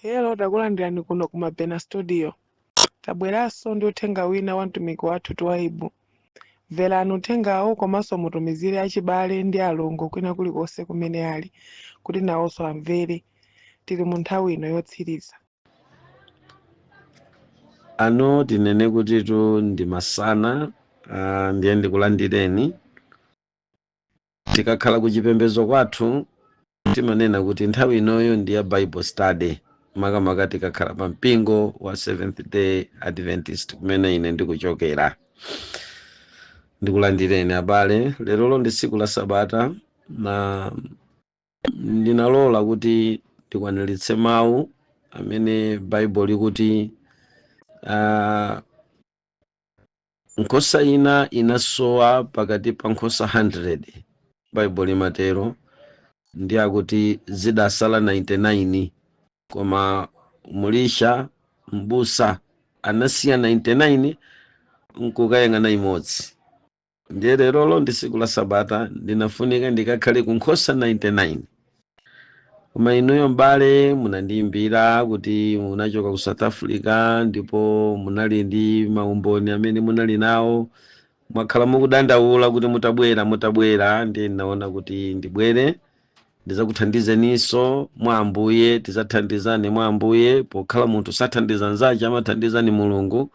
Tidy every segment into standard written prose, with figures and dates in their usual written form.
Hello, takulandirani kuno ku Mabena Studio. Tabweranso ndi uthenga wina wa mtumiki wathu Twaibu. Mverani uthengawo komanso mutumizire achibale ndi alongo kwina kulikonse kumene ali kuti nawonso amvere. Tili mu nthawi ino yotsiriza. Ano tinene kutitu ndi masana, ndiye ndikulandireni. Tikakhala ku chipembedzo kwathu timanena kuti nthawi inoyo ndi ya Bible study, makamaka tikakhala pa mpingo wa Seventh Day Adventist kumene ine ndikuchokera. Ndikulandireni abale. Lerolo ndi tsiku la Sabata na ndinalola kuti ndikwaniritse mawu amene Baibulo likuti nkhosa ina inasowa pakati pa nkhosa 100. Baibulo limatero, ndi akuti zidasala 99, koma mulisha mbusa anasiya 99 nkukayang'ana imodzi. Ndiye lerolo ndi tsiku la Sabata, ndinafunika ndikakhale ku nkhosa 99. Koma inuyo m'bale munandiyimbira kuti munachoka ku South Africa ndipo munali ndi maumboni amene munali nawo, mwakhala mukudandaula kuti mutabwera mutabwera. Ndiye ndinaona kuti ndibwere ndizakuthandizeninso mwa Ambuye, tidzathandizane mwa Ambuye. Pokhala munthu sathandiza nzache, amathandizani Mulungu.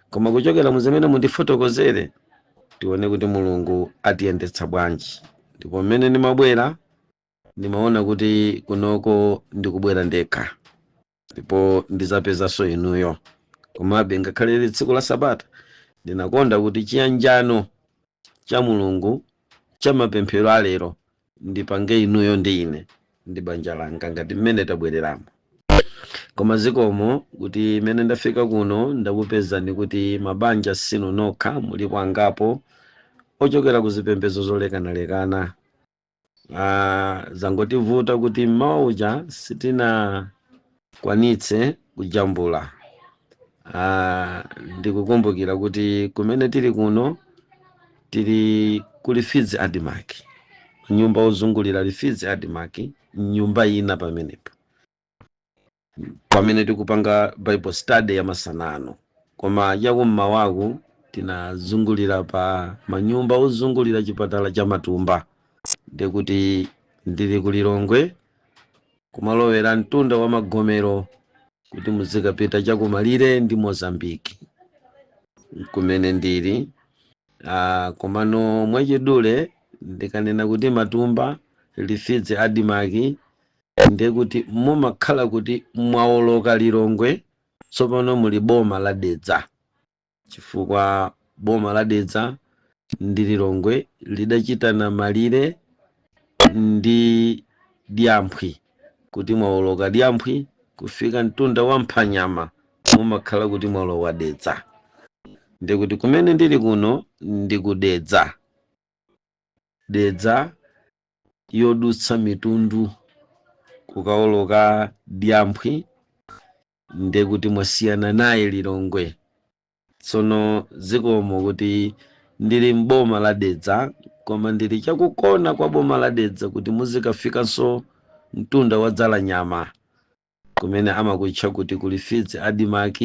Koma kuchokera muzimene mundifotokozere, tione kuti Mulungu atiyendetsa bwanji. Ndipo mmene ndimabwera ndimaona kuti kunoko ndikubwera ndekha ndipo ndizapezanso inuyo. Komabe ngakhale lili tsiku la Sabata, ndinakonda kuti chiyanjano cha Mulungu cha mapemphero alero ndipange inuyo ndi ine ndi banja langa ngati mmene tabwereramo. Koma zikomo kuti mmene ndafika kuno ndakupezani kuti mabanja sinu nokha, mulipo angapo ochokera ku zipembedzo zolekanalekana. Zangotivuta kuti mmawa uja sitinakwanitse kujambula. Ndikukumbukira kuti kumene tili kuno tili ku Lifidzi ADMARC, nyumba ozungulira Lifidzi ADMARC, nyumba ina pamenepo pamene tikupanga Bible study ya masanano. Koma chakummawaku tinazungulira pa manyumba ozungulira chipatala cha Matumba. Ndikuti ndili ku Lilongwe, kumalowera mtunda wa Magomero kuti muzikapita chakumalire ndi Mozambiki, kumene ndili. Komano mwachidule ndikanena kuti Matumba, Lifidzi ADMARC, ndiye kuti mumakhala kuti mwawoloka Lilongwe, tsopano muli boma la Dedza, chifukwa boma la Dedza ndi Lilongwe lidachitana malire ndi Dyamphwi. Kuti mwawoloka Dyamphwi kufika mtunda wa Mphanyama, mumakhala kuti mwalowa Dedza. Ndikuti kumene ndili kuno ndi ku Dedza, Dedza yodutsa mitundu kukawoloka Dyamphwi, ndekuti mwasiyana naye Lilongwe. Tsono zikomo kuti ndili mboma la Dedza, koma ndili chakukona kwa boma la Dedza kuti muzikafikanso mtunda wa Dzalanyama, kumene amakutcha kuti kuli Fidzi ADMARC.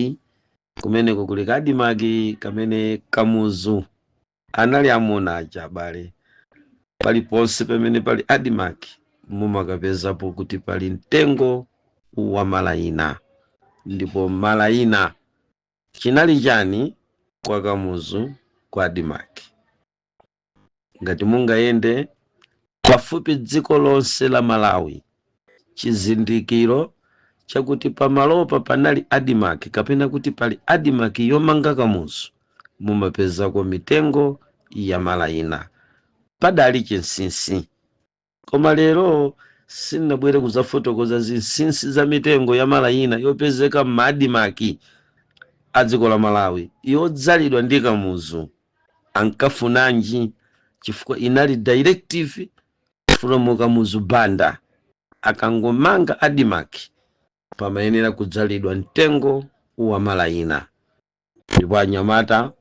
Kumeneko kuli ka ADMARC kamene Kamuzu anali amuna aja. Abale, paliponse pamene pali ADMARC mumakapezapo kuti pali mtengo wa malayina. Ndipo malayina chinali chani kwa Kamuzu kwa ADMARC? Ngati mungayende pafupi dziko lonse la Malawi, chizindikiro chakuti pamalopa panali ADMARC kapena kuti pali ADMARC yomanga Kamuzu, mumapezako mitengo ya malayina. Padali chinsinsi. Koma lero sindinabwere kudzafotokoza zinsinsi za mitengo ya malayina yopezeka m'ma ADMARC a dziko la Malawi yodzalidwa ndi Kamuzu. Ankafunanji? Chifukwa inali directive from Kamuzu Banda, akangomanga ADMARC pamayenera kudzalidwa mtengo wa malayina. Ndipo anyamata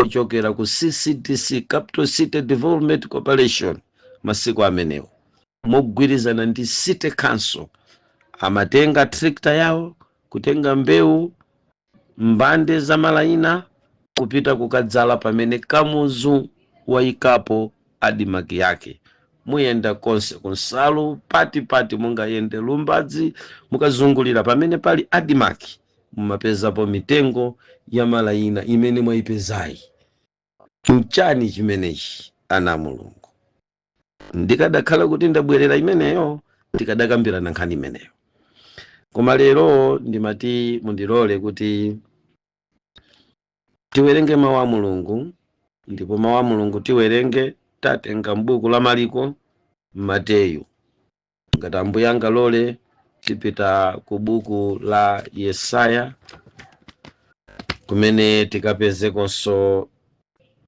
ochokera ku CCDC, Capital City Development Corporation, masiku amenewo mogwirizana ndi City Council, amatenga tractor yawo. Kutenga mbewu, mbande za malayina, kupita kukadzala pamene Kamuzu wayikapo ADMARC yake. Muyenda konse kunsalu, patipati mungayende, Lumbadzi, mukazungulira pamene pali ADMARC, mumapezapo mitengo ya malayina imene mwayipezayi. Nchani chimenechi, ana Mulungu? Ndikadakhala kuti ndabwerera imeneyo, tikadakambirana nkhani imeneyo. Koma lero ndimati mundilole kuti tiwerenge mawu a Mulungu. Ndipo mawu a Mulungu tiwerenge, tatenga m'buku la Mariko, Mateyu. Ngati Ambuye angalole, tipita ku buku la Yesaya, kumene tikapezekonso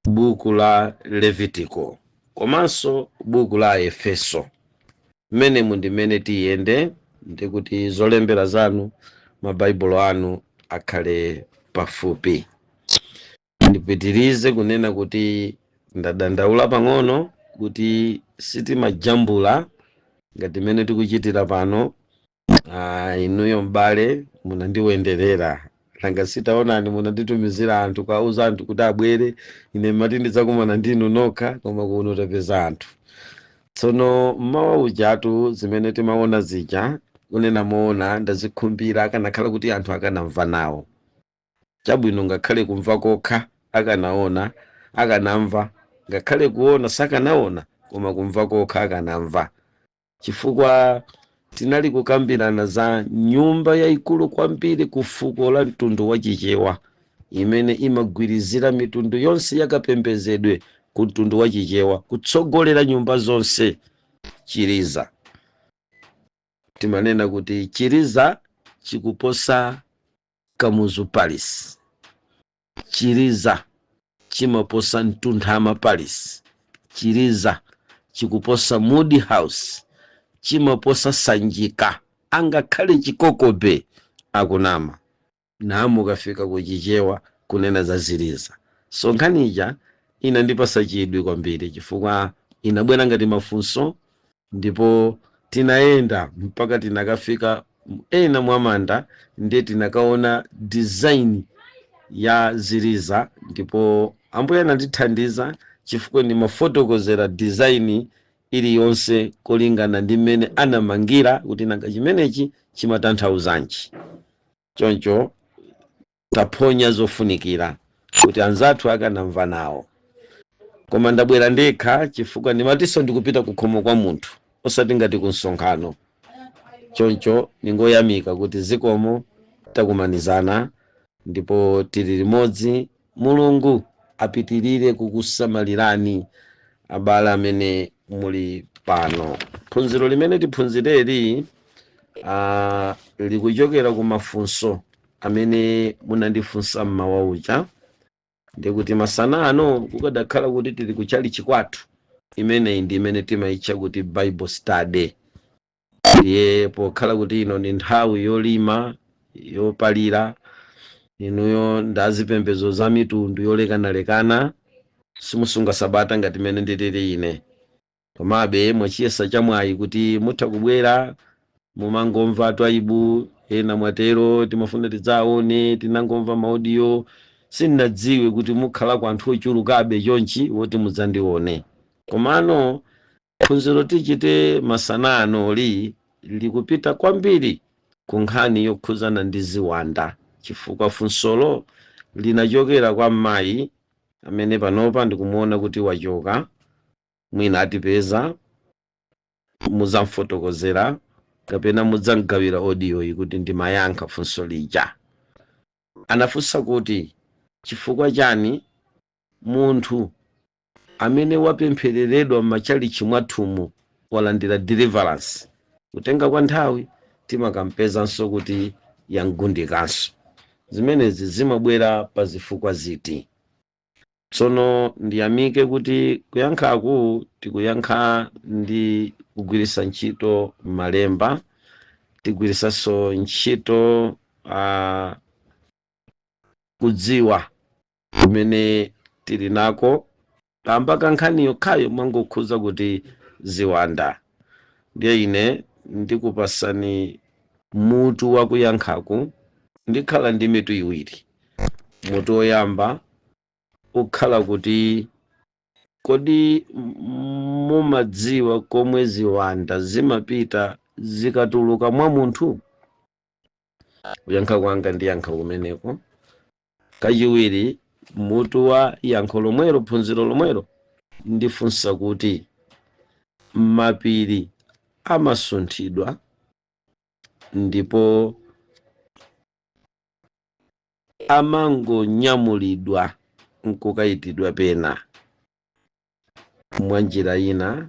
buku la Levitiko komanso buku la Efeso. Mmenemu ndimene tiyende, ndikuti zolembera zanu, mabaibulo anu akhale pafupi. Ndipitirize kunena kuti ndadandaula pang'ono kuti sitimajambula ngati mmene tikuchitira pano. Inuyo m'bale munandiwenderera, nanga sitaonani, munanditumizira anthu, kwauza anthu kuti abwere. Ine mati ndidzakumana ndinu nokha, koma kuno tapeza anthu. Tsono mmawa ujatu zimene timaona zija, kunena moona, ndazikhumbira akanakhala kuti anthu akanamva nawo. Chabwino, ngakhale kumva kokha akanaona, akanamva, ngakhale kuona sakanaona, koma kumva kokha akanamva, chifukwa tinali kukambirana za nyumba yayikulu kwambiri ku fuko la mtundu wa Chichewa, imene imagwirizira mitundu yonse yakapembedzedwe ku mtundu wa Chichewa, kutsogolera nyumba zonse, Chiliza. Timanena kuti Chiliza chikuposa Kamuzu Palace, Chiliza chimaposa Mtunthama Palace, Chiliza chikuposa Moody House, chimaposa Sanjika, angakhale Chikokobe akunama namu kafika kuchichewa kunena za ziliza. So nkhaniija inandipasa chidwi kwambiri chifukwa inabwera ngati mafunso, ndipo tinayenda mpaka tinakafika ena mwamanda, ndiye tinakaona design ya ziliza. Ndipo Ambuye anandithandiza chifukwa ndimafotokozera design iliyonse kolingana ndi mmene anamangira, kuti nanga chimenechi chimatanthauzanji. Choncho taphonya zofunikira kuti anzathu akanamva nawo. Koma ndabwera ndekha chifukwa ndimatinso ndikupita kukhomo kwa munthu, osati ngati ku msonkhano. Choncho ningoyamika kuti zikomo, takumanizana ndipo tili limodzi. Mulungu apitirire kukusamalirani, abale amene muli pano. Phunziro limene tiphunzireri likuchokera ku mafunso amene munandifunsa mmawa uja. Ndikuti masana ano kukadakhala kuti tili kuchalichi kwathu, imeneyi ndi imene timayitcha kuti Bible study. Ndiye pokhala kuti ino ndi nthawi yolima, yopalira, inuyo ndazipembedzo za mitundu yolekanalekana, simusunga sabata ngati mene ndilili ine, komabe mwachiyesa chamwayi kuti mutha kubwera. Mumangomva Twaibu, ena mwatero, timafuna tidzaone, tinangomva ma audio, sindinadziwe kuti mukhala ku anthu ochulukabe chonchi woti mudzandione. Komano phunziro tichite masana anoli likupita kwambiri ku nkhani yokhuzana ndi ziwanda, chifukwa funsolo linachokera kwa mayi amene panopa ndikumuona kuti wachoka. Mwina atipeza, mudzamfotokozera kapena mudzamgawira audio iyi kuti ndimayankha funso lija. Anafunsa kuti chifukwa chani munthu amene wapemphereredwa m'machalichi mwathumu, walandira deliverance, kutenga kwa nthawi timakampezanso kuti yangundikanso? Zimenezi zimabwera pa zifukwa ziti? Tsono ndiyamike kuti kuyankhaku tikuyankha ndi kugwiritsa ntchito malemba, tigwiritsanso ntchito kudziwa kumene tili nako kamba kankhani yokhayo mwangokhuza kuti ziwanda. Ndiye ine ndikupasani mutu wakuyankhaku. Ndikhala ndi mitu iwiri. Mutu woyamba ukhala kuti, kodi mumadziwa komwe ziwanda zimapita zikatuluka mwa munthu? Kuyankha kwanga ndi yankha kumeneko. Kachiwiri, mutu wa yankho lomwelo, phunziro lomwelo, ndifunsa kuti mapiri amasunthidwa ndipo amangonyamulidwa nkukayitidwa pena. Mwa njira ina,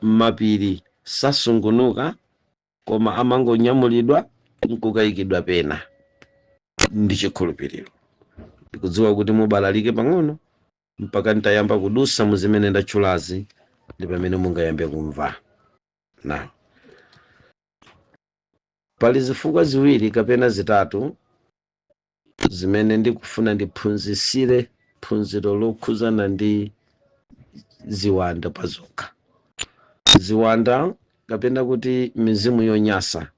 mapiri sasungunuka koma amangonyamulidwa nkukayikidwa pena ndi chikhulupiriro. Ndikudziwa kuti mubalalike pang'ono mpaka ntayamba kudusa muzimene ndatchulazi, ndi pamene mungayambe kumva. Na pali zifukwa ziwiri kapena zitatu zimene ndikufuna ndiphunzisire phunziro lokhuzana ndi ziwanda pazokha, ziwanda kapena kuti mizimu yonyasa.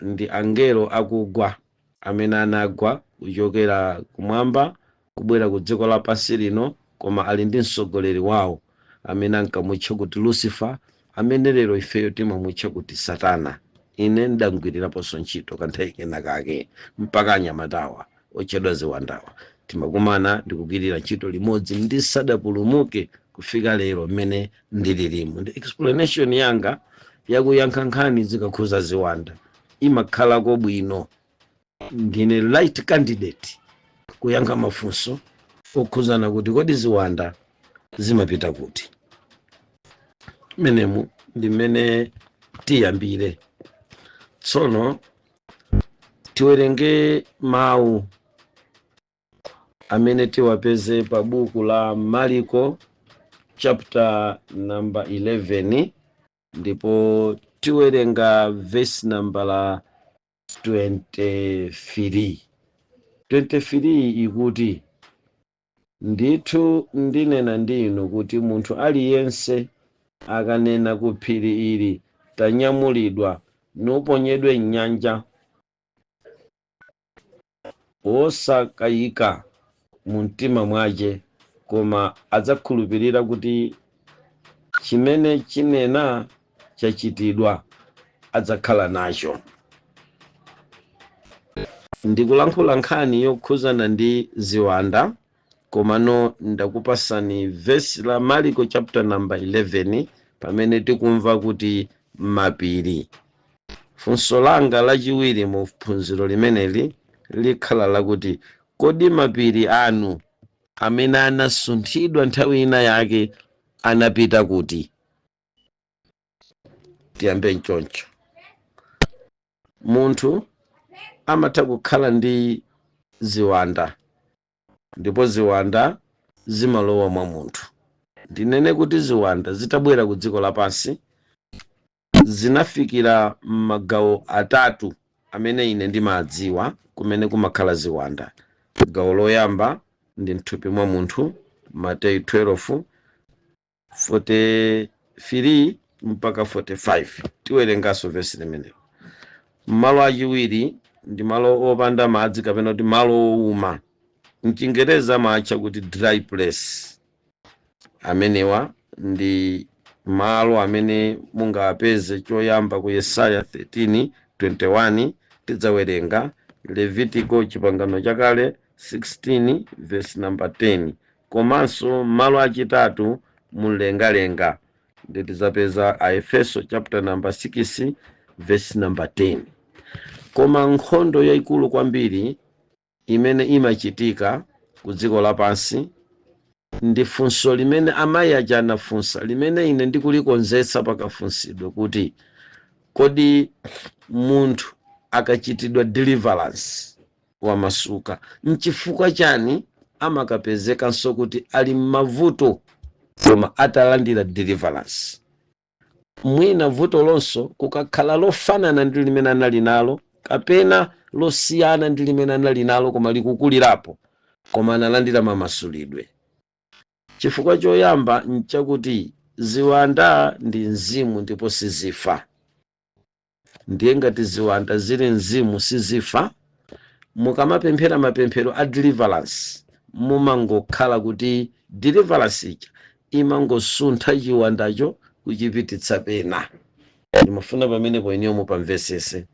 Ndi angelo akugwa amene anagwa kuchokera kumwamba kubwera ku dziko lapansi lino, koma ali ndi mtsogoleri wawo amene ankamutcha kuti Lucifer, amene lero ifeyo timamutcha kuti Satana. Ine ndangwiriraponso ntchito kanthawi kena kake mpaka anyamatawa otchedwa ziwandawa timakumana ndikugwirira ntchito limodzi ndisadapulumuke kufika lero mmene ndililimu. Ndi explanation yanga yakuyankha nkhani zikakhuza ziwanda imakhalako bwino. Ndine right candidate kuyankha mafunso okhuzana kuti kodi ziwanda zimapita kuti. Menemu ndi mmene tiyambire. Tsono tiwerenge mawu amene tiwapeze pa buku la Mariko chapter number 11, ndipo tiwerenga verse number la 23. 23 ikuti, "Ndithu ndinena ndi inu kuti munthu aliyense akanena ku phiri ili, 'Tanyamulidwa nuponyedwe m'nyanja,' wosakayika mu mtima mwace, koma adzakhulupirira kuti chimene chinena chachitidwa, adzakhala nacho." Ndikulankhula nkhani yokhuzana ndi ziwanda, komano ndakupasani vesi la Mariko chapter number 11 pamene tikumva kuti mapiri. Funso langa lachiwiri mu phunziro limeneli likhala lakuti, kodi mapiri anu amene anasunthidwa nthawi ina yake anapita kuti? Tiyambe mchoncho. Munthu amatha kukhala ndi ziwanda ndipo ziwanda zimalowa mwa munthu. Ndinene kuti ziwanda zitabwera ku dziko lapansi zinafikira m'magawo atatu amene ine ndimadziwa kumene kumakhala ziwanda. Gawo loyamba ndi mthupi mwa munthu, Mateyu 12 43 mpaka 45, tiwerenganso vesi limenelo. Malo achiwiri ndi malo opanda madzi kapena kuti malo owuma, mchingereza amatcha kuti dry place. Amenewa ndi malo amene mungapeze choyamba ku Yesaya 13 21, tidzawerenga Levitico chipangano chakale 16 verse number 10. Komanso malo achitatu mumlengalenga, ndi tidzapeza Aefeso chapter number 6 verse number 10. Koma nkhondo yayikulu kwambiri imene imachitika ku dziko lapansi ndi funso limene amayi aja anafunsa, limene ine ndikulikonzetsa pakafunsidwe kuti, kodi munthu akachitidwa deliverance wamasuka, nchifukwa chani amakapezekanso kuti ali m'mavuto koma atalandira deliverance? Mwina vuto lonso kukakhala lofanana ndi limene anali nalo kapena losiyana ndi limene anali nalo koma likukulirapo, koma analandira mamasulidwe. Chifukwa choyamba nchakuti ziwanda ndi mzimu ndipo sizifa. Ndiye ngati ziwanda zili mzimu, sizifa. Mukamapemphera mapemphero a deliverance, mumangokhala kuti deliverance ija imangosuntha chiwandacho kuchipititsa pena. Ndimafuna pamenepo inuyo mupamvesese.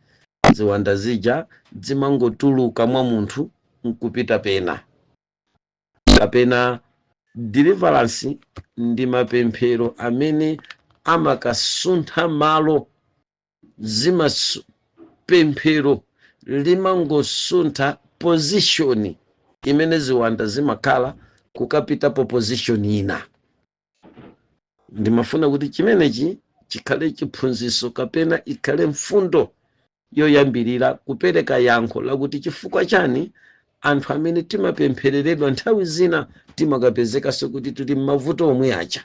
Ziwanda zija zimangotuluka mwa munthu nkupita pena, kapena deliverance ndi mapemphero amene amakasuntha malo. Pemphero limangosuntha position imene ziwanda zimakhala kukapitapo position ina. Ndimafuna kuti chimenechi chikhale chiphunzitso kapena ikhale mfundo yoyambirira kupereka yankho lakuti chifukwa chani anthu amene timapemphereredwa nthawi zina timakapezekanso kuti tili m'mavuto omwe aja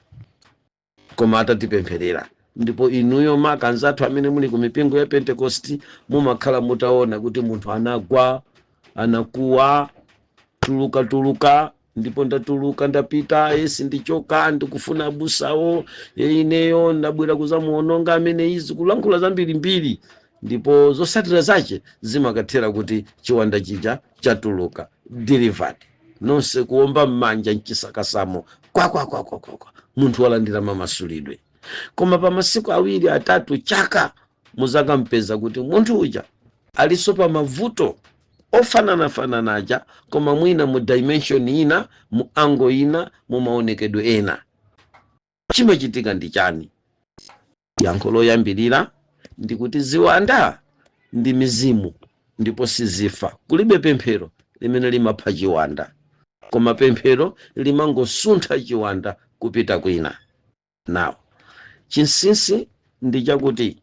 koma atatipempherera. Ndipo inuyo, maka anzathu amene muli ku mipingo ya Pentecost, mumakhala mutaona kuti munthu anagwa, anakuwa, "Tuluka, tuluka!" Ndipo ndatuluka, ndapita, esi ndichoka, ndikufuna abusawo, ineyo ndabwera kuzamuononga amene izi, kulankhula zambirimbiri, ndipo zosatira zache zimakathera kuti chiwanda chija chatuluka, delivered, nonse kuomba m'manja mchisakasamo, kwakwakwakwakwakwa, munthu walandira mamasulidwe. Koma pa masiku 2, 3, chaka, muzakampeza kuti munthu uja aliso pa mavuto ofananafananaja, koma mwina mu dimension ina, mu angle ina, mu maonekedwe ena. Chimachitika ndi chani? Yankho loyambirira ndikuti ziwanda ndi mizimu ndipo sizifa. Kulibe pemphero limene limapha chiwanda, koma pemphero limangosuntha chiwanda kupita kwina. Nawo chinsinsi ndi chakuti,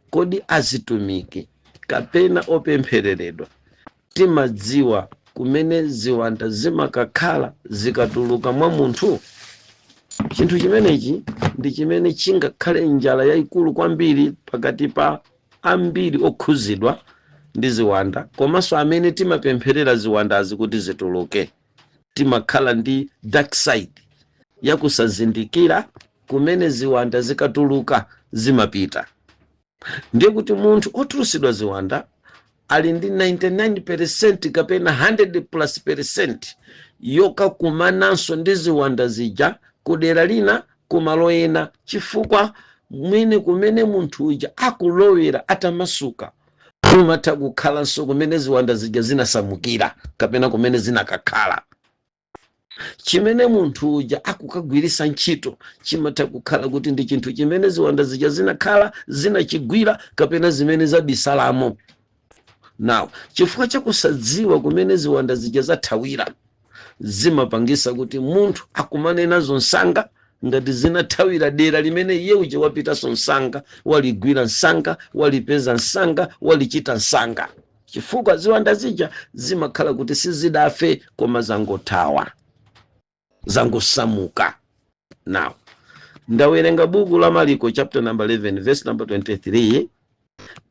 kodi azitumiki kapena opemphereredwa timadziwa kumene ziwanda zimakakhala zikatuluka mwa munthu? Chinthu chimenechi ndi chimene chingakhale njala yayikulu kwambiri pakati pa ambiri okhuzidwa ndi ziwanda, komanso amene timapempherera ziwandazi kuti zituluke. Timakhala ndi dark side yakusazindikira kumene ziwanda zikatuluka zimapita. Ndiye kuti munthu otulusidwa ziwanda ali ndi 99% kapena 100 plus percent yokakumananso ndi ziwanda zija kudera lina, kumalo ena, chifukwa mwine kumene munthu uja akulowera atamasuka kumatha kukhalanso kumene ziwanda zija zinasamukira kapena kumene zinakakhala. Chimene munthu uja akukagwirisa ntchito chimatha kukhala kuti ndi chinthu chimene ziwanda zija zinakhala zinachigwira kapena zimene zabisalamo. Now, chifukwa chakusadziwa kumene ziwanda zija zathawira, zimapangisa kuti munthu akumane nazo msanga ngati zinathawira dera limene iye uja wapitanso msanga, waligwira msanga, walipeza msanga, walichita msanga, chifukwa ziwanda zija zimakhala kuti sizidafe koma zangothawa, zangosamuka. Now, ndawerenga buku la Mariko chapter number 11 verse number 23.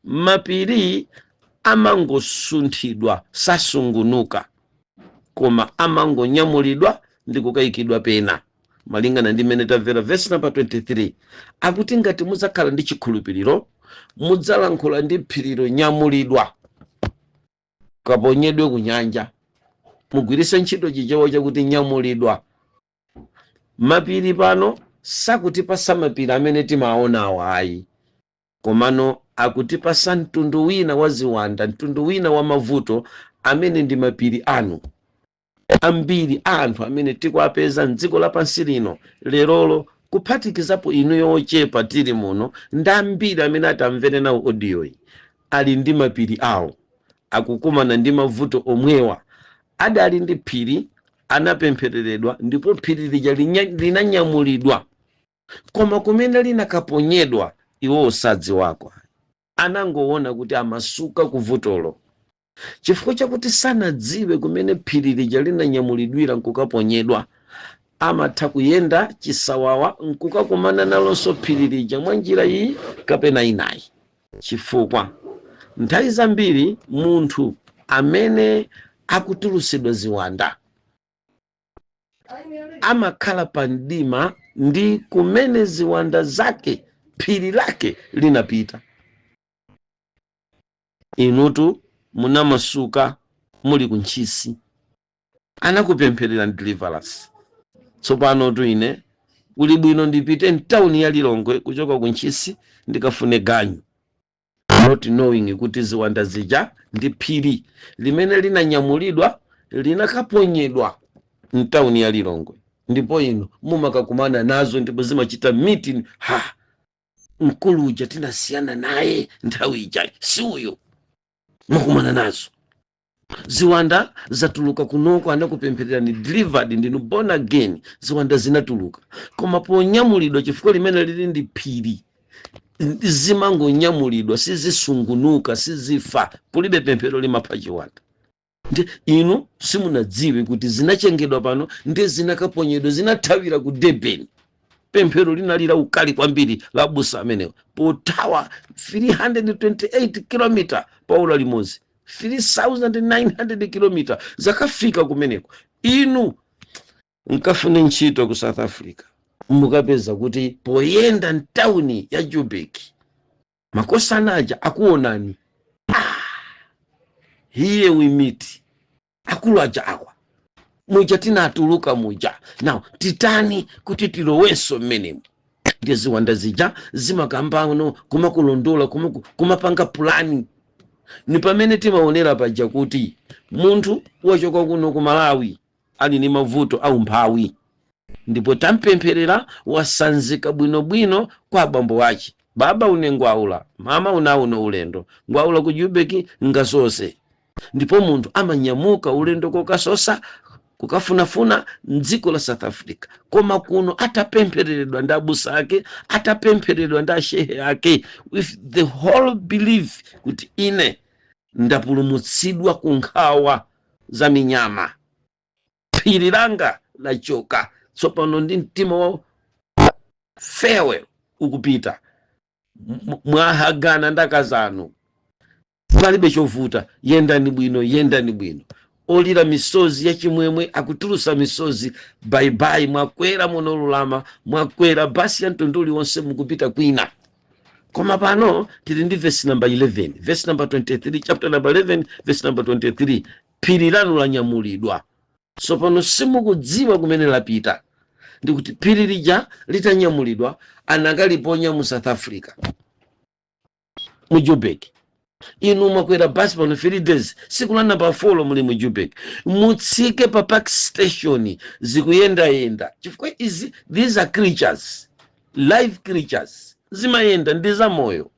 Mapiri amangosunthidwa, sasungunuka, koma amangonyamulidwa ndi kukayikidwa pena, malingana ndi mmene tamvera verse number 23. Akuti ngati mudzakhala ndi chikhulupiriro, mudzalankhula ndi phirilo, "Nyamulidwa, kaponyedwe ku nyanja." Mugwiritse ntchito Chichewa chakuti nyamulidwa. Mapiri pano sakutipasa mapiri amene timaonawo ayi, komano akutipasa mtundu wina wa ziwanda, mtundu wina wa mavuto amene ndi mapiri anu. Ambiri a anthu amene tikuapeza mdziko lapansi lino lerolo, kuphatikizapo inuyo ochepa tili muno ndi ambiri amene atamvere nawo audio yi, ali ndi mapiri awo, akukumana ndi mavuto omwewa. Adali ndi phiri, anapemphereredwa, ndipo phiri lija linanyamulidwa, koma kumene linakaponyedwa iwo sadziwako. Anangoona kuti amasuka kuvutolo. Chifukwa chakuti sanadziwe kumene phiri lija linanyamulidwira nkukaponyedwa, amatha kuyenda chisawawa nkukakumana nalonso phiri lija mwa njira iyi kapena inayi, chifukwa nthawi zambiri munthu amene akutulusidwa ziwanda amakhala pa mdima ndi kumene ziwanda zake, phiri lake linapita. Inutu munamasuka muli ku Ntchisi, anakupempherera deliverance. Tsopano tu ine kuli bwino ndipite mtawuni ya Lilongwe kuchoka ku Ntchisi ndikafune ganyu, not knowing kuti ziwanda zija ndi phiri limene linanyamulidwa, linakaponyedwa mtawuni ya Lilongwe, ndipo inu mumakakumana nazo ndipo zimachita meeting. Ha, mkulu uja tinasiyana naye nthawi ija si uyo. Mwakumana nazo ziwanda, zatuluka kunoko, anakupemphererani, delivered, ndinu born again. Ziwanda zinatuluka, koma ponyamulidwa, chifukwa limene lili ndi phiri, zimangonyamulidwa, sizisungunuka, sizifa. Kulibe pemphero limapha chiwanda. Ndi inu simunadziwe kuti zinachengedwa pano ndi zinakaponyedwa, zinathawira ku Durban. Pemphero linalira ukali kwambiri la abusa amenewa, pothawa 328 km pa ola limodzi, 3900 km, zakafika kumeneko. Inu nkafune ntchito ku South Africa, mukapeza kuti poyenda mtawuni ya Joburg makosana aja akuonani. Ah, here we meet, akulu aja awa muja tinatuluka muja. Now titani kuti tilowenso mmenemo? Ndiye ziwanda zija zimakambano kumakulondola, kumapanga pulani. Ni pamene timaonera paja kuti munthu wachoka kuno ku Malawi ali ni mavuto aumphawi, ndipo tampempherera, wasanzika bwinobwino kwa abambo ache. Baba une ngwaula, mama unauno ulendo ngwaula ku Jubeki ngasose. Ndipo munthu amanyamuka ulendo kokasosa, kukafunafuna mdziko la South Africa, koma kuno atapemphereredwa ndi abusa ake, atapemphereredwa ndi ashehe ake, with the whole belief kuti ine ndapulumutsidwa ku nkhawa za minyama, phiri langa lachoka, tsopano ndi mtima wa farewell ukupita. Mwahagana ndakazanu, palibe chovuta, yendani bwino, yendani bwino. Olira misozi yachimwemwe akutulusa misozi, bye bye. Mwakwera monolulama, mwakwera basi ya mtundu uliwonse, mukupita kwina. Koma pano tili ndi verse number 11, verse number 23, chapter number 11, verse number 23. Phiri lanu lanyamulidwa, tsopano simukudziwa kumene lapita. Ndikuti phiri lija litanyamulidwa, anakaliponya mu South Africa, mu Joburg. Inu mwakwera basi pano 3 days, siku la namba 4 muli mu Joburg, mutsike pa Park Station, zikuyendayenda, chifukwa izi, these are creatures, live creatures, zimayenda, ndi zamoyo,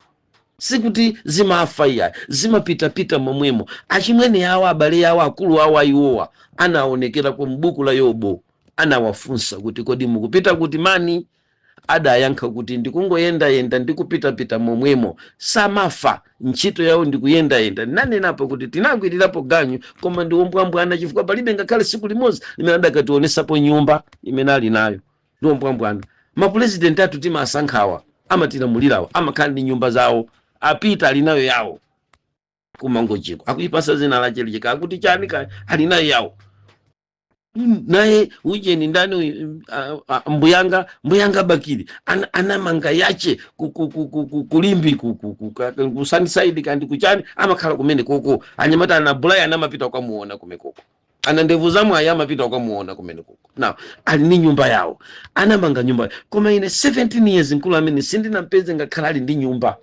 sikuti zimafa iya, zimapitapita momwemo. Achimwene awo, abale awo, akulu awo ayiwowa anaonekera ku mbuku la Yobo, anawafunsa kuti, "Kodi mukupita kuti mani?" Adayankha kuti, "Ndikungoyendayenda, ndikupitapita momwemo." Samafa, ntchito yawo ndikuyendayenda. Nanenapo kuti tinagwirirapo ganyu, koma ndiwombwambwana, chifukwa palibe ngakhale siku limodzi limene adakationesapo nyumba imene ali nayo. Ndiwombwambwana. Mapurezidenti athu timasankhawa, amatilamulirawa, amakhala ndi nyumba zawo. Apita ali nayo yawo kumangochiko, akuipasa zina lache lichika akuti chani ka, ali nayo yawo. Naye ujeni ndani uyu, mbuyanga, mbuyanga Bakili anamanga yache kulimbi ku Sunnyside kandi kuchani, amakhala kumene koko. Anyamata ana Bulaya amapita kukamuona kumene koko, ana ndevu zamwayi amapita kukamuona kumene koko. Now ali ndi nyumba yawo, anamanga nyumba. Koma ine 17 years, mkulu amene sindinampeze ngakhala ali ndi nyumba,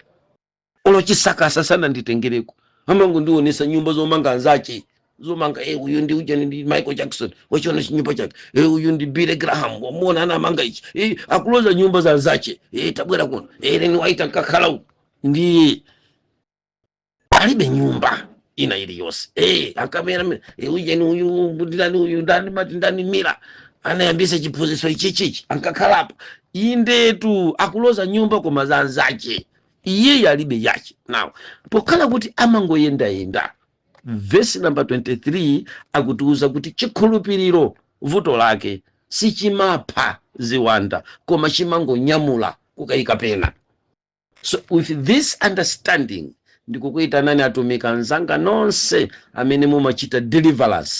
olo chisakasa sananditengereko. Amangondionesa nyumba zomanga anzache, zomanga, uyu ndi uja ndi Michael Jackson, wachiona chinyumba chake, uyu ndi Billy Graham, wamuona anamanga ichi, akuloza nyumba za anzache, tabwera kuno, leni waita nkakhala uku. Ndiye alibe nyumba ina iliyonse. Akamera, ujeni uyu ndani, uyu ndani, mati ndani, mira anayambisa chiphunzitso ichichichi, ankakhalapo. Indetu akuloza nyumba koma za anzache, iye alibe yache. Now pokhala kuti amangoyendayenda, vesi namba 23 akutiuza kuti chikhulupiriro vuto lake sichimapha ziwanda, koma chimangonyamula kukayika pena. So with this understanding, ndikukuyitanani atumiki anzanga nonse amene mumachita deliverance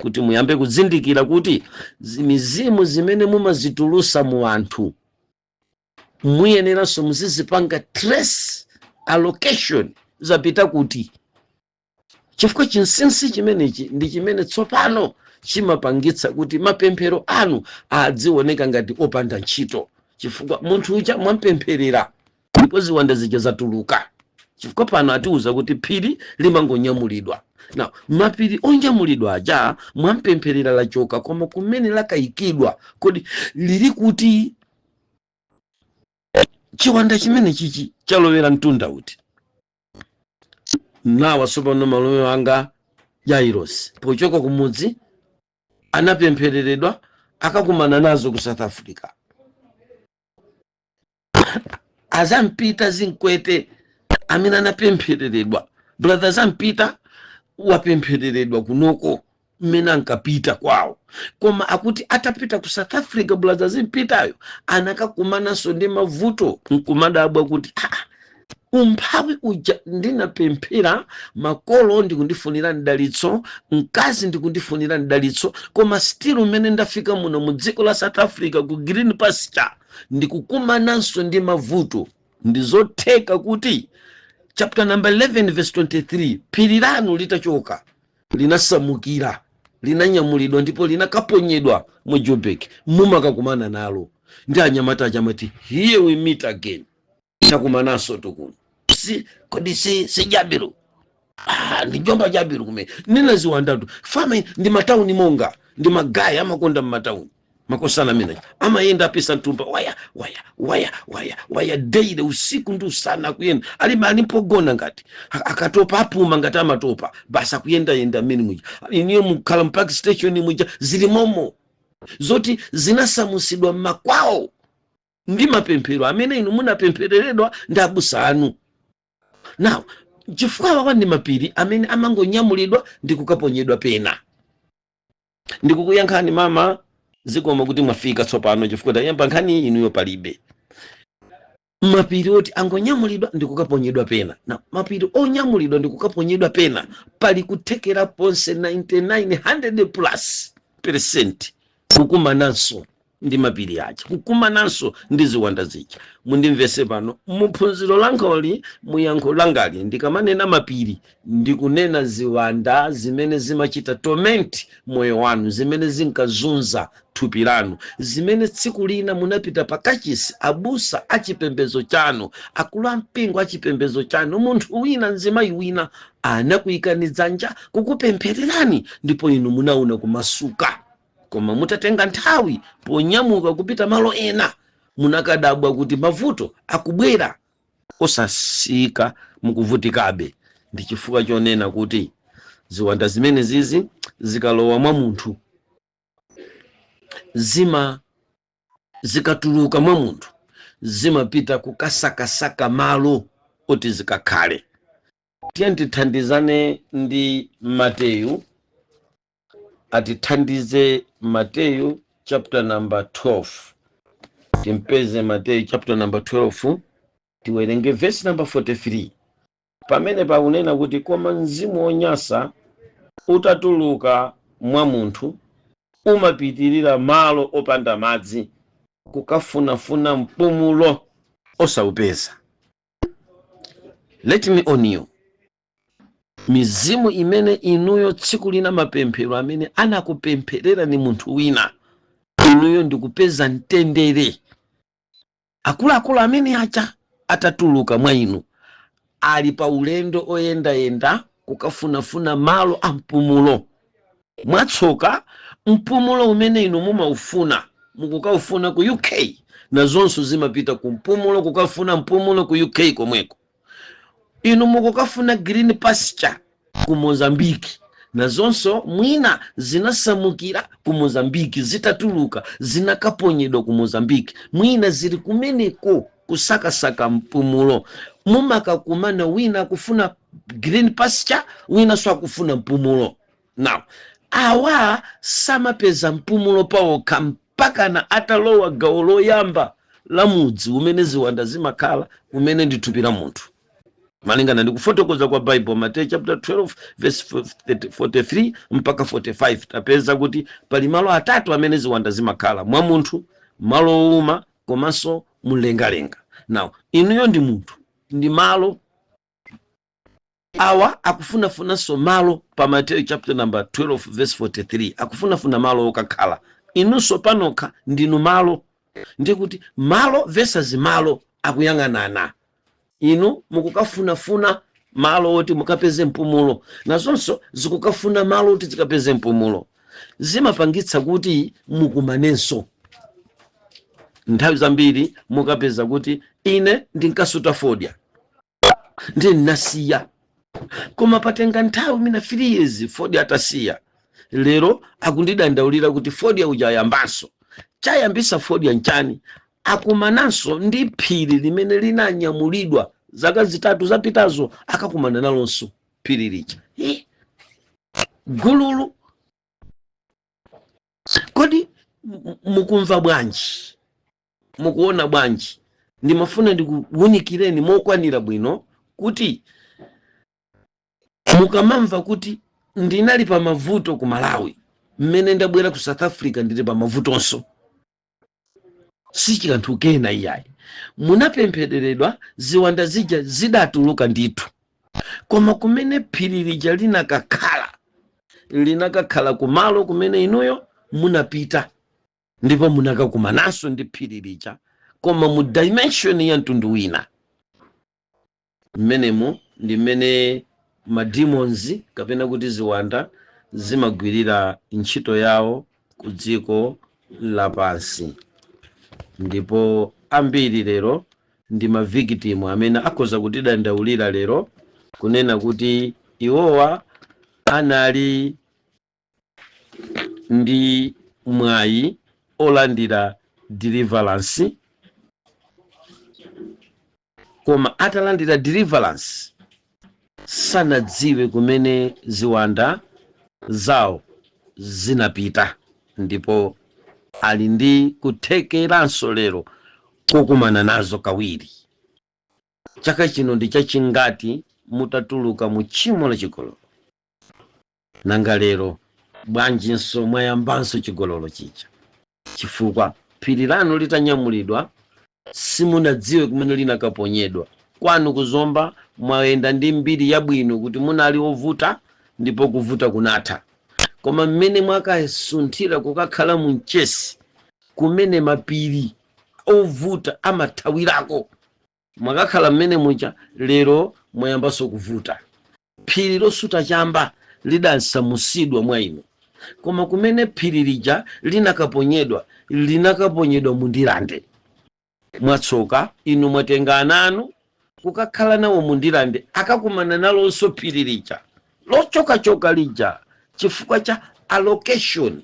kuti muyambe kuzindikira kuti mizimu zimene mumazitulusa mu anthu, muyeneranso muzizipanga trace allocation. Zapita kuti? Chifukwa chinsinsi chimenechi ndi chimene tsopano chimapangitsa kuti mapemphero anu adzioneka ngati opanda ntchito, chifukwa munthu uja mwampempherera ndipo ziwanda zija zatuluka, chifukwa pano atiuza kuti phiri limangonyamulidwa. Now, mapiri onyamulidwa aja, mwampempherera, lachoka, koma kumene lakayikidwa, kodi lili kuti? Chiwanda chimene chichi chalowera mtunda uti? Nawa tsopano malume wanga Jairos, pochoka kumudzi anapemphereredwa, akakumana nazo ku South Africa. Azampita zinkwete amene anapemphereredwa, brother Zampita wapemphereredwa kunoko mmene ankapita kwawo, koma akuti atapita ku South Africa, brother Zimpitayo anakakumananso ndi mavuto, nkumadabwa kuti, "Ah, umphawi uja ndinapemphera, makolo ndikundifunira mdalitso, mkazi ndikundifunira mdalitso, koma still mmene ndafika muno mu dziko la South Africa ku green pasture ndikukumananso ndi mavuto." Ndi zotheka kuti chapter number 11 verse 23, phiri lanu litachoka, linasamukira, linanyamulidwa ndipo linakaponyedwa mu Joburg, mumakakumana nalo ndi anyamata aja amati, "Here we meet again, takumananso tukuno." Si kodi si Jabiru? Ah, ndi njomba Jabiru kumene nina ziwandatu fama ndi matauni, monga ndi magaya amakonda mmatauni, makosana amene amayenda apisa mtumba, waya waya waya waya waya, daily, usiku ndi usana akuyenda, ali alimpogona ngati akatopa apuma, ngati amatopa basi akuyendayenda mmene muja. Iniyo mukhala m'Park Station muja, zili momo zoti zinasamusidwa mmakwawo ndi mapemphero amene inu munapemphereredwa ndi abusa anu. Now, chifukwa awa ndi mapiri amene amangonyamulidwa ndi kukaponyedwa pena. Ndikukuyankhani mama, zikoma kuti mwafika tsopano, chifukwa tayamba nkhani inuyo palibe. Mapiri oti angonyamulidwa ndi kukaponyedwa pena, na mapiri onyamulidwa ndi kukaponyedwa pena, pali kuthekera ponse 99 plus percent kukumananso ndi mapiri aja, kukumananso ndi ziwanda zija. Mundimvese pano muphunziro lankholi, muyankho langali, ndikamanena mapiri ndikunena ziwanda zimene zimachita torment moyo wanu, zimene zinkazunza thupi lanu, zimene tsiku lina munapita pakachisi, abusa achipembedzo chanu, akulu ampingo achipembedzo chanu, munthu wina, mzimayi wina anakuyikani dzanja kukupemphererani, ndipo inu munaona kumasuka. Koma mutatenga nthawi, ponyamuka kupita malo ena, munakadabwa kuti mavuto akubwera osasika, mukuvutikabe. Ndi chifukwa chonena kuti ziwanda zimene zizi zikalowa mwa munthu, zima zikatuluka mwa munthu, zimapita kukasakasaka malo oti zikakhale. Tiye tithandizane ndi Mateyu, atithandize Mateyu chapter number 12. Timpeze Mateyu chapter number 12, tiwerenge verse number 43, pamene pakunena kuti, "Koma mzimu wonyansa utatuluka mwa munthu umapitirira malo opanda madzi kukafunafuna mpumulo, osawupeza." Let me warn you, mizimu imene inuyo tsiku lina mapemphero amene anakupempherera ni munthu wina, inuyo ndikupeza mtendere, akuluakulu amene acha atatuluka mwa inu ali pa ulendo oyendayenda kukafunafuna malo a mpumulo. Mwatsoka, mpumulo umene inu mumaufuna mukukaufuna ku UK, nazonso zimapita ku mpumulo, kukafuna mpumulo ku UK komweko. Inu mukukafuna green pasture ku Mozambiki, nazonso mwina zinasamukira ku Mozambiki, zitatuluka zinakaponyedwa ku Mozambiki, mwina zili kumeneko kusakasaka mpumulo. Mumakakumana, wina akufuna green pasture, winanso akufuna mpumulo. Now, awa samapeza mpumulo pawokha mpakana atalowa gawo loyamba la mudzi umene ziwanda zimakhala, umene ndi thupi la munthu, malingana ndi kufotokoza kwa Bible, Mateyu chapter 12 verse 43 mpaka 45. Tapeza kuti pali malo atatu amene ziwanda zimakhala: mwa munthu, malo owuma, komanso mlengalenga. Now, inuyo ndi munthu, ndi malo Awa akufunafunanso malo pa Mateyu chapter number 12 verse 43, akufunafuna malo okakhala. Inunso panokha ndinu malo. Ndikuti malo versus malo akuyang'anana. Inu mukukafunafuna malo oti mukapeze mpumulo, nazonso zikukafuna malo oti zikapeze mpumulo. Zimapangitsa kuti mukumanenso. Nthawi zambiri mukapeza kuti ine ndinkasuta fodya, ndi ndinasiya, koma patenga nthawi mina 3 years fodya atasiya, lero akundidandaulira kuti fodya uja ayambanso. Chayambisa fodya nchani? Akumananso ndi phiri limene linanyamulidwa zaka 3 zapitazo. Akakumana nalonso phiri lija. Gululu, kodi mukumva bwanji? Mukuona bwanji? Ndimafuna ndikuwunikireni mokwanira bwino kuti mukamamva kuti ndinali pa mavuto ku Malawi, mmene ndabwera ku South Africa ndili pa mavutonso, si chikanthu kena iyayi. Munapemphereredwa, ziwanda zija zidatuluka ndithu, koma kumene phiri lija linakakhala, linakakhala kumalo kumene inuyo munapita, ndipo munakakumananso ndi phiri lija, koma mu dimension ya mtundu wina. Mmenemu ndi mmene ma demons kapena kuti ziwanda zimagwirira ntchito yawo ku dziko lapansi. Ndipo ambiri lero ndi ma victim amene akhoza kutidandaulira lero kunena kuti iwowa anali ndi mwayi olandira deliverance, koma atalandira deliverance sanadziwe kumene ziwanda zawo zinapita, ndipo ali ndi kuthekeranso lero kokumana nazo kawiri. Chaka chino ndi chachingati mutatuluka mu tchimo la chigololo? Nanga lero bwanjinso mwayambanso chigololo chija? Chifukwa phiri lanu litanyamulidwa, simunadziwe kumene linakaponyedwa. Kwanu kuzomba mwayenda ndi mbiri yabwino kuti munali ovuta ndipo kuvuta kunatha, koma mmene mwakasunthira kukakhala mu Mchesi, kumene mapiri ovuta amathawirako, mwakakhala mmene muja, lero mwayambanso kuvuta. Phiri losuta chamba lidasamusidwa mwa inu, koma kumene phiri lija linakaponyedwa, linakaponyedwa mundilande. Mwatsoka inu mwatenga ana anu kukakhala nawo mundilande, akakumana nalonso phiri lija lochokachoka lija, chifukwa cha allocation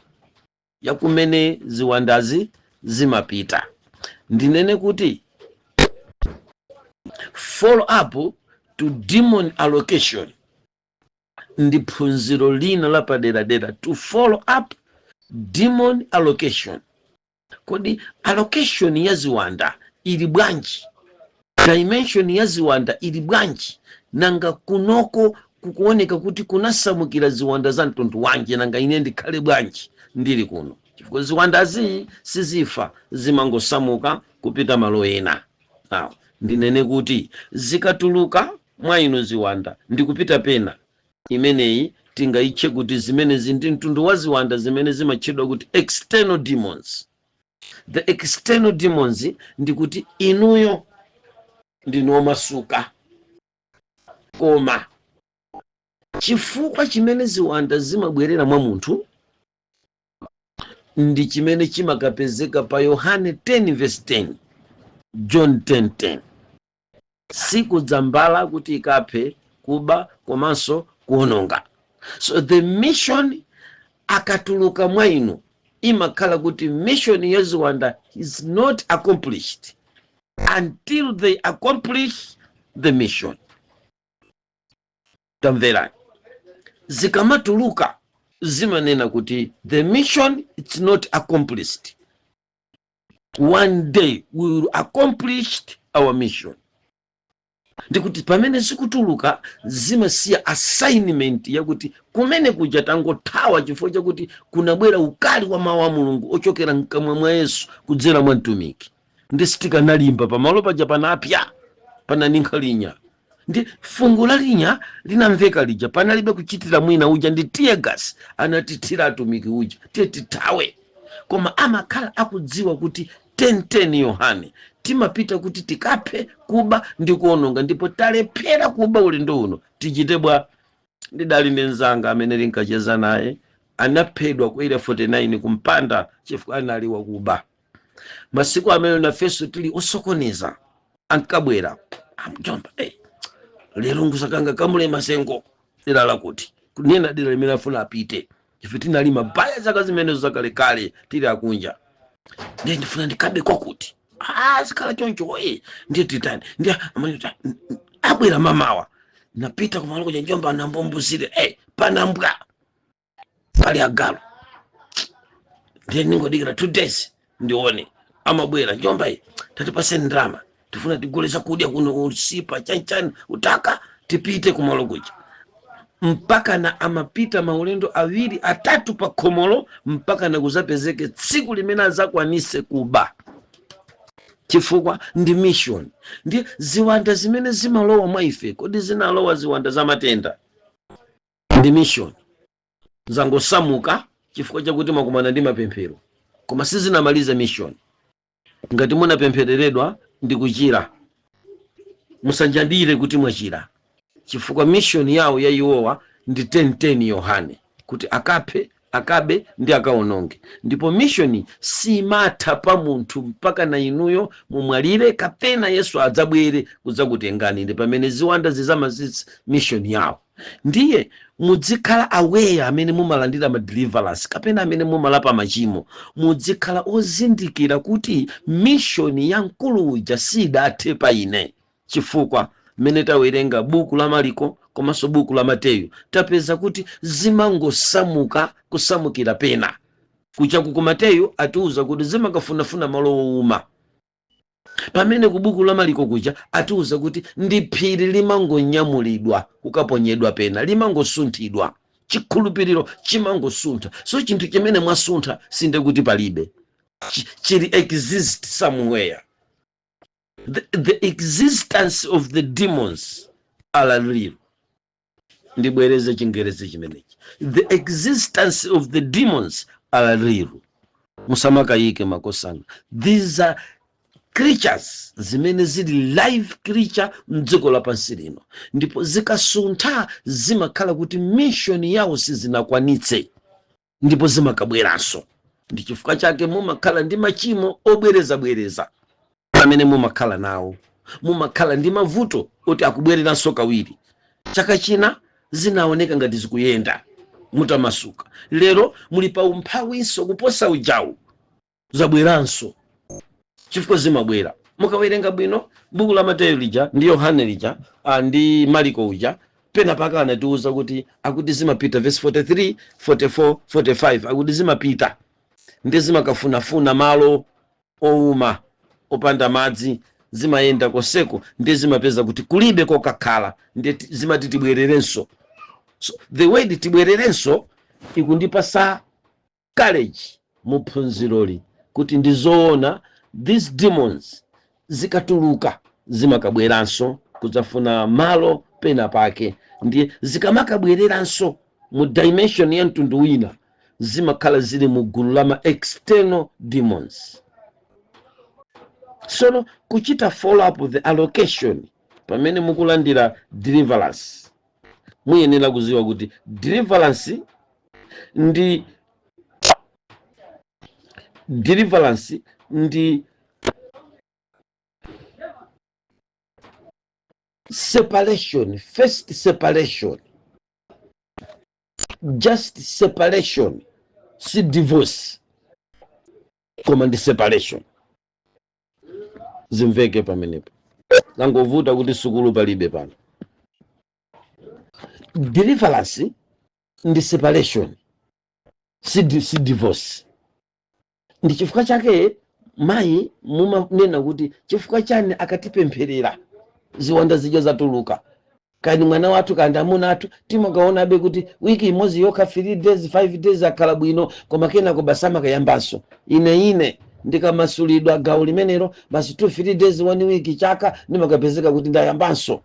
ya kumene ziwandazi zimapita. Ndinene kuti follow up to demon allocation ndi phunziro lina lapaderadera, to follow up demon allocation. Kodi allocation ya ziwanda ili bwanji? Dimension ya ziwanda ili bwanji? Nanga kunoko kukuoneka kuti kunasamukira ziwanda za mtundu wanji? Nanga ine ndikhale bwanji ndili kuno? Chifukwa ziwandazi sizifa, zimangosamuka kupita malo ena. Now, ndinene kuti zikatuluka mwa inu ziwanda ndikupita pena, imeneyi tingayitche kuti zimenezi ndi mtundu wa ziwanda zimene zimatchedwa kuti external demons. The external demons ndikuti inuyo ndinu omasuka, koma chifukwa chimene ziwanda zimabwerera mwa munthu ndi chimene chimakapezeka pa Yohane 10 verse 10, John 10:10: "Sikudzambala kuti ikaphe, kuba komanso kuononga." So the mission akatuluka mwa inu imakhala kuti mission ya ziwanda is not accomplished until they accomplish the mission. Tamverani, zikamatuluka zimanena kuti the mission, it's not accomplished. One day we will accomplish our mission. Ndikuti pamene zikutuluka zimasiya assignment yakuti kumene kuja tangothawa chifukwa chakuti kunabwera ukali wa mawu a Mulungu ochokera mkamwa mwa Yesu kudzera mwa mtumiki, ndi sitikanalimba pamalo paja, panapya, pananinkha linya. Ndi fungo lalinya linamveka lija, panalibe kuchitira mwina. Uja ndi tear gas anatithira atumiki uja, tiye tithawe. Koma amakhala akudziwa kuti 10:10 Yohane timapita kuti tikaphe, kuba ndi kuononga, ndipo talephera kuba ulendo uno, tichite bwa? Ndidali ndi mzanga amene linkacheza naye, anaphedwa ku Area 49 kumpanda chifukwa anali wakuba. Masiku amene nafenso tili osokoneza, ankabwera amjomba, hey, lero ngusakanga kamule masengo dera lakuti, kunena dera limene afuna apite. Ife tinali mabaya zaka zimenezo zakalekale, tili akunja. Ndiye ndifuna ndikabe kwakuti, ah, zikhala choncho oye, ndiye titani? Ndiye abwera mamawa, napita kumalo kuja, njomba anambombuzire, hey, panambwa pali agalu. Ndiye ningodikira 2 days ndione. Amabwera, njomba iyi, tatipase ndrama, tifuna tigule zakudya kuno, usipa chanchani utaka, tipite kumalo kuja. Mpaka na amapita maulendo awiri atatu pa khomolo, mpaka na kuzapezeke tsiku limene azakwanise kuba, chifukwa ndi mission. Ndi ziwanda zimene zimalowa mwa ife. Kodi zinalowa ziwanda za matenda? Ndi mission, zangosamuka chifukwa chakuti mwakumana ndi mapemphero, koma sizinamalize mission. Ngati munapemphereredwa ndi kuchira, musanjadire kuti mwachira, chifukwa mission yawo ya iwowa ndi 10:10 Yohane, kuti akaphe, akabe ndi akaononge. Ndipo mission simatha pa munthu mpaka na inuyo mumwalire kapena Yesu adzabwere kudzakutengani. Ndi pamene ziwanda zizamazitsa mission yawo. Ndiye muzikhala aware amene mumalandira ma deliverance kapena amene mumalapa machimo, muzikhala ozindikira kuti mission ya mkulu uja sidathe pa ine, chifukwa mmene tawerenga buku la Mariko komanso buku la Mateyu, tapeza kuti zimangosamuka, kusamukira pena. Kuchaku ku Mateyu atiuza kuti zimakafunafuna malo owuma, pamene ku buku la Mariko kuja atiuza kuti ndi phiri limangonyamulidwa kukaponyedwa pena, limangosunthidwa. Chikhulupiriro chimangosuntha. So chinthu chimene mwasuntha sinde kuti palibe. Chili exist somewhere. The existence of the demons are real. Ndibwereze Chingerezi chimenechi: the existence of the demons are real. Musamakayike, makosana. These are creatures zimene zili live creature mdziko lapansi lino, ndipo zikasuntha zimakhala kuti mission yawo sizinakwanitse, ndipo zimakabweranso. Ndi chifukwa chake mumakhala ndi machimo obwerezabwereza amene mumakhala nawo, mumakhala ndi mavuto oti akubwereranso kawiri. Chaka china zinaoneka ngati zikuyenda mutamasuka, lero muli pa umphawinso kuposa ujawu, zabweranso, chifukwa zimabwera. Mukawerenga bwino buku la Mateyu lija ndi Yohane lija, ndi Mariko uja, pena paka anatiuza kuti akuti zimapita, verse 43, 44, 45, akuti zimapita ndi zimakafunafuna malo owuma opanda madzi. Zimayenda konseko ndi zimapeza kuti kulibe kokakhala, ndi zimati tibwererenso. So the word "tibwererenso" ikundipasa courage mu phunziroli kuti ndizoona, these demons zikatuluka zimakabweranso kudzafuna malo pena pake. Ndiye zikamakabwereranso mu dimension ya mtundu wina, zimakhala zili mu gulu la ma external demons. Sono kuchita follow up the allocation pamene mukulandira deliverance, muyenera kuziwa kuti deliverance ndi separation. First separation, just separation, si divorce koma ndi separation. Zimveke pamenepo? Zangovuta kuti sukulu palibe pano. Deliverance ndi separation, si divorce. Ndi chifukwa chake mayi mumanena kuti chifukwa chani akatipempherera ziwanda zija zatuluka, kani mwana wathu kandi amuna athu, timakaonabe kuti wiki imodzi yokha, 3 days, 5 days, akhala bwino, koma kenako basi amakayambanso. Ine ndikamasulidwa gawo limenelo, basi 2, 3 days, 1 week, chaka, ndimakapezeka kuti ndayambanso.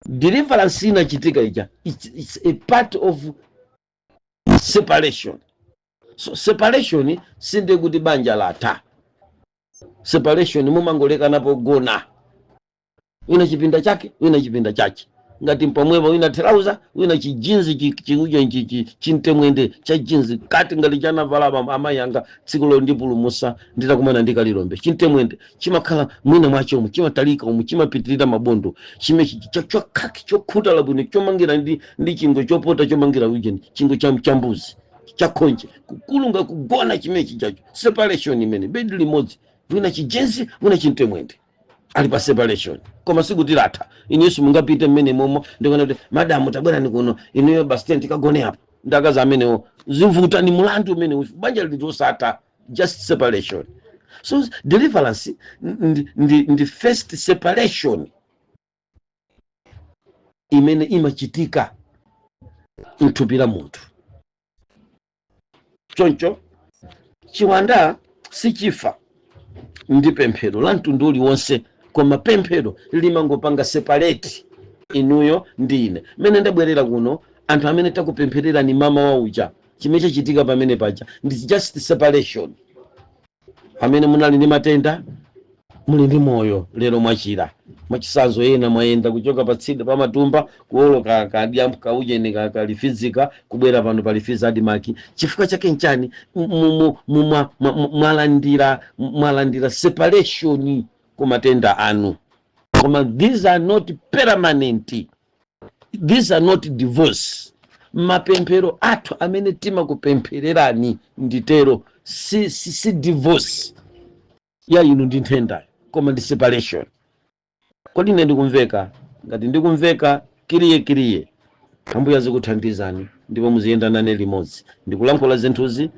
Deliverance inachitika ija, it's a part of separation. So separation sinde kuti banja latha. Separation mumangolekana pogona, wina chipinda chake, wina chipinda chake, ngati mpomwepo wina trouser, wina chijinzi, chiuja chintemwende cha jinzi kati ngati chanavala amayi anga tsiku lo ndipulumusa nditakumana ndi kalilombe. Chintemwende chimakhala mwina mwachomo, chimatalika umu, chimapitirira mabondo, chime chokhaki chokhutala bwino, chomangira ndi chingwe chopota, chomangira ujeni chingwe cha mbuzi chakhonje, kukulunga kugona chimene chijacho. Separation imene bedi limodzi, wina chijinzi, wina chintemwende, ali pa separation, koma sikuti latha. Inunso mungapite mmene momo ndikuona kuti madamu, tabwerani kuno inuyo, basi tikagone apa ndakazi amenewo. Zivuta ni mulandu umene banja lili losatha, just separation. So deliverance ndi first separation imene imachitika mthupi la munthu. Choncho chiwanda sichifa ndi pemphero la mtundu uliwonse, koma pemphero limangopanga separate inuyo ndi ine. Mmene ndabwerera kuno, anthu amene takupemphererani mama wa uja, chimene chachitika pamene paja ndi just separation. Amene munali ndi matenda, muli ndi moyo lero, mwachira. Mwachisanzo, ena mwayenda kuchoka pa tsinde pa matumba, kuoloka kadya kaujeni kalifidzika, kubwera pano palifiza ADMARC. Chifukwa chake nchani? Mwalandira separation ku matenda anu, koma these are not permanent, these are not divorce. Mapemphero athu amene timakupemphererani nditero si divorce ya inu ndi nthendayo, koma ndi separation. Kodi ine ndikumveka? Ngati ndikumveka kiriye kiriye, Ambuye azikuthandizani ndipo muziyenda nane limodzi. Ndikulankhula zinthuzi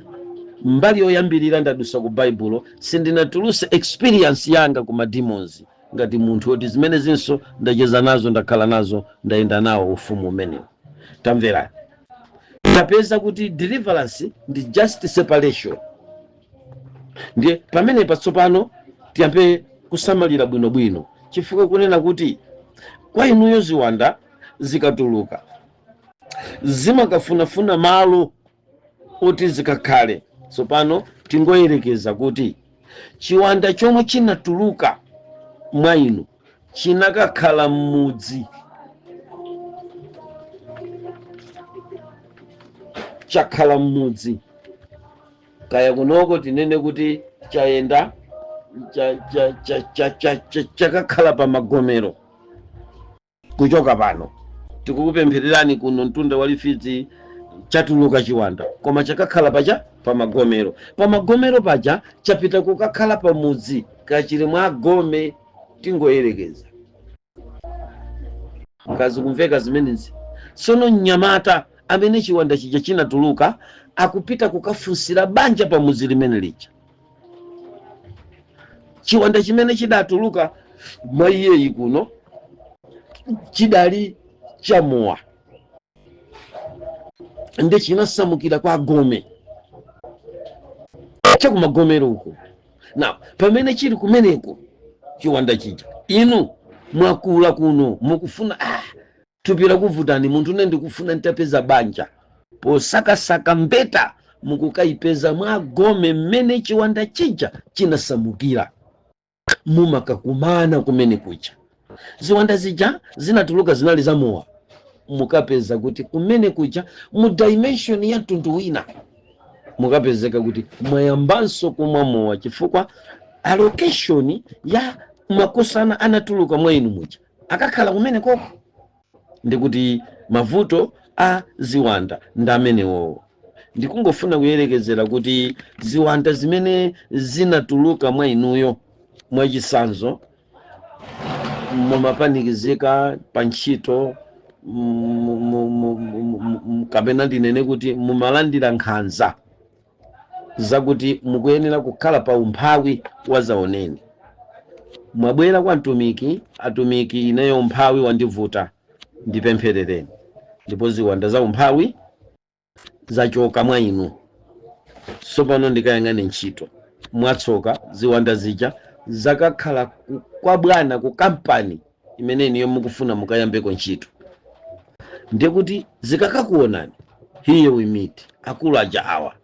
mbali yoyambirira, ndadusa ku Baibulo, sindinatuluse experience yanga ku mademons ngati munthu woti zimene zinso ndacheza nazo, ndakhala nazo, ndayenda nawo ufumu umenewu. Tamverani, tapeza kuti deliverance ndi just separation. Ndiye pamene patsopano tiyambe kusamalira bwinobwino, chifukwa kunena kuti kwa inuyo ziwanda zikatuluka zimakafunafuna malo oti zikakhale. Tsopano tingoyerekeza kuti chiwanda chomwe chinatuluka mwa inu chinakakhala m'mudzi, chakhala m'mudzi kaya kunoko, tinene kuti chayenda chakakhala pa magomero. Kuchoka pano tikukupemphererani kuno mtunda wa Lifidzi, chatuluka chiwanda koma chakakhala pacha pamagomero. Pamagomero paja chapita kukakhala pamudzi kachili mwa gome, tingoyerekeza. Kazi kumveka zimenezi? Tsono mnyamata amene chiwanda chija chinatuluka akupita kukafunsira banja pamudzi limene lija. Chiwanda chimene chidatuluka mwa iyeyi kuno chidali chamowa, ndi chinasamukira kwa gome chakumagomero uko. Na pamene chili kumeneko chiwanda chija, inu mwakula kuno, mukufuna thupi lakuvutani, munthu une ndikufuna nditapeza banja. Posakasaka mbeta mukukayipeza mwa gome mmene chiwanda chija chinasamukira. Mumakakumana kumene kuja, ziwanda zija zinatuluka zinali zamowa, mukapeza kuti kumene kuja mu dimension ya mtundu wina mukapezeka kuti mwayambanso kumwa mowa, chifukwa allocation ya makosana anatuluka mwa inu muja akakhala kumene koko. Ndikuti mavuto a ziwanda ndi amenewowo. Ndikungofuna kuyerekezera kuti ziwanda zimene zinatuluka mwa inuyo, mwachisanzo mumapanikizika pa ntchito, kapena ndinene kuti mumalandira nkhanza zakuti mukuyenera kukhala pa umphawi wa zaoneni. Mwabwera kwa mtumiki: "Atumiki, ineyo umphawi wandivuta, ndipempherereni." Ndipo ziwanda za umphawi zachoka mwa inu. Tsopano ndikayang'ane ntchito. Mwatsoka ziwanda zija zakakhala kwa bwana ku kampani. Imene iniyo mukufuna mukayambeko ntchito, ndiye kuti zikakakuonani, "Here we meet." Akulu aja awa,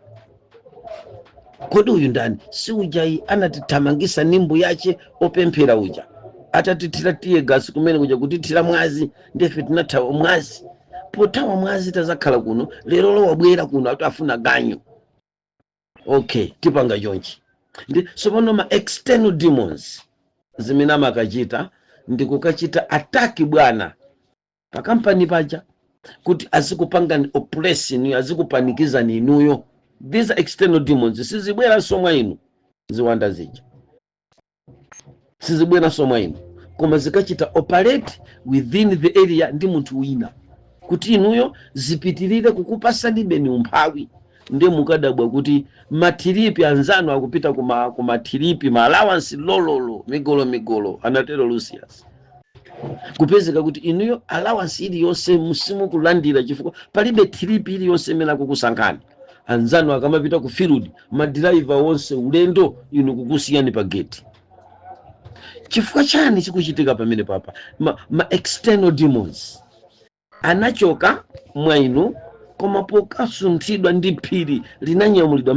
kodi uyu ndani? Si ujayi anatithamangisa nimbu yache opemphera uja, atatithira tear gas kumene kuja, kutithira mwazi? Ndefe tinathawa mwazi. Pothawa mwazi tazakhala kuno. Lero lowabwera kuno ati afuna ganyu. Okay, tipanga chonchi. Ndi sopano ma external demons zimene amakachita ndi kukachita attack bwana pa kampani paja, kuti azikupangani oppress inuyo, azikupanikizani inuyo. These are external demons. Sizibweranso mwa inu. Ziwanda zija sizibweranso mwa inu, koma zikachita operate within the area ndi munthu wina, kuti inuyo zipitirire kukupasani beni umphawi. Ndiye mukadabwa kuti ma trip, anzanu akupita kuma trip, ma allowance lololo, migolo migolo, anatero Lucius. Kupezeka kuti inuyo allowance iliyonse musimukulandira, chifukwa palibe trip iliyonse imene akukusankhani. Anzanu akamapita ku field, ma driver wonse ulendo, inu kukusiyani pa gate. Chifukwa chani chikuchitika pamene papa? Ma external demons anachoka mwa inu, koma pokasunthidwa ndi phiri linanyamulidwa.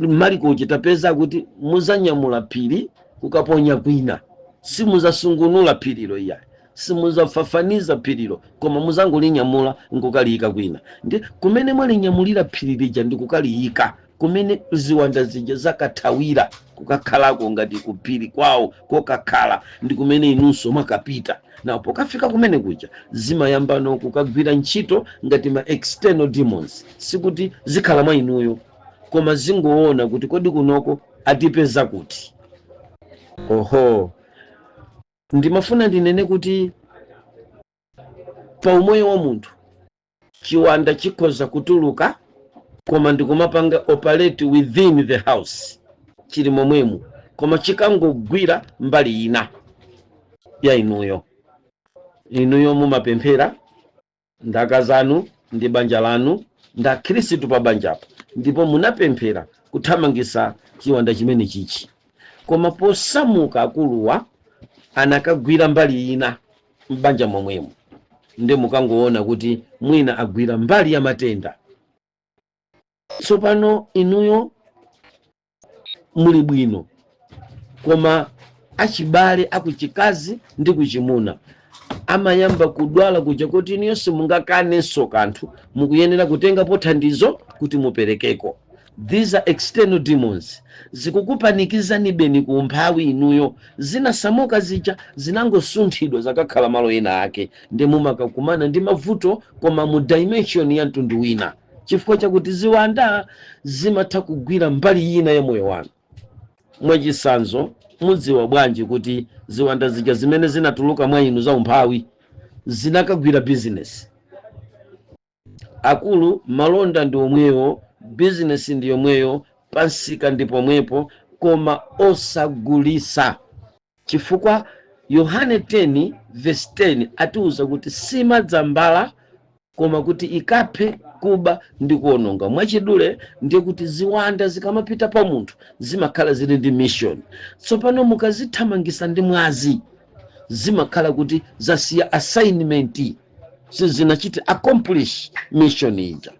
Mariko chitapeza kuti muzanyamula phiri kukaponya kwina. Simuzasungunula phirilo iyayi, simuzafafaniza phirilo, koma muzangolinyamula nkukaliyika kwina. Ndi kumene mwalinyamulira phiri lija ndi kukaliyika kumene ziwanda zija zakathawira kukakhalako ngati kuphiri kwawo kokakhala, ndi kumene inunso mwakapita na. Pokafika kumene kuja, zimayambano kukagwira ntchito ngati ma external demons. Sikuti zikhala mwa inuyo, koma zingoona kuti kodi kunoko atipeza kuti? Oho, ndimafuna ndinene kuti pa umoyo wa munthu chiwanda chikhoza kutuluka, koma ndikumapanga operate within the house, chili momwemo, koma chikangogwira mbali ina ya inuyo. Inuyo mumapemphera ndaka zanu ndi banja lanu, nda Khristu pa banjapo, ndipo munapemphera kuthamangisa chiwanda chimene chichi, koma posamuka akuluwa anakagwira mbali ina m'banja momwemo. Ndi mukangoona kuti mwina agwira mbali ya matenda. Tsopano inuyo muli bwino, koma achibale akuchikazi ndi kuchimuna amayamba kudwala kuja, kuti inuyo simungakanenso kanthu, mukuyenera kutengapo thandizo kuti muperekeko. These are external demons zikukupanikizani beni ku umphawi. Inuyo zinasamuka zija zinangosunthidwa, zakakhala malo ena ake, ndi mumakakumana ndi mavuto, koma mu dimension ya mtundu wina, chifukwa chakuti ziwanda zimatha kugwira mbali ina ya moyo wanu. Mwachisanzo, mudziwa bwanji kuti ziwanda zija zimene zinatuluka mwa inu za umphawi zinakagwira business? Akulu, malonda ndi omwewo, business ndi yomweyo, pansika ndi pomwepo, koma osagulisa, chifukwa Yohane 10 verse 10 atiuza kuti simadzambala koma kuti ikaphe, kuba ndi kuononga. Mwachidule ndiye kuti ziwanda zikamapita pa munthu zimakhala zili ndi mission. Tsopano mukazithamangisa ndi mwazi, zimakhala kuti zasiya assignment, sizinachite accomplish mission ija.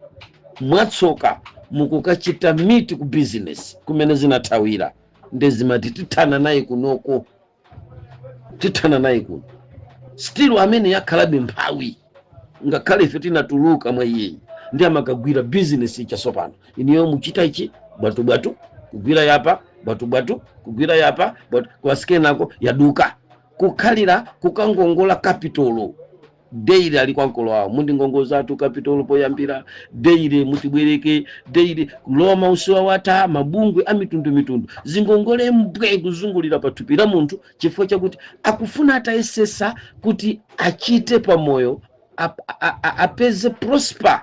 Mwatsoka mukukachita meet ku business kumene zinathawira, ndi zimati, "Tithana naye kunoko, tithana naye kuno." Still amene yakhalabe mphawi, ngakhale ife tinatuluka mwa iyeyi. Ndi amakagwira business ija. Tsopano iniyo muchita ichi bwatubwatu, kugwira yapa bwatubwatu, kugwira yapa bwatu, kwasikenako yaduka, kukhalira kukangongola capital daily. Ali kwa mkolo wawo, "Mundingongozatu capital poyambira daily, mutibwereke daily." Kulowa mausiwa wata mabungwe a mitundumitundu, zingongole mbwe kuzungulira pathupi la munthu, chifukwa chakuti akufuna atayesesa kuti achite pamoyo, apeze prosper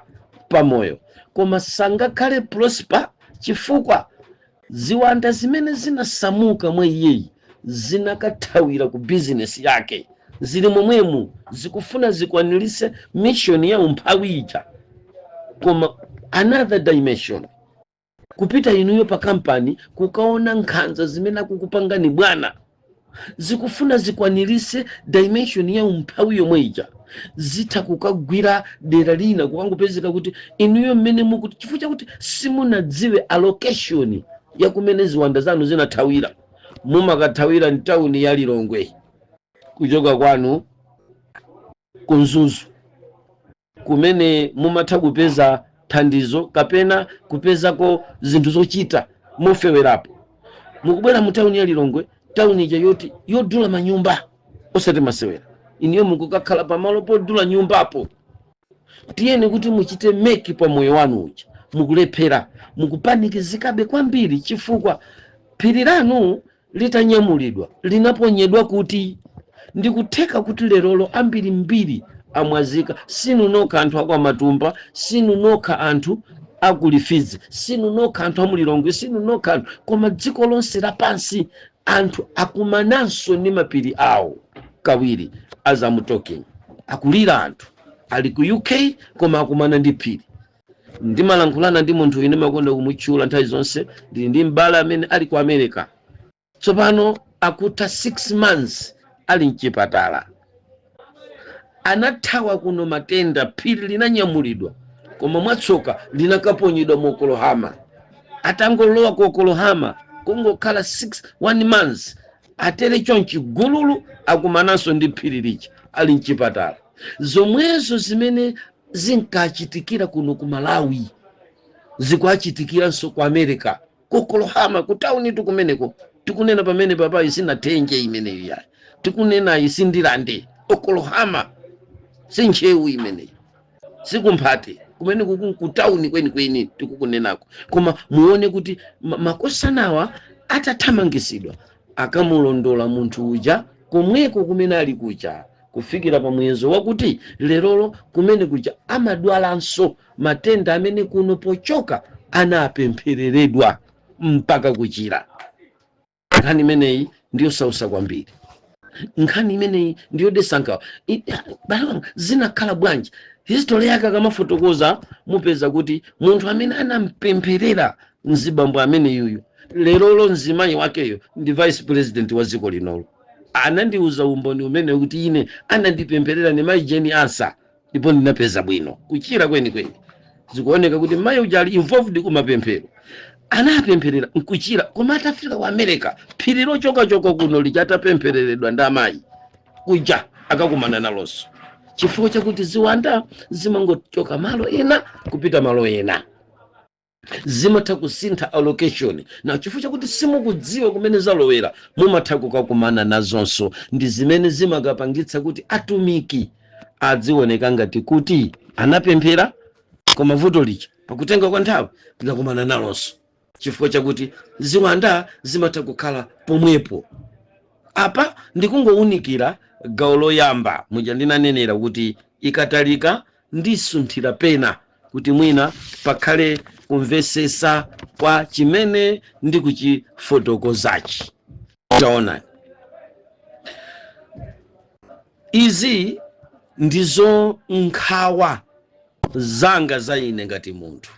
pamoyo, koma sangakhale prosper chifukwa ziwanda zimene zinasamuka mwa iyeyi zinakathawira ku bizinesi yake, zili momwemu, zikufuna zikwanirise mission ya umphawi ija, koma another dimension. Kupita inuyo pa kampani kukaona nkhanza zimene akukupangani bwana. Zikufuna zikwanirise dimension ya umphawi yomwe ija, zitha kukagwira dera lina, kukangopezeka kuti inuyo mmene mukuti, chifukwa chakuti simunadziwe allocation ya kumene ziwanda zanu zinathawira. Mumakathawira mtawuni ya Lilongwe kuchoka kwanu ku Mzuzu, kumene mumatha kupeza thandizo kapena kupezako zinthu zochita mofewerapo. Mukubwera mu tawuni ya Lilongwe, tawuni ija yoti yodula manyumba osati masewera, iniyo mukukakhala pamalo podula nyumbapo. Tiyeni kuti muchite make pa moyo wanu uja, mukulephera, mukupanikizikabe kwambiri, chifukwa phiri lanu litanyamulidwa linaponyedwa kuti ndikutheka kuti lerolo ambiri mbiri amwazika. Sinu nokha anthu akwamatumba, sinu nokha anthu akulifizi, sinu nokha anthu amulilongwe, sinu nokha anthu, koma dziko lonse lapansi anthu akumananso ndi mapiri awo kawiri. As I'm talking, akulira anthu ali ku UK, koma akumana ndi phiri. Ndimalankhulana ndi munthu ine makonda kumutchula nthawi zonse. Ndili ndi m'bale amene ali ku America tsopano, akutha 6 months ali mchipatala. Anathawa kuno matenda, phiri linanyamulidwa, koma mwatsoka linakaponyedwa mu Oklahoma. Atangolowa ku Oklahoma, kungokhala 6 1 months atere chonchi, gululu akumananso ndi phiri lija ali mchipatala. Zomwezo zimene zinkachitikira kuno ku Malawi zikuachitikiranso ku America, ku Oklahoma, ku tawuni kumeneko. Tikunena pamene papayi sinathenje imeneyo yayi, tikunenayi sindilande Oklahoma, sinchewu imeneyi, sikumphate kumene kuku ku tawuni kwenikweni tikukunenako. Koma muone kuti makosanawa atathamangisidwa akamulondola munthu uja komweko kumene ali kuja, kufikira pa muyezo wakuti lerolo kumene kuja amadwalanso matenda amene kuno pochoka anapemphereredwa mpaka kuchira. Nkhani imeneyi ndiyosausa kwambiri, nkhani imeneyi ndiyodetsa nkhawa. Bale wanga, zinakhala bwanji? History yake akamafotokoza, mupeza kuti munthu amene anampempherera mzibambo amene yuyu, lerolo mzimayi wakeyo ndi vice president wa dziko linolo. Anandiuza umboni umene kuti ine anandipempherera ni mayi Jane Ansah, ndipo ndinapeza bwino kuchira kwenikweni. Zikuoneka kuti mayi uja ali involved kumapemphero, anapempherera nkuchira. Koma atafika ku America, phiri lochokachoka kuno lichatapemphereredwa ndi amayi kuja akakumana nalonso, chifukwa chakuti ziwanda zimangochoka malo ena kupita malo ena, zimatha kusintha allocation. Na chifukwa chakuti simukudziwa kumene zalowera, mumatha kukakumana nazonso. Ndi zimene zimakapangitsa kuti atumiki adzioneka ngati kuti anapemphera, koma vuto lija pakutenga kwa nthawi tikakumana nalonso, chifukwa chakuti ziwanda zimatha kukhala pomwepo. Apa ndikungowunikira gawo loyamba muja ndinanenera kuti ikatalika ndisunthira pena, kuti mwina pakhale kumvesesa kwa chimene ndikuchifotokozachi. Taonani, izi ndizo nkhawa zanga za ine ngati munthu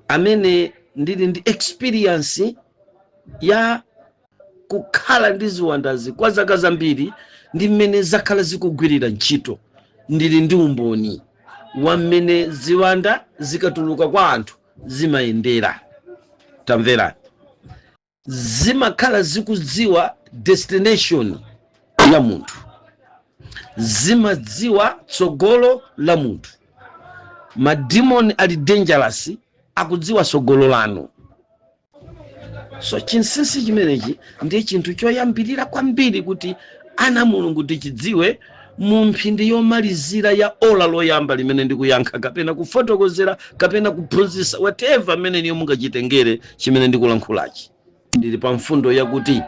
amene ndili ndi experience ya kukhala ndi ziwandazi kwa zaka zambiri ndi mmene zakhala zikugwirira ntchito. Ndili ndi umboni wa mmene ziwanda zikatuluka kwa anthu zimayendera. Tamverani, zimakhala zikudziwa destination ya munthu, zimadziwa tsogolo la munthu. Mademoni ali dangerous, akudziwa tsogolo lanu. So chinsinsi chimenechi ndiye chinthu choyambirira kwambiri kuti ana Mulungu tichidziwe mu mphindi yomalizira ya ola loyamba limene ndikuyankha kapena kufotokozera kapena kuphunzitsa, whatever amene niyo mungachitengere chimene ndikulankhulachi. Ndili pa mfundo yakuti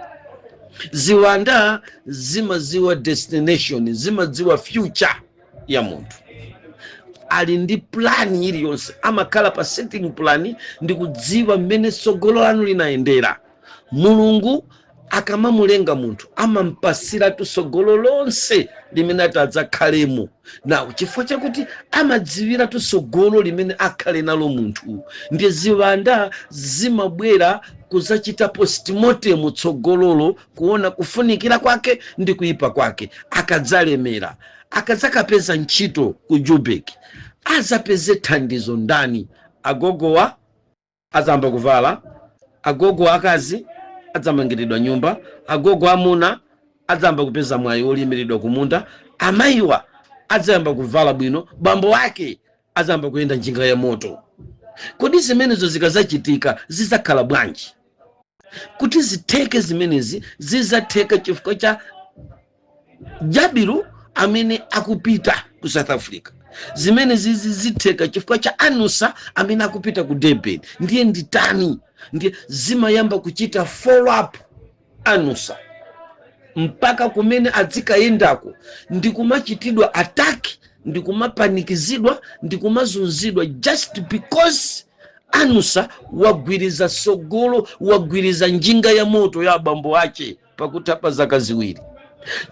ziwanda zimadziwa destination, zimadziwa future ya munthu. Ali ndi plan iliyonse, amakhala pa setting plan ndi kudziwa mmene tsogolo lanu linayendera. Mulungu akamamulenga munthu amampasiratu tsogolo lonse limene ati adzakhalemo nawo. Chifukwa chakuti amadziwiratu tsogolo limene akhale nalo munthu, ndiye ziwanda zimabwera Kuzachita postmortem tsogololo, kuona kufunikira kwake ndi kuyipa kwake. Akadzalemera, akadzakapeza ntchito ku Joburg, azapeze thandizo ndani? Agogowa azamba kuvala, agogo akazi adzamangiridwa nyumba, agogo amuna adzayamba kupeza mwayi wolimiridwa kumunda, amayiwa adzayamba kuvala bwino, bambo ake adzayamba kuyenda njinga ya moto. Kodi zimenezo zikazachitika zidzakhala bwanji? Kuti zitheke zimenezi, zizatheka chifukwa cha Jabiru amene akupita ku South Africa. Zimene zizi zitheka chifukwa cha Anusa amene akupita ku Durban. Ndiye nditani? Ndiye zimayamba kuchita follow up Anusa mpaka kumene adzikayendako, ndikumachitidwa attack, ndikumapanikizidwa, ndikumazunzidwa, just because Anusa wagwiriza sogolo, wagwiriza njinga ya moto ya abambo ache pakutha pa zaka 2,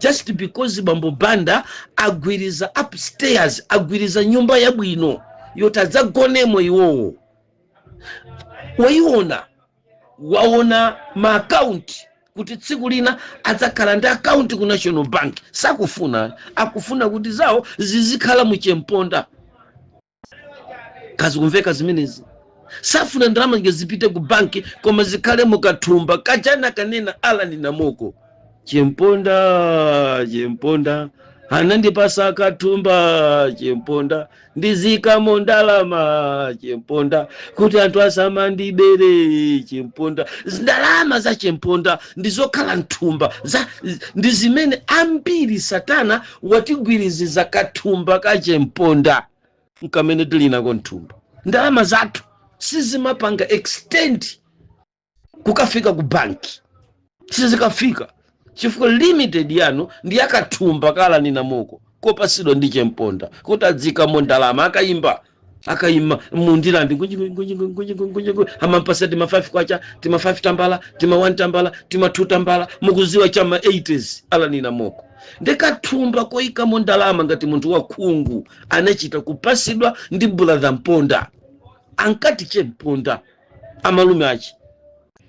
just because bambo Banda agwiriza upstairs, agwiriza nyumba yabwino yoti adzagonemo iwowo. Wayiona, waona maakaunti kuti tsiku lina adzakhala ndi akaunti ku National Bank. Sakufuna, akufuna kuti zawo zizikhala muchemponda. Kazi kumveka zimenezi? Safuna ndalama nge zipite ku banki, koma zikhale mukathumba kachana kanena Alani Namoko. Chemponda, chemponda anandipasa kathumba, chemponda ndizikamo ndalama, chemponda kuti anthu asamandibere. Chemponda, ndalama za chemponda ndizokhala mthumba za, ndi zimene ambiri satana watigwiriziza kathumba ka chemponda nkamene tili nako mthumba. Ndalama zathu sizimapanga extend kukafika ku banki, sizikafika chifukwa limited yanu ndi yakathumba kala ninamoko kopasidwa ndi chemponda kuti adzikamo ndalama. Akayimba, akayima mundilandi, amampasa tima 5 kwacha, tima 5 tambala, tima 1 tambala, tima 2 tambala, mukuziwa chama 80s alanina moko. Ndikathumba koyikamo ndalama ngati munthu wakhungu anachita kupasidwa ndi brother Mponda, ankati chemponda amalume achi,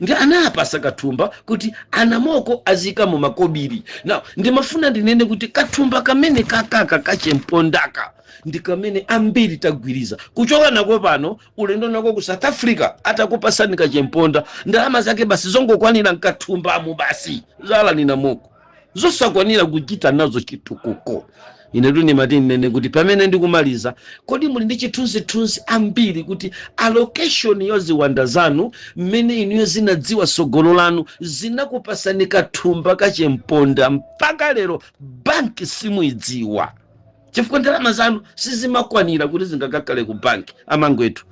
ndi anapasa kathumba kuti anamoko azikamo makobiri. Now ndimafuna ndinene kuti kathumba kamene kakaka kachempondaka ndi kamene ambiri tagwiriza kuchoka nako pano ulendo nako ku South Africa. Atakupasani kachemponda, ndalama zake basi zongokwanira mkathumbamo basi, zalanina moko, zosakwanira kuchita nazo chitukuko. Inetu ndimati ndinene kuti pamene ndikumaliza, kodi muli ndi chithunzithunzi ambiri kuti allocation ya ziwanda zanu mmene inuyo zinadziwa sogolo lanu, zinakupasani kathumba kachemponda, mpaka lero banki simuidziwa chifukwa ndalama zanu sizimakwanira kuti zingakakhale ku banki? Amangwetu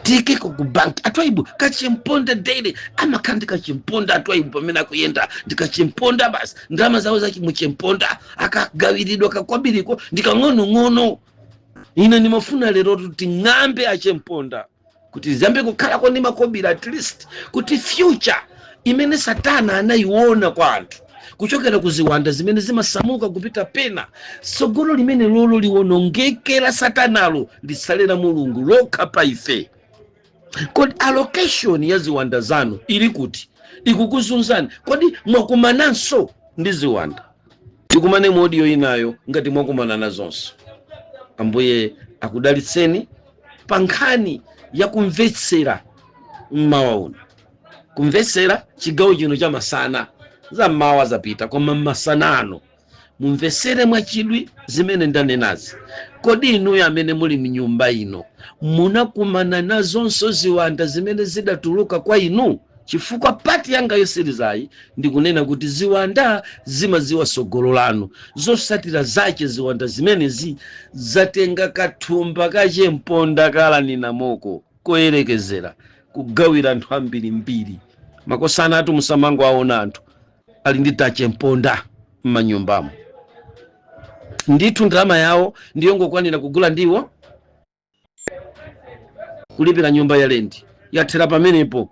tikeko ku banki. Atwaibu kachimponda daily amakhala ndi kachimponda. Atwaibu pamene akuyenda ndi kachimponda basi, ndalama zawo zaki muchimponda, akagawiridwa kakwabiriko ndi kang'onong'ono. Ine ndimafuna lero kuti ng'ambe achimponda kuti ziyambe kukhalako ndi makobiri at least, kuti future imene satana anayiona kwa anthu kuchokera ku ziwanda zimene zimasamuka kupita pena, tsogolo limene lolo liwonongeke la satanalo, lisale la Mulungu lokha pa ife. Kodi allocation ya ziwanda zanu ili kuti ikukuzunzani? Kodi mwakumananso ndi ziwanda? Tikumane mu audio inayo ngati mwakumana nazonso. Ambuye akudalitseni pa nkhani ya kumvetsera mmawa uno, kumvetsera chigawo chino cha masana. Za mmawa zapita, koma masana ano mumvetsere mwachidwi zimene ndanenazi. Kodi inuyo amene muli mnyumba ino munakumana nazonso ziwanda zimene zidatuluka kwa inu? Chifukwa part yanga yosirizayi ndikunena kuti ziwanda zimaziwa sogolo lanu. Zosatira zache, ziwanda zimenezi zatenga kathumba kachemponda kalanina moko koyerekezera kugawira anthu ambirimbiri. Makosana atu musamango aona anthu ali ndi tachemponda m'manyumbamo. Ndithu ndalama yawo ndiyongokwanira kugula ndiwo, kulipira nyumba ya lendi, yathera pamenepo.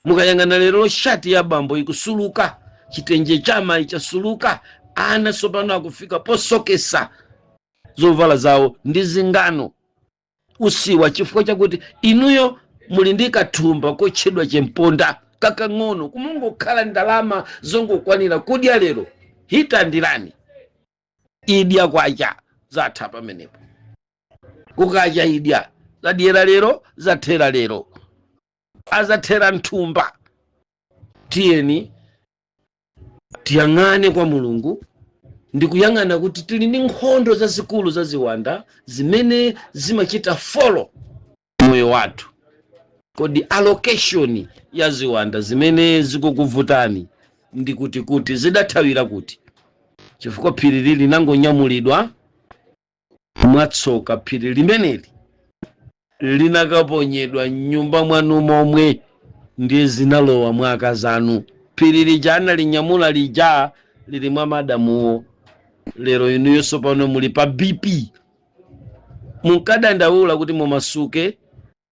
Mukayang'ana lero, shati ya bambo ikusuluka, chitenje cha mayi chasuluka, ana tsopano akufika posokesa zovala zawo ndi zingano usiwa, chifukwa chakuti inuyo Muli ndi kathumba kotchedwa chemponda kakang'ono, kumungokhala ndalama zongokwanira kudya lero, hitandirani idya kwacha, zatha pamenepo. Kukacha idya, zadyera lero, zathera lero, azathera nthumba. Tiyeni tiyang'ane kwa Mulungu ndikuyang'ana kuti tili ndi nkhondo zazikulu za ziwanda zimene zimachita follow moyo wathu. Kodi allocation ya ziwanda zimene zikukuvutani ndi kuti zidathawira kuti? Chifukwa phiri lili linangonyamulidwa mwatsoka. Phiri limeneli linakaponyedwa mnyumba mwanu momwe, ndiye zinalowa mwa akazanu. Phiri lija analinyamula lija lili mwa madamuwo. Lero inuyonso pano muli pa BP. Munkadandaula kuti mumasuke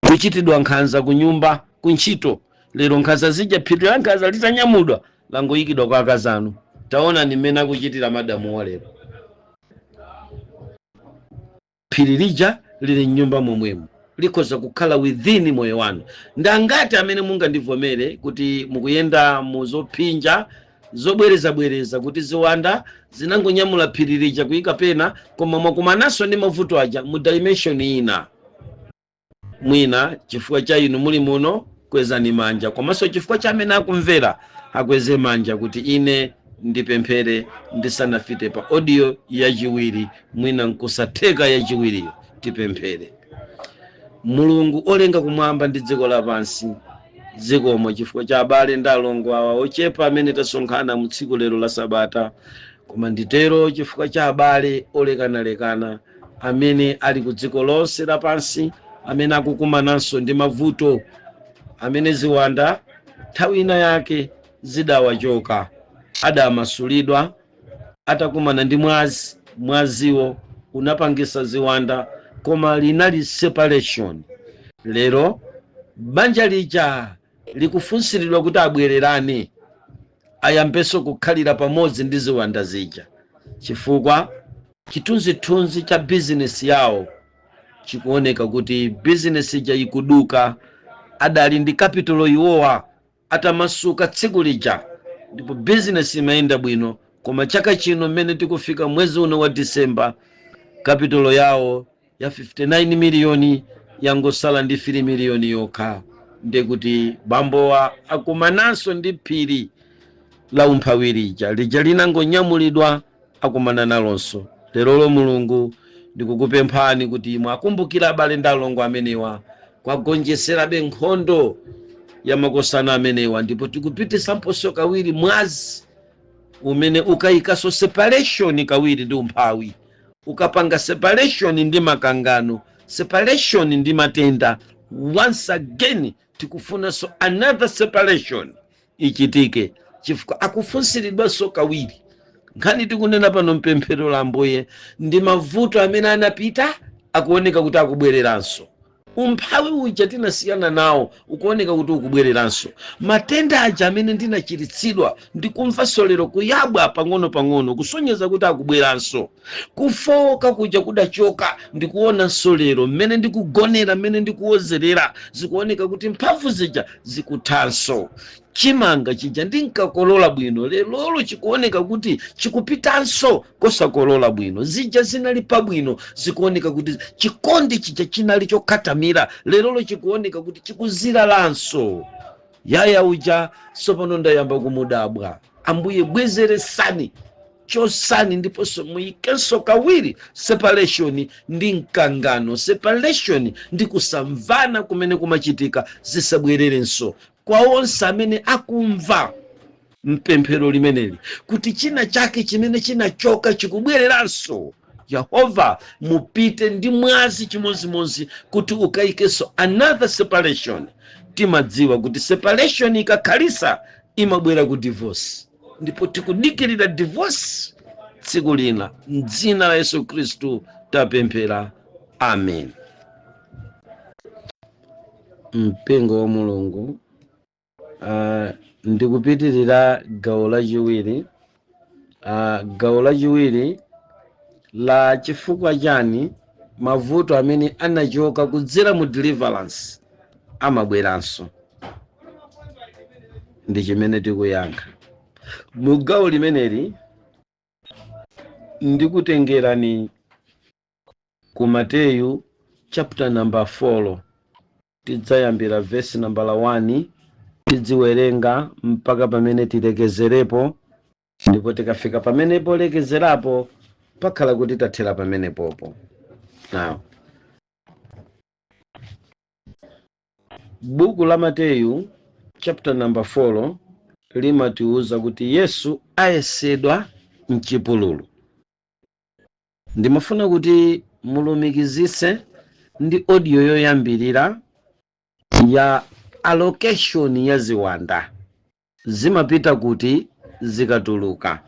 kuchitidwa nkhanza ku nyumba, ku ntchito. Lero nkhanza zija, phiri la nkhanza litanyamudwa, langoyikidwa kwa akazanu. Taona ni mmene akuchitira madamuwo lero. Phiri lija lili mnyumba momwemo, likhoza kukhala within moyo wanu. Ndangati amene mungandivomere kuti mukuyenda mu zophinja zobwerezabwereza, kuti ziwanda zinangonyamula phiri lija kuyika pena, koma mwakumananso ndi mavuto aja mu dimension ina? Mwina chifukwa cha inu muli muno, kwezani manja, komanso chifukwa cha amene akumvera akweze manja, kuti ine ndipemphere ndisanafite pa audio yachiwiri. Mwina nkusatheka yachiwiriyo. Tipemphere. Mulungu olenga kumwamba ndi dziko lapansi, zikomo chifukwa cha abale ndi alongo awa ochepa amene tasonkhana mu tsiku lero la Sabata. Koma nditero chifukwa cha abale olekanalekana amene ali ku dziko lonse lapansi, amene akukumananso ndi mavuto amene ziwanda nthawi ina yake zidawachoka, adamasulidwa atakumana ndi mwazi. Mwaziwo unapangisa ziwanda, koma linali separation. Lero banja lija likufunsiridwa kuti abwererane, ayambenso kukhalira pamodzi ndi ziwanda zija, chifukwa chithunzithunzi cha bizinesi yawo chikuoneka kuti bizinesi ija ikuduka. Adali ndi capital iwowa atamasuka tsiku lija, ndipo bizinesi imayenda bwino. Koma chaka chino, mmene tikufika mwezi uno wa Disemba, capital yawo ya 59 miliyoni yangosala ndi 3 miliyoni yokha. Ndekuti bambowa akumananso ndi phiri la umphawi lija, lija linangonyamulidwa, akumana nalonso lerolo. Mulungu, ndikukupemphani kuti mwakumbukira abale ndi alongo amenewa, kwagonjeserabe nkhondo ya makosana amenewa. Ndipo tikupitisa mposo kawiri mwazi umene ukayikanso separation kawiri ndi umphawi, ukapanga separation ndi makangano, separation ndi matenda. Once again tikufunanso another separation ichitike, chifukwa akufunsiridwanso kawiri. Nkhani tikunena pano mpemphero la Ambuye ndi mavuto amene anapita akuoneka kuti akubwereranso. Umphawi uja tinasiyana nawo ukuoneka kuti ukubwereranso. Matenda aja amene ndinachiritsidwa, ndikumvanso lero kuyabwa pang'ono-pang'ono, kusonyeza kuti akubweranso. Kufoka kuja kudachoka, ndikuonanso lero mmene ndikugonera, mmene ndikuwozerera, zikuoneka kuti mphamvu zija zikuthanso. Chimanga chija ndinkakolola bwino, lerolo chikuoneka kuti chikupitanso kosakolola bwino. Zija zinali pabwino, zikuoneka kuti chikondi chija chinali chokhatamira, lerolo chikuoneka kuti chikuziralanso. Yaya uja tsopano ndayamba kumudabwa. Ambuye, bwezeresani, chosani, ndiponso muyikenso kawiri separation ndi mkangano, separation ndi kusamvana kumene kumachitika, zisabwererenso kwa onse amene akumva mpemphero limeneli, kuti china chake chimene chinachoka chikubwereranso. Yehova, mupite ndi mwazi chimozimozi kuti ukayikenso another separation. Timadziwa kuti separation ikakhalisa imabwera ku divorce, ndipo tikudikirira divorce tsiku lina. Mdzina la Yesu Khristu tapemphera, amen. Mpingo wa Mulungu, ndikupitirira gawo lachiwiri, gawo lachiwiri la chifukwa chani mavuto amene anachoka kudzera mu deliverance. Amabweranso. Ndi chimene tikuyankha mu gawo limeneli. Ndikutengerani ku Mateyu chapter number 4. Tidzayambira verse number 1, tidziwerenga mpaka pamene tilekezerepo, ndipo tikafika pamene polekezerapo pakhala kuti tathera pamenepopo. Now, buku la Mateyu chapter number 4 limatiuza kuti Yesu ayesedwa mchipululu. Ndimafuna kuti mulumikizise ndi audio yoyambirira ya allocation ya ziwanda zimapita kuti zikatuluka.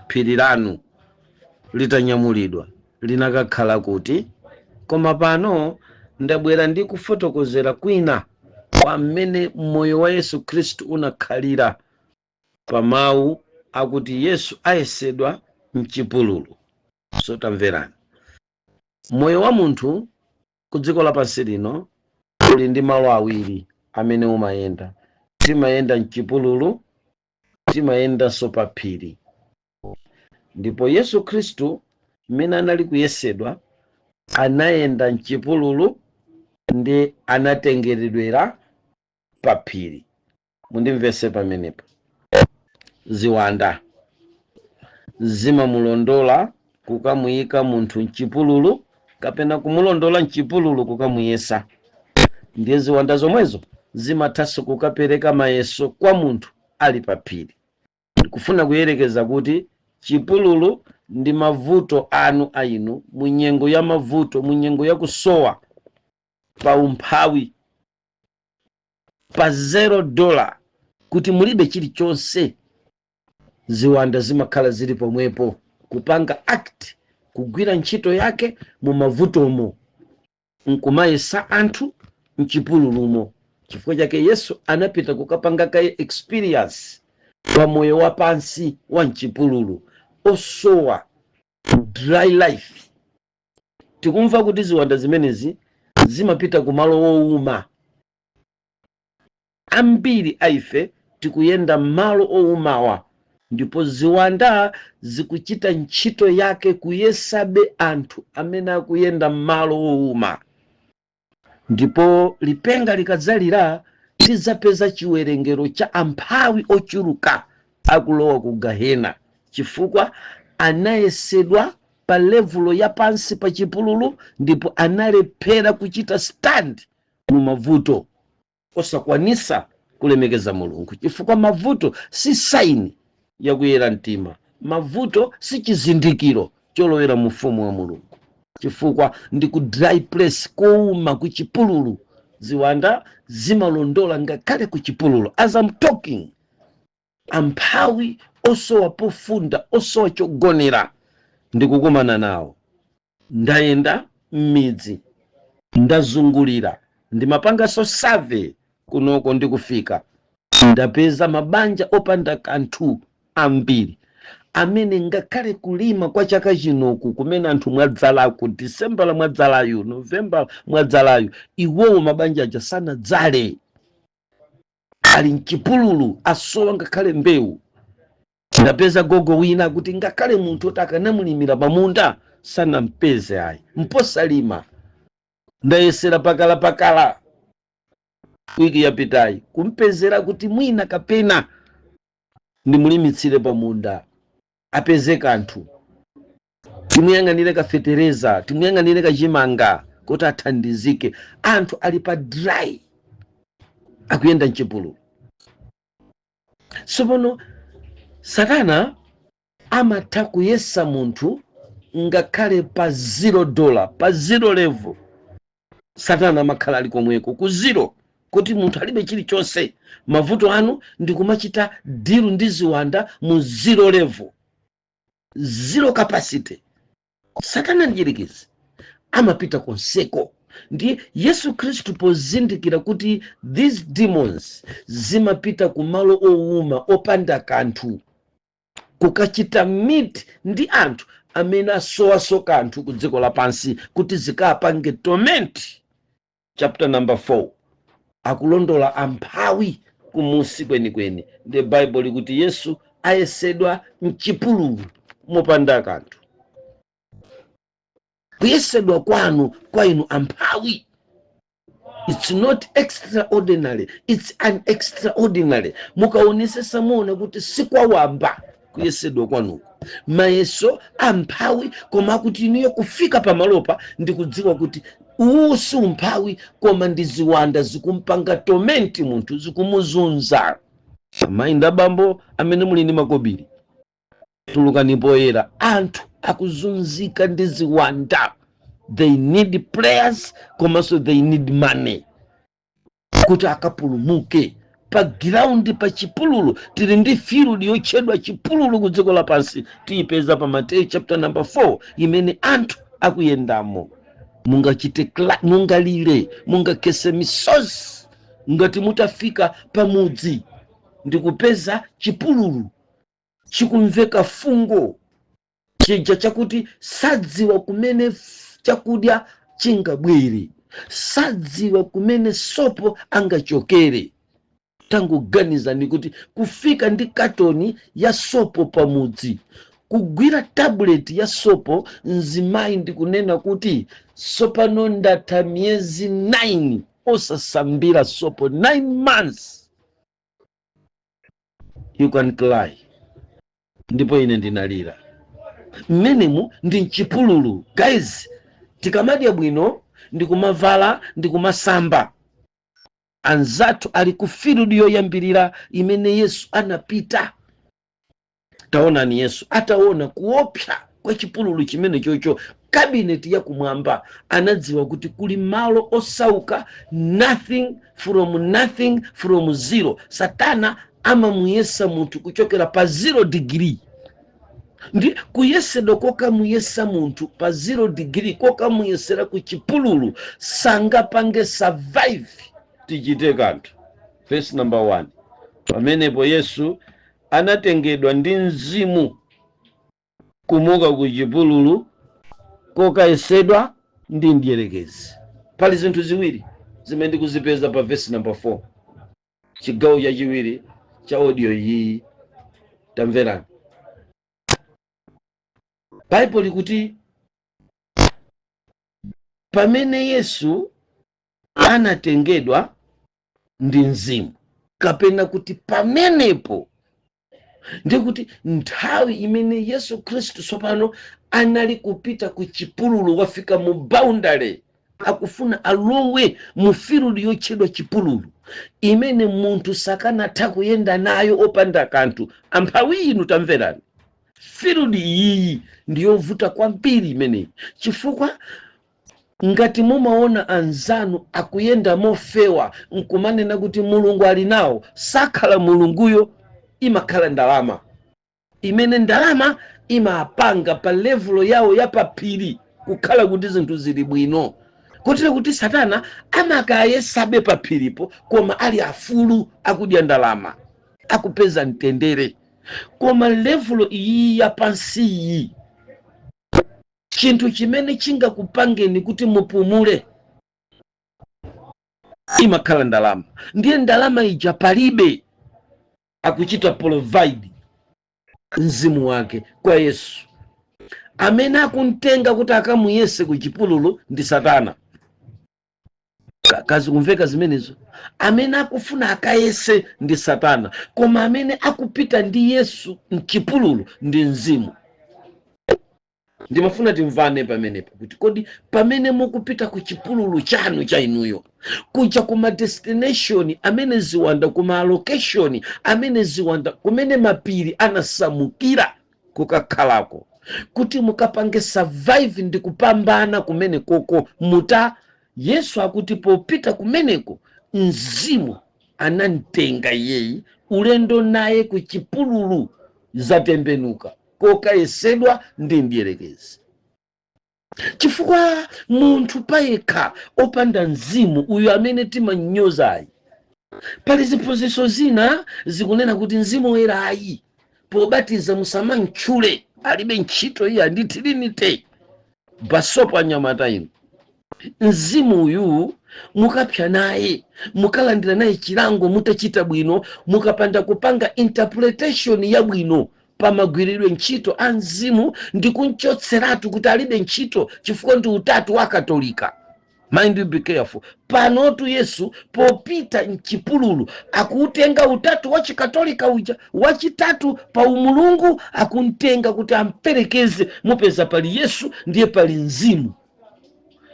Phiri lanu litanyamulidwa linakakhala kuti? Koma pano ndabwera ndi kufotokozera kwina kwa mmene moyo wa Yesu Khristu unakhalira pa mawu akuti Yesu ayesedwa mchipululu. So tamverani, moyo wa munthu ku dziko lapansi lino uli ndi malo awiri amene umayenda. Timayenda mchipululu, timayendanso pa phiri. Ndipo Yesu Khristu mmene anali kuyesedwa anayenda mchipululu ndi anatengeredwera pa phiri. Mundimvese pamenepo. Ziwanda zimamulondola kukamuyika munthu mchipululu kapena kumulondola mchipululu kukamuyesa. Ndiye ziwanda zomwezo zimathanso kukapereka mayeso kwa munthu ali pa phiri. Ndikufuna kuyerekeza kuti chipululu ndi mavuto anu a inu mu nyengo ya mavuto, mu nyengo ya kusowa, pa umphawi, pa $0, kuti mulibe chilichonse. Ziwanda zimakhala zili pomwepo kupanga act, kugwira ntchito yake mu mavutomo, nkumayesa anthu mchipululumo. Chifukwa chake Yesu anapita kukapanga kaye experience pa moyo wa pansi wa mchipululu osowa, dry life. Tikumva kuti ziwanda zimenezi zimapita kumalo wowuma. Ambiri aife tikuyenda malo owumawa, ndipo ziwanda zikuchita ntchito yake kuyesabe anthu amene akuyenda malo owuma. Ndipo lipenga likadzalira, tidzapeza chiwerengero cha amphawi ochuluka akulowa ku gahena, chifukwa anayesedwa pa level ya pansi pa chipululu ndipo analephera kuchita stand mu mavuto, osakwanisa kulemekeza Mulungu, chifukwa mavuto si sign yakuyera mtima, mavuto si chizindikiro cholowera mu ufumu wa Mulungu, chifukwa ndi ku dry place, kowuma, ku chipululu. Ziwanda zimalondola ngakhale ku chipululu. As I'm talking, amphawi osowa pofunda, osowa chogonera, ndikukumana nawo. Ndayenda m'midzi, ndazungulira, ndimapanganso survey kunoko. Ndikufika ndapeza mabanja opanda kanthu ambiri amene ngakhale kulima kwa chaka chinoku kumene anthu mwadzalaku, Disembala mwadzalayu, Novemba mwadzalayu, iwowo mabanja aja sanadzale, ali mchipululu, asowa ngakhale mbewu. Ndapeza gogo wina kuti ngakhale munthu oti akanamulimira pamunda sanampeze ayi, mposalima. Ndayesera pakalapakala wiki yapitayi kumpezera kuti mwina kapena ndimulimitsire pamunda apeze kanthu, timuyang'anire kafetereza, timuyang'anire kachimanga kuti athandizike. Anthu ali pa dry, akuyenda mchipululu. Tsopano Satana amatha kuyesa munthu ngakhale pa $0, pa zero level. Satana amakhala ali komweko ku zero, kuti munthu alibe chilichonse. Mavuto anu ndikumachita deal ndi ziwanda mu zero level, zero capacity. Satana ndichirekezi amapita konseko. Ndi Yesu Khristu pozindikira kuti these demons zimapita ku malo owuma opanda kanthu kukachita meet ndi anthu amene asowaso kanthu ku dziko lapansi kuti zikapange torment, chapter number 4. Akulondola amphawi kumusi kwenikweni. Ndi Baibulo likuti Yesu ayesedwa mchipululu mopanda kanthu. Kuyesedwa kwanu, kwa inu amphawi, it's not extraordinary, it's an extraordinary. Mukaonesesa muona kuti sikwawamba kuyesedwa kwanuko, mayeso amphawi, koma akuti inuyo kufika pamalopa ndikudziwa kuti uwu si umphawi, koma ndi ziwanda zikumpanga torment munthu, zikumuzunza. Amayi ndi abambo amene muli ndi makobiri, tulukani poyera. Anthu akuzunzika ndi ziwanda. They need prayers, komanso they need money kuti akapulumuke. Pa ground pa chipululu, tili ndi field yotchedwa chipululu ku dziko lapansi, tiyipeza pa Mateyu chapter number 4, imene anthu akuyendamo. Mungachite mungalire, mungakhese misozi ngati mutafika pamudzi ndikupeza chipululu chikumveka fungo chija chakuti sadziwa kumene chakudya chingabwere, sadziwa kumene sopo angachokere. Tangoganizani kuti kufika ndi katoni ya sopo pamudzi, kugwira tablet ya sopo, mzimayi ndikunena kuti sopano ndatha miyezi 9 osasambira sopo, 9 months, you can cry. Ndipo ine ndinalira. Mmenemu ndi mchipululu, guys. Tikamadya bwino, ndikumavala, ndikumasamba, anzathu ali ku field yoyambirira imene Yesu anapita. Taonani, Yesu ataona kuopsa kwa chipululu chimene chocho, cabinet yakumwamba anadziwa kuti kuli malo osauka, nothing from nothing, from zero. Satana amamuyesa munthu kuchokera pa 0 degree. Ndi kuyesedwa kokamuyesa munthu pa 0 degree, kokamuyesera ku chipululu, sangapange survive. Tichite kanthu. Verse number 1: pamenepo Yesu anatengedwa ndi Mzimu kumuka ku chipululu kokayesedwa ndi mdierekezi. Pali zinthu ziwiri zimene ndikuzipeza pa verse number 4, chigawo chachiwiri cha audio iyi. Tamverani, Baibulo likuti pamene Yesu anatengedwa ndi Mzimu, kapena kuti pamenepo, ndikuti nthawi imene Yesu Khristu tsopano anali kupita ku chipululu, wafika mu boundary, akufuna alowe mu field yotchedwa chipululu, imene munthu sakanatha kuyenda nayo opanda kanthu. Amphawi inu, tamverani, field iyi ndiyovuta kwambiri imeneyi, chifukwa ngati mumaona anzanu akuyenda mofewa nkumanena kuti Mulungu ali nawo, sakhala Mulunguyo, imakhala ndalama, imene ndalama imapanga pa level yawo ya paphiri kukhala kuti zinthu zili bwino, kotero kuti Satana amakayesabe paphiripo, koma ali afulu, akudya ndalama, akupeza mtendere. Koma level iyi yapansiyi, chinthu chimene chingakupangeni kuti mupumule imakhala ndalama. Ndiye ndalama ija palibe, akuchita provide mzimu wake kwa Yesu. Amene akumtenga kuti akamuyese ku chipululu ndi Satana. Kazi kumveka zimenezo? Amene akufuna akayese ndi Satana, koma amene akupita ndi Yesu mchipululu ndi mzimu. Ndimafuna timvane pamenepo kuti kodi pamene mukupita ku chipululu chanu cha inuyo kuja, kuma destination amene ziwanda, kuma location amene ziwanda, kumene mapiri anasamukira kukakhalako, kuti mukapange survive ndi kupambana kumene koko muta, Yesu akuti popita kumeneko mzimu anamtenga iyeyi ulendo naye ku chipululu, zatembenuka, kokayesedwa ndi mdierekezi. Chifukwa munthu payekha opanda mzimu uyu amene timanyozayi, pali ziphunzitso zina zikunena kuti Mzimu Woyera ayi, pobatiza musamantchule, alibe ntchito iya ndi Trinity. Basopo anyamata inu, mzimu uyu Mukapsa naye, mukalandira naye chilango mutachita bwino. Mukapanda kupanga interpretation yabwino pamagwiridwe ntchito a mzimu ndi kunchotseratu kuti alibe ntchito chifukwa ndi utatu wa Katolika. Mind you, be careful. Panotu Yesu popita mchipululu akuutenga utatu wa Chikatolika uja, wachitatu pa umulungu, akumtenga kuti amperekeze. Mupeza pali Yesu, ndiye pali mzimu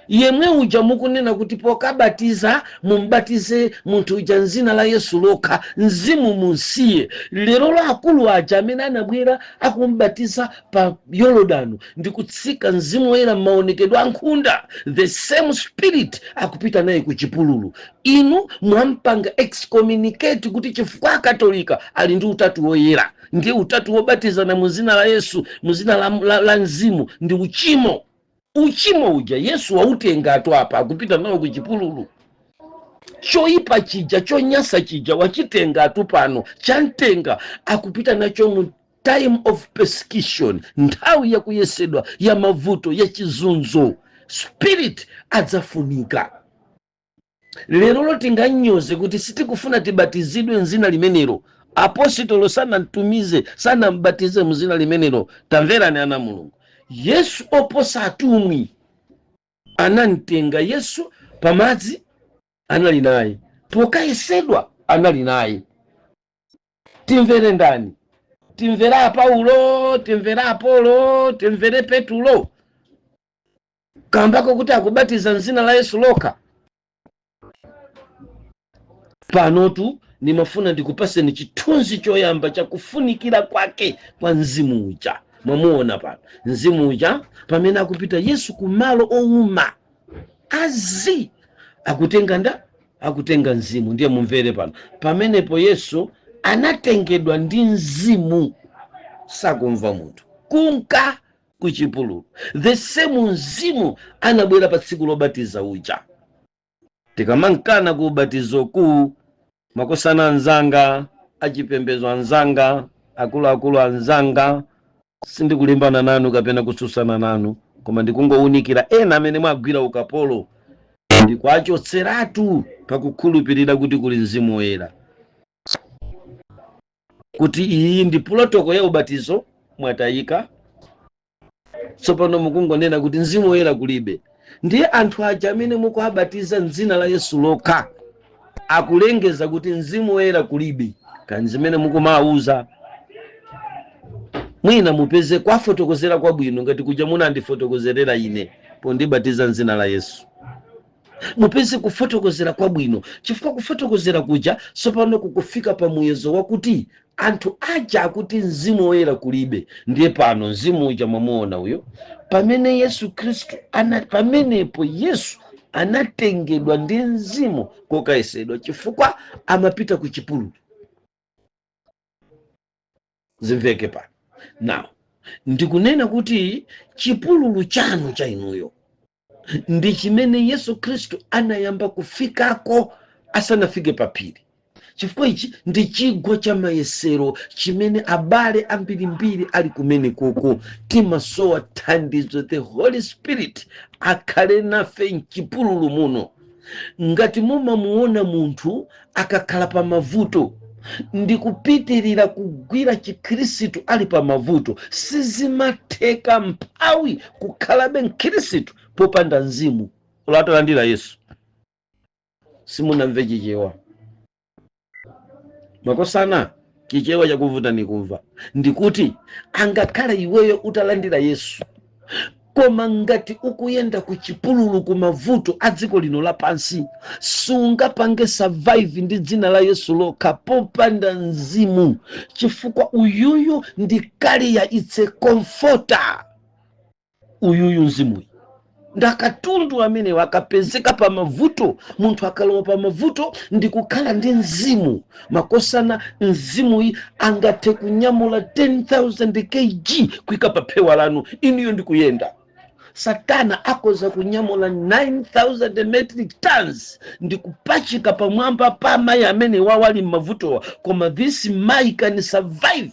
yemwe uja mukunena kuti pokabatiza mumbatize munthu uja mzina la Yesu lokha, mzimu munsiye. Lero la akulu aja amene anabwera akumbatiza pa Yorodano ndi kutsika Mzimu Woyera m'maonekedwe a nkhunda, the same spirit akupita naye ku chipululu. Inu mwampanga excommunicate kuti chifukwa Akatolika ali ndi utatu woyera, ndiye utatu wobatizana mu zina la Yesu, mu zina la mzimu ndi uchimo. Uchimo uja Yesu wautengatu apa, akupita nawo ku chipululu. Choyipa chija, chonyasa chija, wachitengatu pano, chamtenga, akupita nacho mu time of persecution, nthawi yakuyesedwa, ya mavuto, ya chizunzo. Spirit adzafunika. Lero tinganyoze kuti sitikufuna tibatizidwe mzina limenelo, apostolo sanamtumize, sanambatize mzina limenelo. Tamverani ana Mulungu, Yesu oposa atumwi anamtenga Yesu pamadzi, anali naye pokayesedwa, anali naye. Timvere ndani? Timvere Paulo? Timvere Apolo? Timvere Petulo kambako kuti akubatiza mzina la Yesu lokha? Panotu nimafuna ndikupaseni chithunzi choyamba chakufunikira kwake kwa mzimu uja. Mwamuona pano mzimu uja pamene akupita Yesu kumalo owuma azi, akutenga nda akutenga mzimu. Ndiye mumvere pano, pamenepo Yesu anatengedwa ndi mzimu, sakumva munthu, kunka kuchipululu. The same mzimu anabwera pa tsiku lobatiza uja. Tikamankana ku ubatizo ku makosana anzanga achipembedzo, anzanga akuluakulu, anzanga, sindikulimbana nanu kapena kutsutsana nanu, koma ndikungowunikira ena amene mwagwira ukapolo ndikuachotseratu pakukhulupirira kuti kuli mzimu woyera, kuti iyi ndi protocol ya ubatizo. Mwatayika tsopano, mukungonena kuti mzimu woyera kulibe. Ndiye anthu aja amene mukuabatiza mdzina la Yesu lokha akulengeza kuti mzimu woyera kulibe. Kani zimene mukumawuza, mwina mupeze kwafotokozera kwabwino ngati kuja munandifotokozerera ine pondibatiza mdzina la Yesu. Mupeze kufotokozera kwabwino, chifukwa kufotokozera kuja tsopano kukufika pa muyezo wakuti anthu aja akuti mzimu woyera kulibe. Ndiye pano mzimu uja mwamuona uyo pamene Yesu Khristu ana, pamenepo Yesu anatengedwa ndi mzimu kokayesedwa chifukwa amapita ku chipululu. Zimveke pano. Now ndikunena kuti chipululu chanu cha inuyo ndi chimene Yesu Khristu anayamba kufikako asanafike pa phiri, chifukwa ichi ndi chigwa cha mayesero chimene abale ambirimbiri ali kumene koko. Timasowa thandizo, the Holy Spirit akhale nafe mchipululu muno. Ngati mumamuona munthu akakhala pa mavuto ndi kupitirira kugwira chikhristu ali pa mavuto, sizimatheka mphawi kukhalabe mkhristu popanda mzimu ulatalandira Yesu. Simunamve Chichewa, makosana? Chichewa chakuvuta nikumva. Ndikuti angakhale iweyo utalandira Yesu, koma ngati ukuyenda ku chipululu, ku mavuto a dziko lino lapansi, sungapange survive ndi dzina la Yesu lokha popanda mzimu, chifukwa uyuyu ndi carrier, it's a comforter. Uyuyu mzimuyu ndakatundu amene akapezeka pa mavuto. Munthu akalowa pa mavuto ndi kukhala ndi mzimu, makosana, mzimuyi angathe kunyamula 10,000 kg kuyika pa phewa lanu inuyo ndi kuyenda. Satana akoza kunyamula 9000 metric tons ndi kupachika pamwamba pa mayi amene wawali m'mavutowa, koma this mayi can survive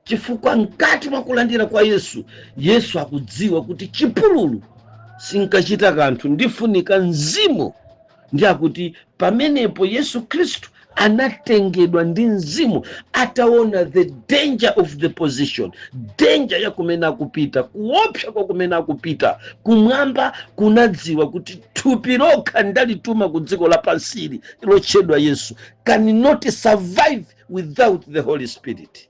chifukwa mkati mwa kulandira kwa Yesu, Yesu akudziwa kuti chipululu sinkachita kanthu, ndifunika mzimu. Ndi akuti pamenepo Yesu Khristu anatengedwa ndi Mzimu ataona the danger of the position, danger ya kumene akupita, kuopsa kwa kumene akupita. Kumwamba kunadziwa kuti thupi lokha ndalituma ku dziko lapansili lotchedwa Yesu cannot survive without the Holy Spirit.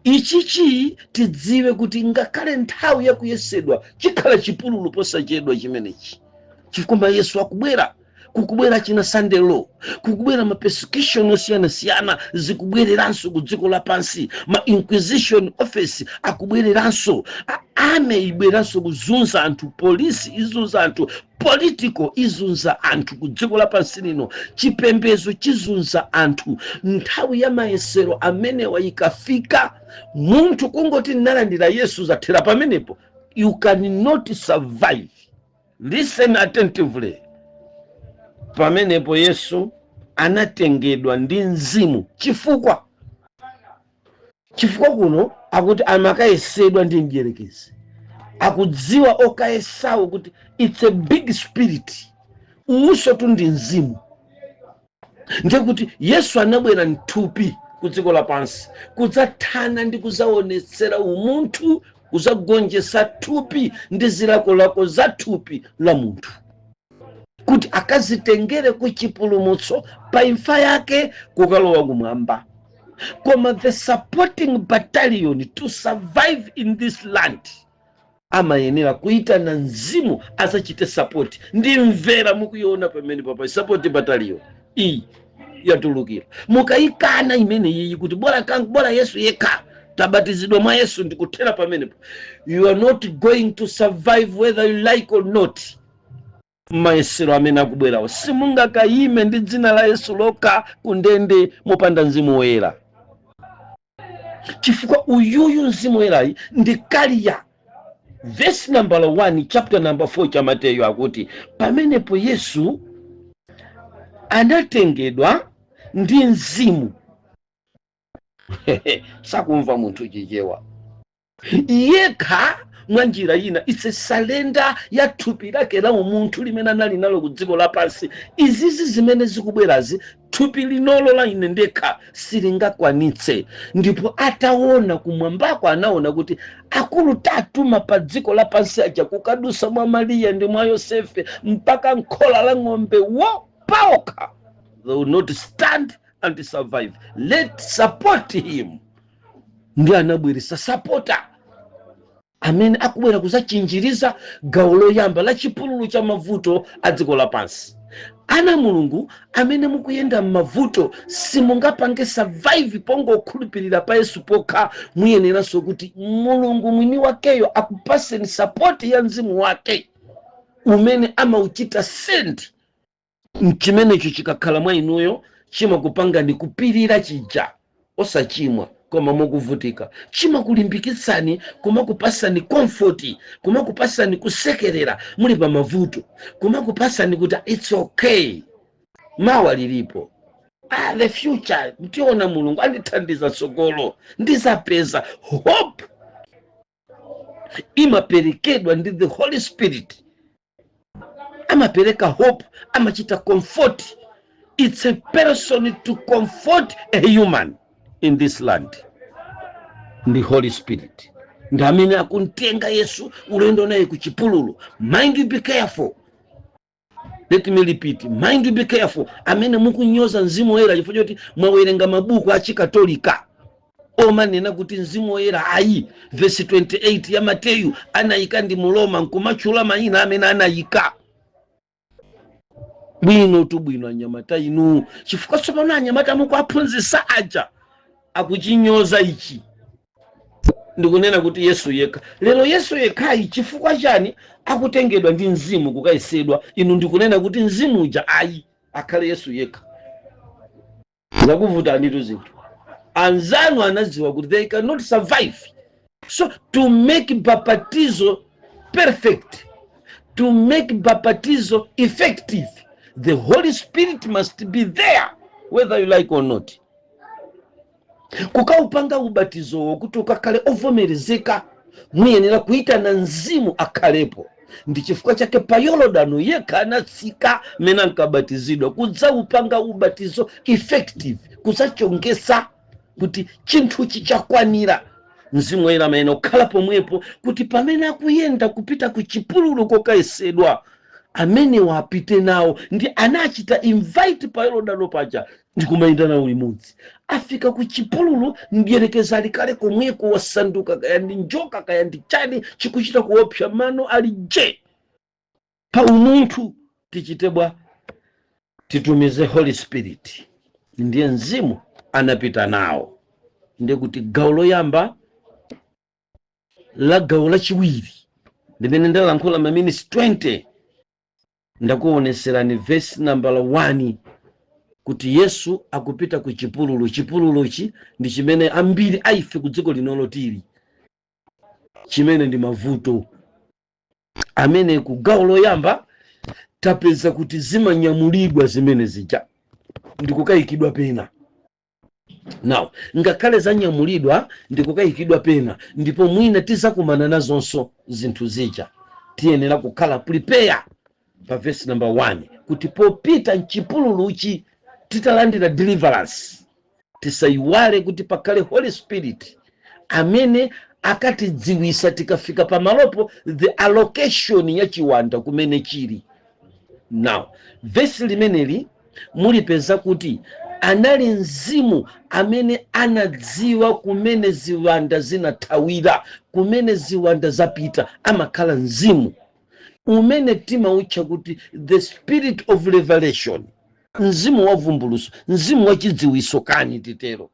Ichichi tidziwe kuti ngakhale nthawi yakuyesedwa chikhala chipululu posachedwa chimenechi, chifukwa Yesu akubwera, kukubwera china Sunday law, kukubwera ma persecution osiyanasiyana, zikubwereranso ku dziko lapansi, ma inquisition office akubwereranso, army ibweranso kuzunza anthu, polisi izunza anthu, political izunza anthu ku dziko lapansi lino, chipembedzo chizunza anthu. Nthawi ya mayesero amenewa ikafika, munthu kungoti nalandira Yesu, zathera pamenepo, you cannot survive. Listen attentively. Pamenepo Yesu anatengedwa ndi Mzimu. Chifukwa kuno akuti amakayesedwa ndi mdierekezi. Akudziwa okayesawo kuti it's a big spirit, uwuso tu ndi mzimu. Ndiye kuti Yesu anabwera mthupi ku dziko lapansi kudzathana ndi kudzaonetsera umunthu, kudzagonjetsa thupi ndi zilakolako za thupi la munthu, kuti akazitengere ku chipulumutso pa imfa yake kukalowa kumwamba. Koma the supporting battalion to survive in this land amayenera kuitana mzimu azachite support. Ndimvera mukuiona pamene papa support battalion iyi yatulukira. Mukayikana imene iyi kuti bola bola Yesu yekha, tabatizidwa mwa Yesu ndikuthera pamenepo, you are not going to survive whether you like or not. Mayesero amene akubwerawo, simungakayime ndi dzina la Yesu lokha kundende mopanda Mzimu Woyera, chifukwa uyuyu Mzimu Woyerayi ndi carrier. Verse number 1, chapter number 4 cha Mateyu akuti pamenepo Yesu anatengedwa ndi Mzimu. Sakumva munthu Chichewa yekha mwa njira ina, it's a surrender ya thupi lake la umunthu limene anali nalo ku dziko lapansi. Izizi zimene zikubwerazi, thupi linolo la ine ndekha silingakwanitse. Ndipo ataona kumwambako, anaona kuti akulu tatuma pa dziko lapansi aja kukadusa mwa Mariya ndi mwa Yosefe mpaka nkhola la ng'ombe wo paokha, they will not stand and survive. Let support him. Ndi anabweresa supporter amene akubwera kuzachinjiriza gawo loyamba la chipululu cha mavuto a dziko lapansi. Ana Mulungu amene mukuyenda m'mavuto, simungapange survive pongokhulupirira pa Yesu pokha. Muyeneranso kuti Mulungu mwini wakeyo akupaseni support ya Mzimu wake umene amauchita send. Chimenecho chikakhala mwa inuyo, chimakupangani kupirira chija osachimwa koma mukuvutika, chimakulimbikitsani, kumakupasani comfort, kumakupasani kusekerera muli pa mavuto, kumakupasani kuti it's okay, mawa lilipo, the future ntiona, Mulungu andithandiza, tsogolo ndizapeza. Hope imaperekedwa ndi the Holy Spirit. Amapereka hope, amachita comfort. It's a person to comfort a human in this land ndi Holy Spirit, ndi amene akuntenga Yesu ulendo naye ku chipululu. Mind you, be careful. Let me repeat, mind you, be careful amene mukunyoza Mzimu Woyera chifukwa choti mwawerenga mabuku achikatolika omanena kuti Mzimu Woyera ayi. Vesi 28 ya Mateyu anayika ndi Muloma, nkumatchula mayina amene anayika bwino tu bwino. Anyamata inu, chifukwa tsopano anyamata mukuaphunzitsa aja akuchinyoza ichi, ndikunena kuti Yesu yekha. Lero Yesu yekhayi chifukwa chani akutengedwa ndi Mzimu kukayesedwa? Inu ndikunena kuti Mzimu uja ayi, akhale Yesu yekha. Zakuvutanitu zinthu. Anzanu anadziwa kuti they cannot survive. So to make baptizo perfect, to make baptizo effective, the Holy Spirit must be there whether you like or not. Kukaupanga ubatizowo kuti ukakhale ovomerezeka, muyenera kuitana Mzimu akhalepo. Ndi chifukwa chake pa Yorodano yekha anatsika mmene ankabatizidwa, kudzaupanga ubatizo effective, kudzachongesa kuti chinthuchi chakwanira. Mzimu Woyera amene kukhala pomwepo kuti pamene akuyenda kupita ku chipululu kokayesedwa, amene wapite nawo ndi anachita invite pa Yorodano paja ndikumayenda nawo limodzi. Afika ku chipululu, mdierekezi ali kale komweko, wasanduka kaya ndi njoka, kaya ndi chani chikuchita kuopsa, mano ali je. Pa umunthu tichite bwa? Titumize Holy Spirit. Ndiye Mzimu anapita nawo. Ndiye kuti gawo loyamba la gawo lachiwiri limene ndalankhula maminisi 20, ndakuoneserani vesi nambala 1 kuti Yesu akupita ku chipululu. Chipululuchi ndi chimene ambiri aife ku dziko linolo tili, chimene ndi mavuto amene ku gawo loyamba tapeza kuti zimanyamulidwa zimene zija ndikukayikidwa pena. Now, ngakhale zanyamulidwa ndikukayikidwa pena, ndipo mwina tizakumana nazonso zinthu zija, tiyenera kukhala prepare pa verse number 1 kuti popita mchipululuchi, titalandira deliverance, tisayiwale kuti pakhale Holy Spirit amene akatidziwisa tikafika pamalopo the allocation ya chiwanda kumene chili. Now, vesi limeneli mulipeza kuti anali Mzimu amene anadziwa kumene ziwanda zinathawira, kumene ziwanda zapita. Amakhala Mzimu umene timautcha kuti the spirit of revelation, mzimu wa vumbuluso, mzimu wa chidziwiso kani titero,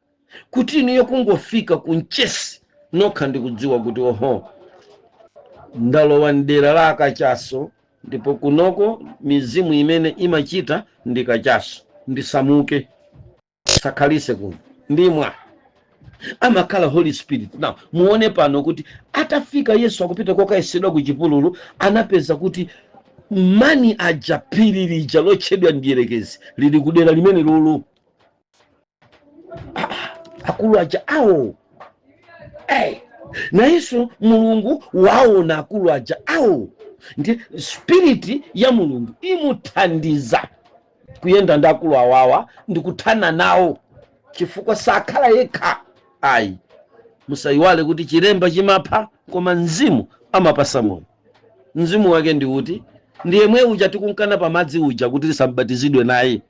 kuti inuyo kungofika ku Mchesi nokha ndikudziwa kuti oho, ndalowa mdera la akachaso, ndipo kunoko mizimu imene imachita ndi kachaso, ndisamuke, sakhalise kuno ndimwa. Amakhala Holy Spirit. Now, muone pano kuti atafika Yesu akupita kokayesedwa ku chipululu, anapeza kuti mani aja, phiri lija lotchedwa Mdierekezi lili kudera limene lolo. Ah, ah, akulu aja awo. Hey, nayenso Mulungu waona akulu aja awo, ndi spirit ya Mulungu imuthandiza kuyenda ndi akulu awawa ndi kuthana nawo, chifukwa sakhala yekha ayi. Musayiwale kuti chilemba chimapha, koma Mzimu amapasa moyo. Mzimu wake ndi uti? Ndi yemwe uja tikunkana pamadzi uja kuti tisambatizidwe naye,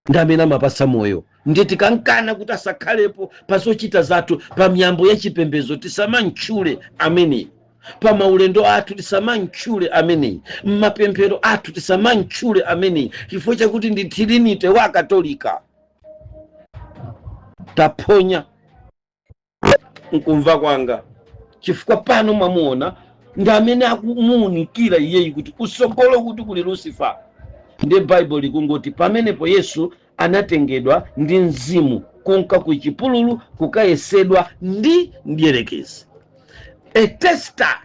ndi amene amapasa moyo. Ndiye tikankana kuti asakhalepo pa zochita zathu, pa miyambo ya chipembedzo, tisamantchule ameneyi, pa maulendo athu tisamantchule ameneyi, mmapemphero athu tisamantchule ameneyi, chifukwa chakuti ndi Trinity wa Akatolika. Taphonya nkumva kwanga, chifukwa pano mwamuona ndi amene akumuunikira iyeyi kuti kusogolo kuti kuli Lucifer. Ndiye Baibulo likungoti pamenepo Yesu anatengedwa ndi Mzimu kunka ku chipululu kukayesedwa ndi mdierekezi. A tester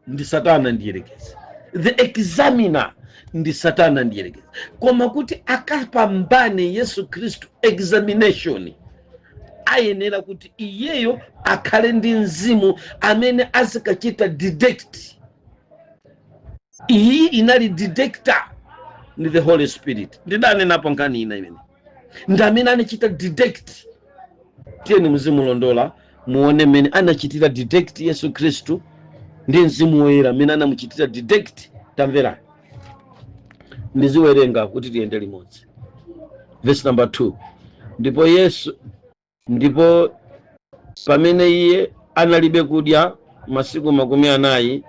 ndi Satana mdierekezi, the examiner ndi Satana mdierekezi. Koma kuti akapambane Yesu Khristu examination, ayenera kuti iyeyo akhale ndi Mzimu amene azikachita detect. Iyi inali detector ndi the Holy Spirit. Ndidanenapo nkhani ina imene ndi amene anachita detect. Tiyeni muzimulondola, muone mmene anachitira detect Yesu Khristu ndi Mzimu Woyera, mmene anamuchitira detect. Tamverani, ndiziwerenga kuti tiyende limodzi. Verse number 2: Ndipo Yesu, ndipo pamene iye analibe kudya masiku 40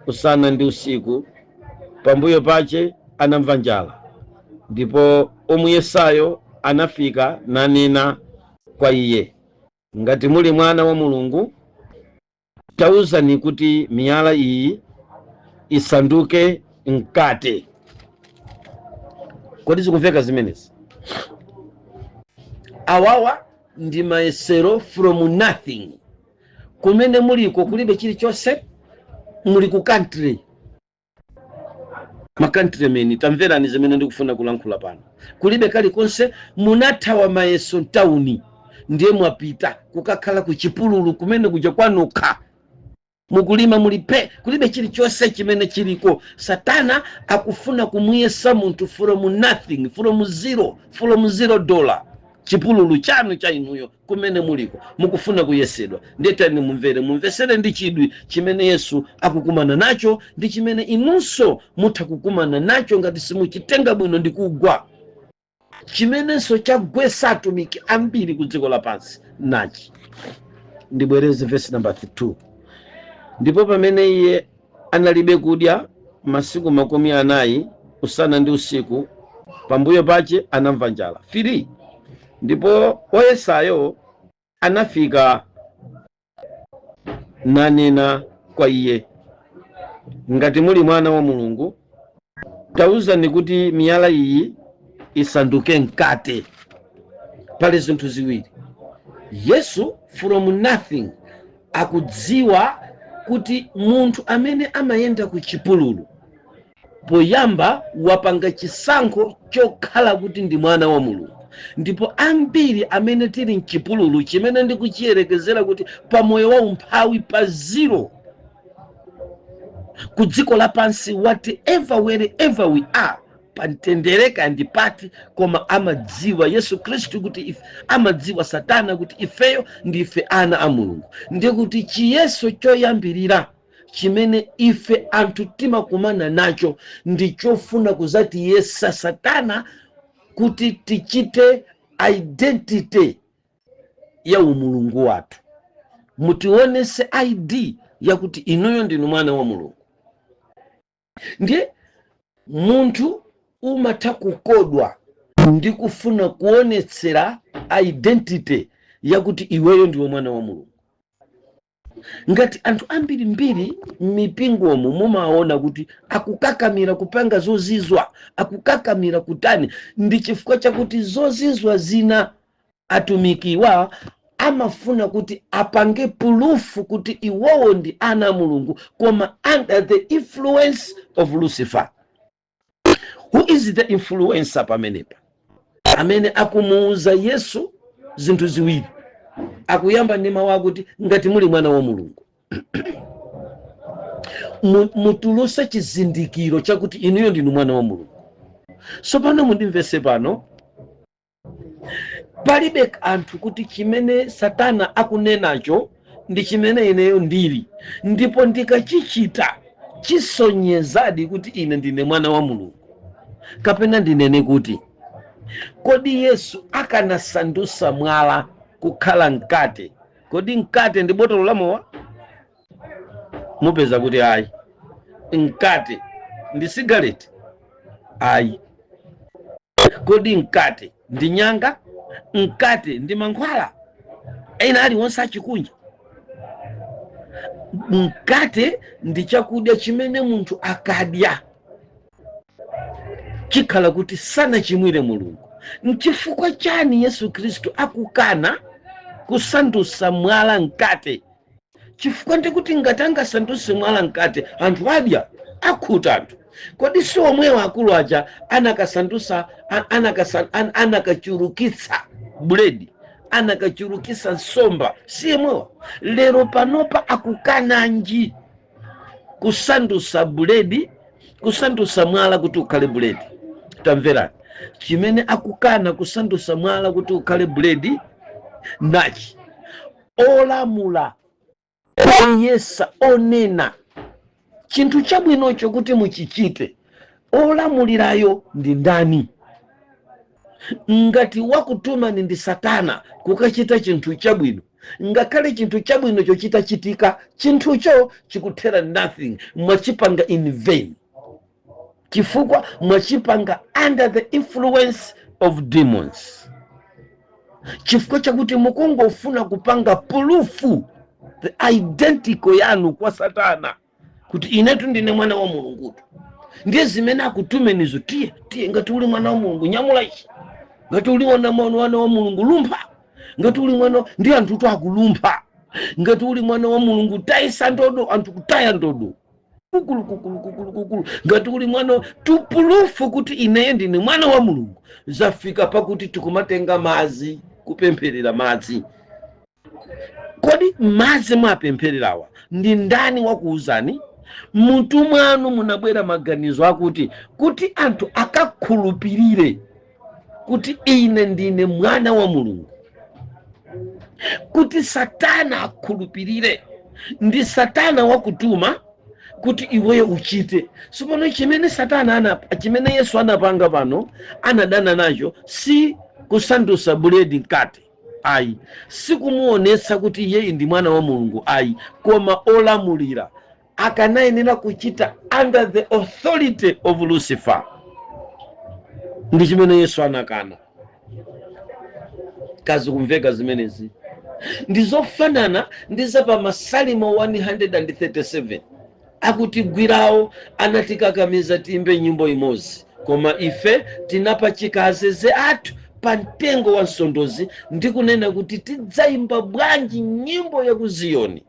usana ndi usiku, pambuyo pache anamva njala. Ndipo omuyesayo anafika nanena kwa iye, "Ngati muli mwana wa Mulungu, tauzani kuti miyala iyi isanduke mkate." Kodi zikumveka zimenezi? Awawa ndi mayesero from nothing. Kumene muliko kulibe chilichonse, muli ku country. Ma countrymen, tamverani zimene ndikufuna kulankhula pano. Kulibe kalikonse, munathawa mayeso mtawuni, ndiye mwapita kukakhala ku chipululu kumene kuja kwanokha. Mukulima mulipe, kulibe chilichonse chimene chiliko. Satana akufuna kumuyesa munthu from nothing, from zero, from $0. Chipululu chanu cha inuyo kumene muliko, mukufuna kuyesedwa. Ndetani mumvere, mumvesere ndi chidwi chimene Yesu akukumana nacho ndi chimene inunso mutha kukumana nacho ngati simuchitenga bwino ndi kugwa. Chimenenso chagwesa atumiki ambiri ku dziko lapansi nachi. Ndibwereze verse number 2: "Ndipo pamene iye analibe kudya masiku 40 usana ndi usiku, pambuyo pache anamva njala." 3: "Ndipo oyesayo anafika nanena kwa iye, 'Ngati muli mwana wa Mulungu, tauzani kuti miyala iyi isanduke mkate.'" Pali zinthu ziwiri. Yesu from nothing akudziwa kuti munthu amene amayenda ku chipululu poyamba wapanga chisankho chokhala kuti ndi mwana wa Mulungu. Ndipo ambiri amene tili mchipululu, chimene ndikuchiyerekezera kuti pamoyo wa umphawi, pa zero ku dziko lapansi, whatever, wherever we are, pamtendereka ndi pati, koma amadziwa Yesu Khristu kuti ife, amadziwa Satana kuti ifeyo ndife ana a Mulungu. Ndiye kuti chiyeso choyambirira chimene ife anthu timakumana nacho ndi chofuna kuzatiyesa Satana kuti tichite identity ya umulungu wathu. Mutionese ID yakuti inuyo ndinu mwana wa Mulungu. Ndiye munthu umatha kukodwa ndi kufuna kuonetsera identity yakuti iweyo ndiwe mwana wa Mulungu. Ngati anthu ambirimbiri m'mipingomo mumaona kuti akukakamira kupanga zozizwa, akukakamira kutani, ndi chifukwa chakuti zozizwa zina atumikiwa amafuna kuti apange proof kuti iwowo ndi ana a Mulungu, koma under the influence of Lucifer. Who is the influencer pamenepa amene akumuuza Yesu zinthu ziwiri? Akuyamba ndi mawu akuti, "Ngati muli mwana wa Mulungu, mutuluse chizindikiro chakuti inuyo ndinu mwana wa Mulungu." So pano mundimvese pano, palibe anthu kuti chimene Satana akunenacho ndi chimene ineyo ndili, ndipo ndikachichita chisonyezadi kuti ine ndine mwana wa Mulungu. Kapena ndinene kuti, kodi Yesu akanasandusa mwala kukhala mkate, kodi mkate ndi botolo la mowa? Mupeza kuti ayi. Mkate ndi sigareti? Ayi. Kodi mkate ndi nyanga? Mkate ndi mankhwala ena aliwonse achikunja? Mkate ndi chakudya chimene munthu akadya chikhala kuti sanachimwire Mulungu. Nchifukwa chani Yesu Khristu akukana kusandusa mwala mkate? Chifukwa ndikuti ngati angasanduse mwala mkate, anthu adya, akhuta anthu. Kodi si omwewo akulu aja anakasandusa, anakachulukitsa buledi, anakachulukitsa nsomba? Si yemwewa lero panopa akukananji kusandusa buledi, kusandusa mwala kuti ukhale buledi? Tamverani, chimene akukana kusandusa mwala kuti ukhale buledi nachi: olamula, oyesa, onena chinthu chabwinocho kuti muchichite, olamulirayo ndi ndani? Ngati wakutumani ndi Satana kukachita chinthu chabwino, ngakhale chinthu chabwinocho chitachitika, chinthucho chikuthera nothing, mwachipanga in vain, chifukwa mwachipanga under the influence of demons, chifukwa chakuti mukungofuna kupanga proof the identical yanu kwa Satana kuti inetu ndine mwana wa Mulungutu. Ndiye zimene akutumenizo, "Tiye, tiye, ngati uli mwana wa Mulungu, nyamula ichi. Ngati uli mwana wa Mulungu, lumpha. Ngati uli mwana," ndi anthu akulumpha. "Ngati uli mwana wa Mulungu, tayisa ndodo." Anthu kutaya ndodo, kukulu kukulu kukulu kukulu. "Ngati uli mwana," to prove kuti ineyo ndine mwana wa Mulungu. Zafika pakuti tikumatenga madzi, kupempherera madzi. Kodi madzi mwapemphererawa ndi ndani wakuwuzani? Mutu mwanu munabwera maganizo akuti kuti anthu akakhulupirire kuti ine ndine mwana wa Mulungu, kuti Satana akhulupirire, ndi Satana wakutuma kuti iweyo uchite. Sopano chimene Satana ana, chimene Yesu anapanga pano, anadana nacho si kusandusa buledi mkate ayi, sikumuonetsa kuti iyeyi ndi mwana wa Mulungu ayi, koma olamulira akanayenera kuchita under the authority of Lucifer. Ndi chimene Yesu anakana. Kazi kumveka zimenezi ndi zofanana ndi za pa Masalimo 137, akuti gwirawo anatikakamiza tiyimbe nyimbo imodzi, koma ife tinapachika azeze athu pa mtengo wa msondozi ndi kunena kuti tidzayimba bwanji nyimbo ya ku Ziyoni?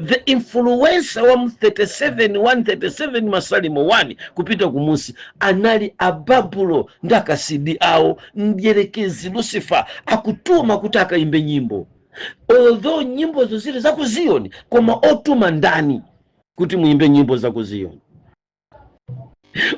The influencer wa mu 37 137, Masalimo 1 kupita kumusi, anali Ababulo ndi Akasidi awo. Mdierekezi Lucifer akutuma kuti akayimbe nyimbo, although nyimbozo zili za ku Ziyoni, koma otuma ndani kuti muyimbe nyimbo za ku Ziyoni?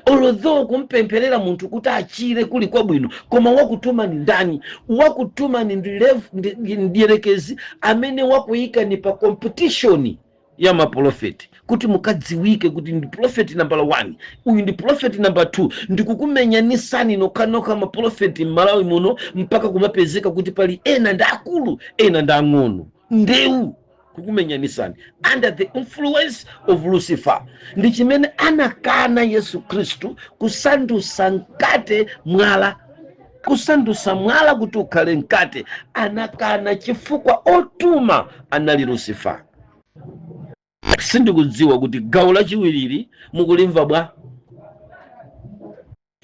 Although kumpempherera munthu kuti achire kuli kwabwino, koma wakutuma ni ndani? Wakutuma ni ndi mdierekezi amene wakuyika ni pa competition ya maprofeti kuti mukadziwike kuti ndi prophet number 1, uyu ndi prophet number 2, ndikukumenyanisani nokhanokha maprofeti m'Malawi muno, mpaka kumapezeka kuti pali ena ndi akulu, ena ndi ang'ono. Ndewu kukumenyanisani under the influence of Lucifer. Ndi chimene anakana Yesu Khristu, kusandusa mkate mwala, kusandusa mwala kuti ukhale mkate. Anakana chifukwa otuma anali Lucifer. Sindikudziwa kuti gawo lachiwiriri mukulimva bwa.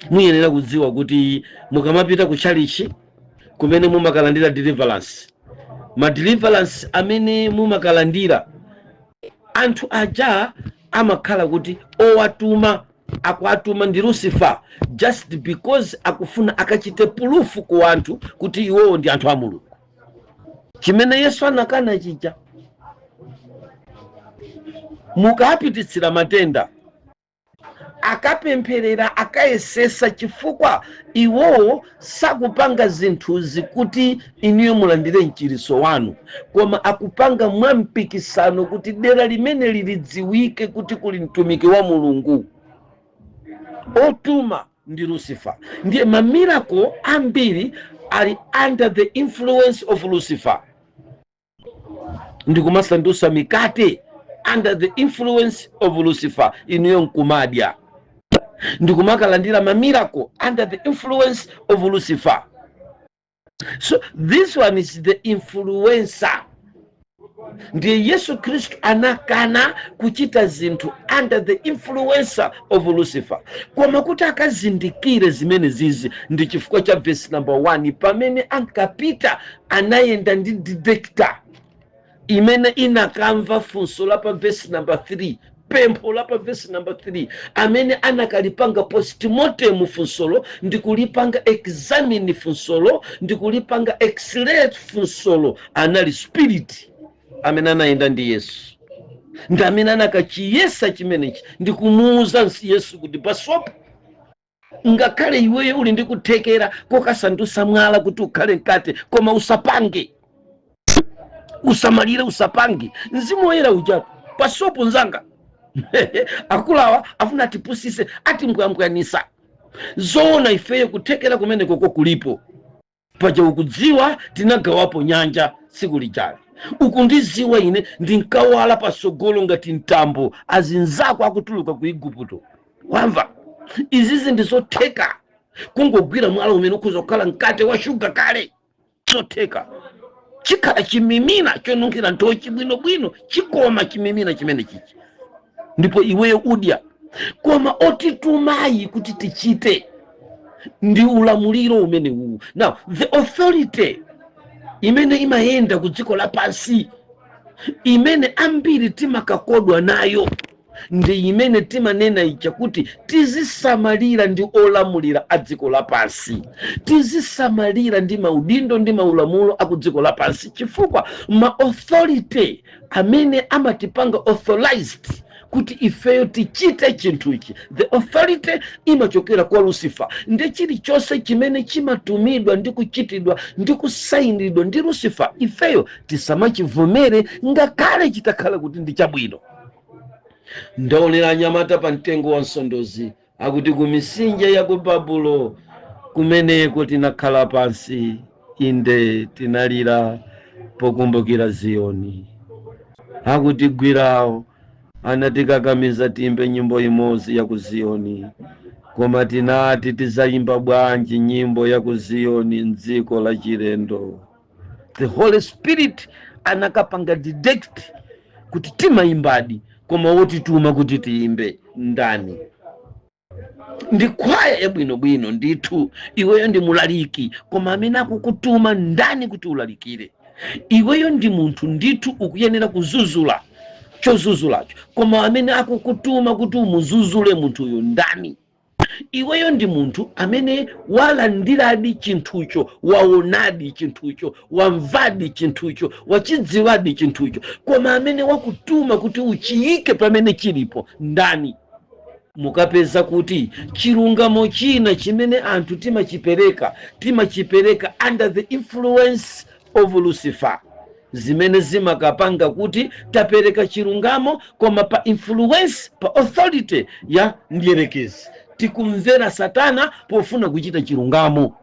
Muyenera kudziwa kuti mukamapita ku chalichi kumene mumakalandira deliverance, ma deliverance amene mumakalandira, anthu aja amakhala kuti owatuma, akuatuma ndi Lucifer, just because akufuna akachite proof ku anthu kuti iwowo ndi anthu a Mulungu. Chimene Yesu anakana chija, mukapititsira matenda, akapempherera, akayesesa, chifukwa iwowo sakupanga zinthuzi kuti inuyo mulandire mchiriso wanu, koma akupanga mwa mpikisano kuti dera limene lilidziwike kuti kuli mtumiki wa Mulungu. Otuma ndi Lucifer. Ndiye ma miracle ambiri ali under the influence of Lucifer, ndikumasandusa mikate under the influence of Lucifer, inuyo nkumadya, ndikumakalandira ma miracle under the influence of Lucifer. So this one is the influencer. Ndiye Yesu Khristu anakana kuchita zinthu under the influencer of Lucifer. Koma kuti akazindikire zimene zizi ndi chifukwa cha verse number 1. Pamene ankapita, anayenda ndi detector imene inakamva funso la pa verse number 3, pempho la pa verse number 3, amene anakalipanga postmortem funsolo, ndikulipanga examine funsolo, ndikulipanga x-ray funsolo, anali spirit amene anayenda ndi Yesu, ndi amene anakachiyesa chimenechi ndikumuuza Yesu kuti pasopo ngakhale iweyo uli ndi kuthekera kokasandusa mwala kuti ukhale mkate, koma usapange, usamalire, usapange. Mzimu Woyera ujatu pasopo nzanga, akulawa afuna atipusise, atimbwambwanisa. Zoona, ifeyo kuthekera kumenekoko kulipo. Paja ukudziwa tinagawapo nyanja tsiku lijali. Ukundiziwa ine ndinkawala pasogolo ngati mtambo azinzako akutuluka ku Igupto. Wamva, izizi ndizotheka kungogwira mwala umene ukhoza kukhala mkate wa shuga kale. Zotheka, chikhala chimimina chonunkhira nthochi bwinobwino, chikoma chimimina chimene chichi, ndipo iweyo udya. Koma otitumayi kuti tichite ndi ulamuliro umene uwu. Now the authority imene imayenda ku dziko lapansi, imene ambiri timakakodwa nayo. Ndi imene timanena ija kuti tizisamalira ndi olamulira a dziko lapansi, tizisamalira ndi maudindo ndi maulamulo aku dziko lapansi, chifukwa ma authority amene amatipanga authorized kuti ifeyo tichite chinthuchi, the authority imachokera kwa Lucifer. Ndi chilichonse chimene chimatumidwa ndi kuchitidwa ndi kusayinidwa ndi Lucifer, ifeyo tisamachivomere ngakhale chitakhala kuti ndi chabwino. Ndaonera anyamata pa mtengo wa msondozi akuti ku misinje ya ku Babulo kumeneko tinakhala pansi, inde tinalira pokumbukira Ziyoni. Akutigwirawo anatikakamiza timbe nyimbo imodzi ya ku Ziyoni, koma tinati, "Tizayimba bwanji nyimbo ya ku Ziyoni mdziko la chilendo?" The Holy Spirit anakapanga detect kuti timayimbadi, koma wotituma kuti tiyimbe ndani? Ndi kwaya yabwinobwino ndithu, iweyo ndi mulaliki, koma amene akukutuma ndani kuti ulalikire? Iweyo ndi munthu ndithu, ukuyenera kuzuzula chozuzulacho, koma amene akukutuma kuti umuzuzule munthuyo ndani? Iweyo ndi munthu amene walandiradi chinthucho, waonadi chinthucho, wamvadi chinthucho, wachidziwadi chinthucho, koma amene wakutuma kuti uchiyike pamene chilipo ndani? Mukapeza kuti chilungamo china chimene anthu timachipereka, timachipereka under the influence of Lucifer, zimene zimakapanga kuti tapereka chilungamo koma pa influence, pa authority ya mdierekezi. Tikumvera Satana pofuna kuchita chilungamo.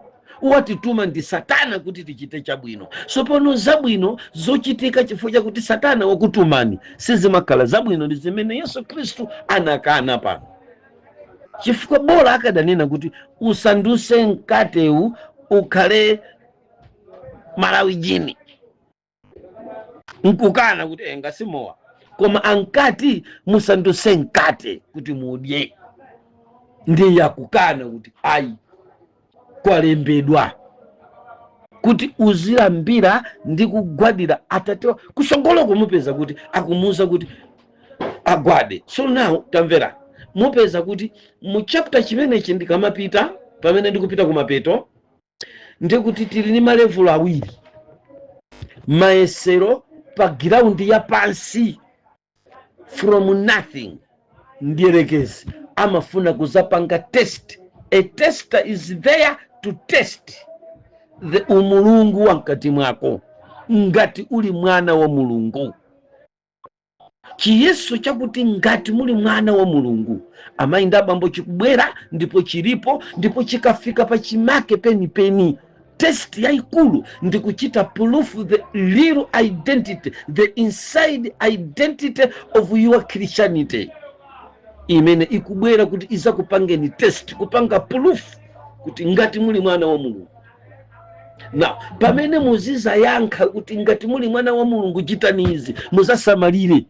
Watituma ndi Satana kuti tichite chabwino. Sopano zabwino zochitika chifukwa chakuti Satana wakutumani sizimakhala zabwino. Ndi zimene Yesu Khristu anakana pano, chifukwa bola akadanena kuti usanduse mkatewu ukhale Malawi Gin, nkukana kuti enga simowa, koma ankati musanduse mkate kuti mudye, ndiye akukana kuti ayi, kwalembedwa kuti uzilambira ndi kugwadira Atate. Kusongoloko mupeza kuti akumuuza kuti agwade. So now tamvera, mupeza kuti mu chapter chimenechi, ndikamapita pamene ndikupita kumapeto, ndikuti tili ndi ma level awiri: mayesero pa ground ya pansi, from nothing. Ndiyerekezi amafuna kuzapanga test. A tester is there to test the umulungu wa mkati mwako, ngati uli mwana wa Mulungu. Chiyeso chakuti ngati muli mwana wa Mulungu, amayi ndi abambo, chikubwera ndipo chilipo, ndipo chikafika pa chimake penipeni, test yayikulu ndi kuchita proof the real identity, the inside identity of your Christianity, imene ikubwera kuti izakupangeni test, kupanga proof kuti ngati muli mwana wa Mulungu. Na pamene muzizayankha kuti ngati muli mwana wa Mulungu chitani izi, muzasamalire,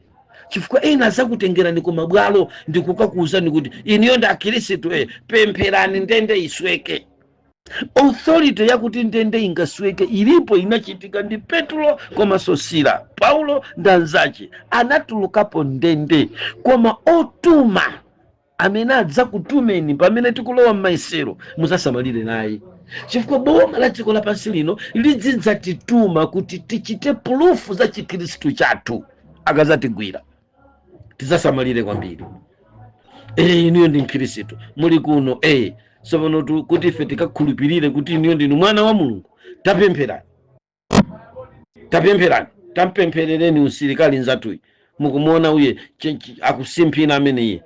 chifukwa ena azakutengerani ku mabwalo ndikukakuwuzani kuti iniyo ndi Akhristu, pempherani ndende isweke. Authority yakuti ndende ingasweke ilipo, inachitika ndi Petro komanso Sila. Paulo ndi anzace anatulukapo ndende, koma otuma amene adzakutumeni pamene tikulowa m'mayesero muzasamalire naye, chifukwa boma la dziko lapansi lino lidzidzatituma kuti tichite proof za Chikhristu chathu. Akazatigwira tizasamalire kwambiri. Inuyo ndi Mkhristu, muli kuno, sopano kuti ife tikakhulupirire kuti inuyo ndinu mwana wa Mulungu, tapempherani, tapempherani, tampempherereni usilikali nzathuyi. Mukumuona uye akusimphina amene iye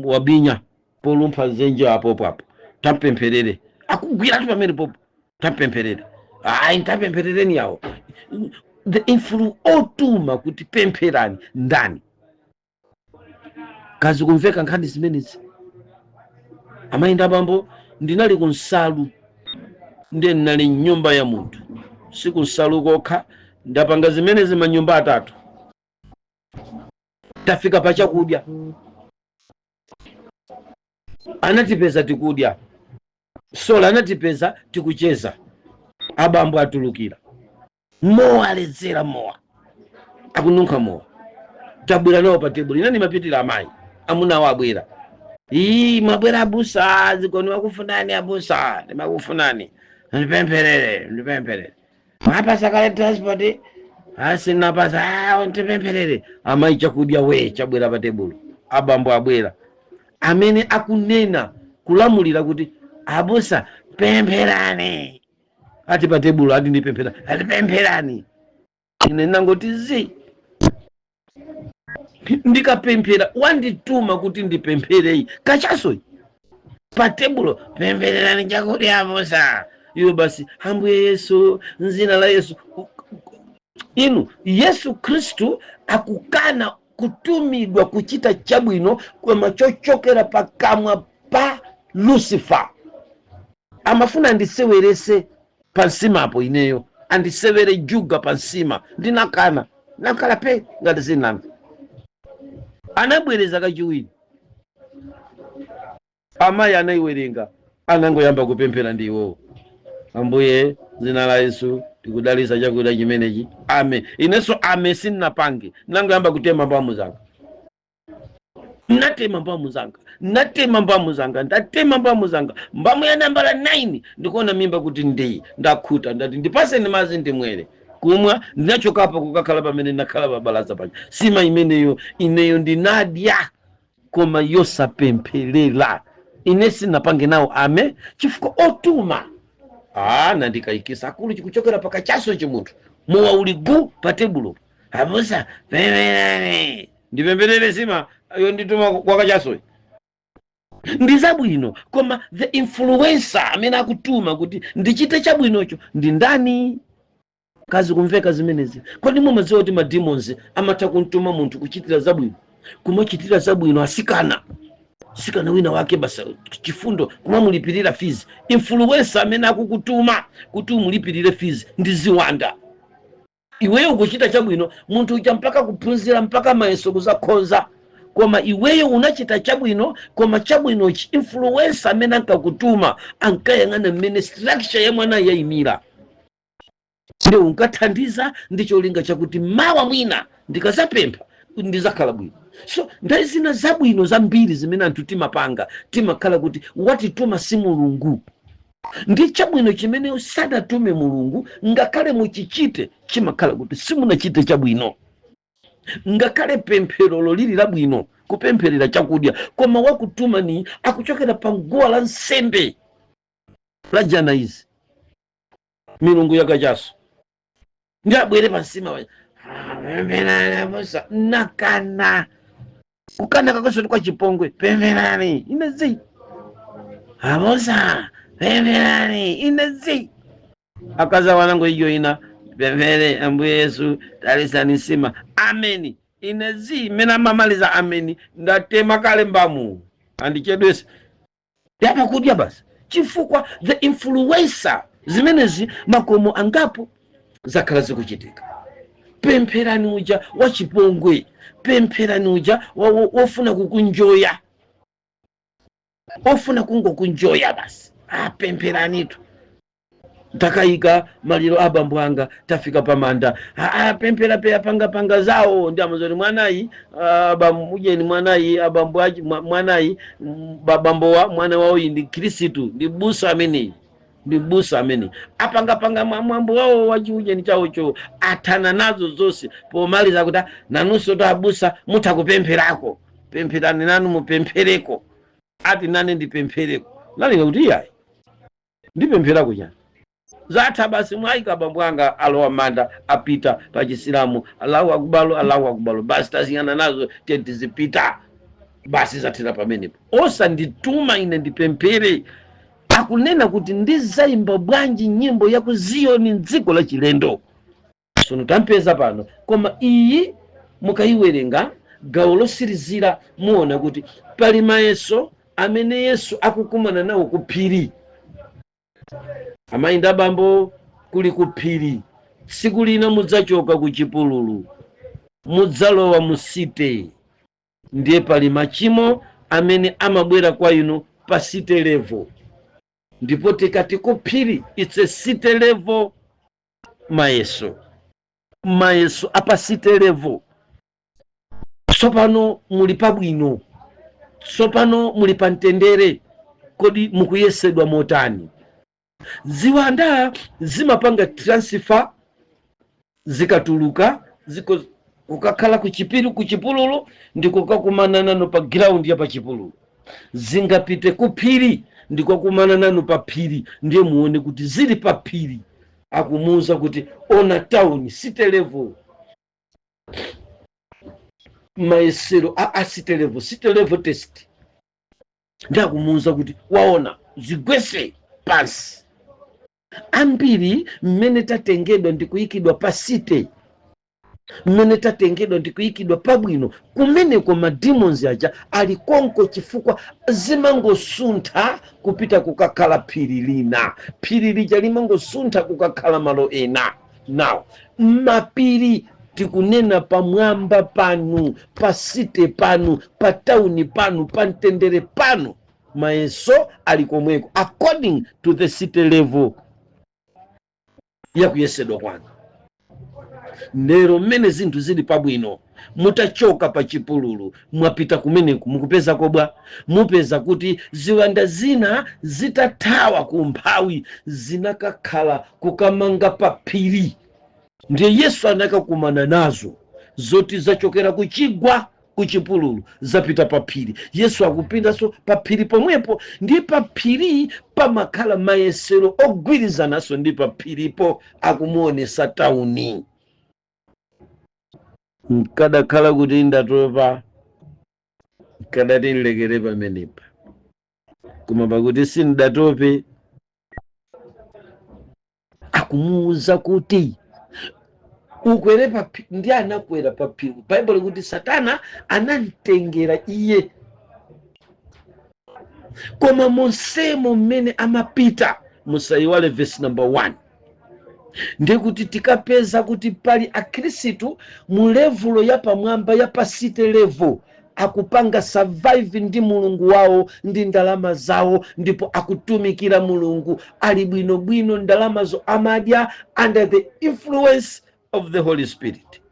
wabinya polumpha zenje apopo apo, tampempherere, akugwiratu pamene popo, tampempherere, ayi, tapempherereni yawo. The influ otuma kuti pempherani ndani? Kazi kumveka nkhani zimenezi, amayi ndi abambo. Ndinali ku Nsalu, ndiye ndinali mnyumba ya munthu. Siku Nsalu kokha, ndapanga zimenezi manyumba atatu. Tafika pa chakudya, anatipeza tikudya sola, anatipeza tikucheza. Abambo atulukira mowa, aledzera mowa, akununkha mowa. Tabwera nawo pa tebulu, ine ndimapitira amayi. Amunawo abwera, "Ii, mwabwera abusa, zikoni wakufunani abusa, ndimakufunani, ndipempherere, ndipempherere. Mwapasa kale transport?" "Asinapasa." "Ah, ndipempherere." Amayi, chakudya we chabwera pa tebulo, abambo abwera, amene akunena kulamulira kuti, "Abusa, pempherani." Ati pa tebulo, ati, "Ndipemphera." Ati, "Pempherani." Ine nangoti zi, ndikapemphera? Wandituma kuti ndipemphereyi kachasoyi pa tebulo, "Pemphererani chakudya abusa." Iwe basi, "Ambuye Yesu, mzina la Yesu." Inu, Yesu Khristu akukana kutumidwa kuchita chabwino koma chochokera pakamwa pa Lucifer. Amafuna andisewerese pansimapo, ineyo andisewere juga pansima. Ndinakana, nakhala pe ngati sinamve. Anabwereza kachiwiri, amayi anayiwerenga, anangoyamba kupemphera ndi iwowo, "Ambuye, zina la Yesu, tikudalitsa chakudya chimenechi, amen." Inenso amen sindinapange, nangoyamba kutema mbamu zanga. Natema mbamu zanga, natema mbamu zanga, ndatema mbamu zanga, mbamu ya nambala 9, ndikuona mimba kuti ndi ndakhuta. Ndati, "Ndipaseni madzi ndimwere." Kumwa, ndinachokapo kukakhala pamene ndakhala pabalaza paja. Sima imeneyo ineyo ndinadya koma yosapempherera. Ine sinapange nawo amen chifukwa otuma, ah, nandikayikisa akulu chikuchokera pakachaso chimunthu, mowa uli gu pa tebulo, "Abusa, pempherani." Ndipempherere sima yondituma kwakachasoyi? Ndi zabwino, koma the influencer amene akutuma kuti ndichite chabwinocho ndi ndani? Kazi kumveka zimenezi? Kodi mumadziwa kuti mademons amatha kumtuma munthu kuchitira zabwino, kumachitira zabwino asikana, sikana wina wake basa chifundo, kumamulipirira fees? Influencer amene akukutuma kuti umulipirire fees ndi ziwanda. Iweyo ukuchita chabwino, munthu uja mpaka kuphunzira, mpaka mayeso kuzakhonza, koma iweyo unachita chabwino, koma chabwinochi influencer amene ankakutuma ankayang'ana mmene structure ya mwana yayimira, ndi unkathandiza ndi cholinga chakuti mawa mwina ndikazapempha ndizakhala bwino. So nthawi zina zabwino zambiri zimene anthu timapanga, timakhala kuti watituma si Mulungu. Ndi chabwino chimene sadatume Mulungu, ngakhale muchichite, chimakhala kuti simunachite chabwino. Ngakhale pempherolo lili labwino, kupempherera chakudya, koma wakutuma ni akuchokera pa guwa la nsembe la janaizi, milungu yakachaso, ndi abwere pansima, "Pempherani abusa." Nakana, kukana kakosoti kwa chipongwe. "Pempherani." Ine zi, "Abusa, pempherani." Ine zi, akaza wanango iyo ina, "Pemphere, Ambuye Yesu, talisani nsima, ameni." Ine zi, imene amamaliza ameni, ndatema kale mbamu, andichedwese yapakudya basi, chifukwa the influencer. Zimenezi makomo angapo zakhala zikuchitika. Pempherani uja wachipongwe, pempherani uja wofuna kukunjoya, ofuna kungokunjoya basi. Ah, pempheranitu. Takayika maliro abambo anga, tafika pamanda, ah, pemphera peya, panga zawo ndi amazoti mwanayi, ah, ujeni mwanayi, abambo achi mwanayi, babambo wa mwana wawo ndi Khristu, ndi busa ameneyi, ndi busa amene apangapanga mwambo wawo wachiujeni chawocho, athana nazo zonse. Pomaliza kuti, "Ah, nanunso to abusa mutha kupempherako, pempherani nanu, mupemphereko." Ati, "Nane ndipemphereko?" Nalinga kuti, "Iyayi, ndipempherako chani? Zatha basi, mwayika abambo anga, alowa manda, apita pa Chisilamu. Allahu akubalu, Allahu akubalu, basi taziyana nazo, tiye tizipita basi, zathera pamenepo. Osandituma ine ndipemphere." Akunena kuti, "Ndizayimba bwanji nyimbo ya ku Ziyoni mdziko la chilendo?" Sono tampeza pano, koma iyi mukayiwerenga gawo losirizira, muona kuti pali mayeso amene Yesu akukumana nawo ku phiri. Amayi ndi abambo, kuli ku phiri. Tsiku lina mudzachoka ku chipululu, mudzalowa mu city, ndiye pali machimo amene amabwera kwa inu pa city level. Ndipo tikati ku phiri, it's a city level mayeso, mayeso apa city level. Tsopano muli pabwino. Tsopano muli pa mtendere, kodi mukuyesedwa motani? Ziwanda zimapanga transfer zikatuluka ziko kukakhala kuchipiri, kuchipululu, ndikukakumana nanu pa ground ya pachipululu. Zingapite kuphiri, ndikukakumana nanu pa phiri. Ndiye muone kuti zili pa phiri, akumuuza kuti ona town, city level, mayesero a city level, city level test. Ndi akumuuza kuti waona, zigwese pansi. Ambiri mmene tatengedwa ndi kuyikidwa pa city, mmene tatengedwa ndi kuyikidwa pabwino kumeneko, ma demons aja ali konko, chifukwa zimangosuntha kupita kukakhala phiri lina, phiri lija limangosuntha kukakhala malo ena. Now mapiri tikunena pamwamba panu, pa city panu, pa tauni panu, pa mtendere panu, mayeso ali komweko according to the city level yakuyesedwa kwanu. Lero mmene zinthu zili pabwino, mutachoka pa chipululu mwapita kumeneku, mukupeza kobwa, mupeza kuti ziwanda zina zitathawa ku mphawi zinakakhala kukamanga pa phiri. Ndiye Yesu anakakumana nazo zoti zachokera ku chigwa, ku chipululu, zapita pa phiri. Yesu akupindanso pa phiri pomwepo, ndi pa phiri pamakhala mayesero ogwirizananso ndi pa phiripo. Akumuonesa tauni. Nkadakhala kuti ndatopa, nkadati nlekere pamenepa, koma pakuti sindatope, akumuwuza kuti ukwere pa phiri, ndi anakwera pa phiri. Baibulo kuti Satana anamtengera iye, koma monsemo mmene amapita, musayiwale verse number 1, ndikuti tikapeza kuti pali akhristu mu level ya pamwamba, ya pa city level, akupanga survive ndi Mulungu wawo ndi ndalama zawo, ndipo akutumikira Mulungu, ali bwinobwino, ndalamazo amadya under the influence of the Holy Spirit,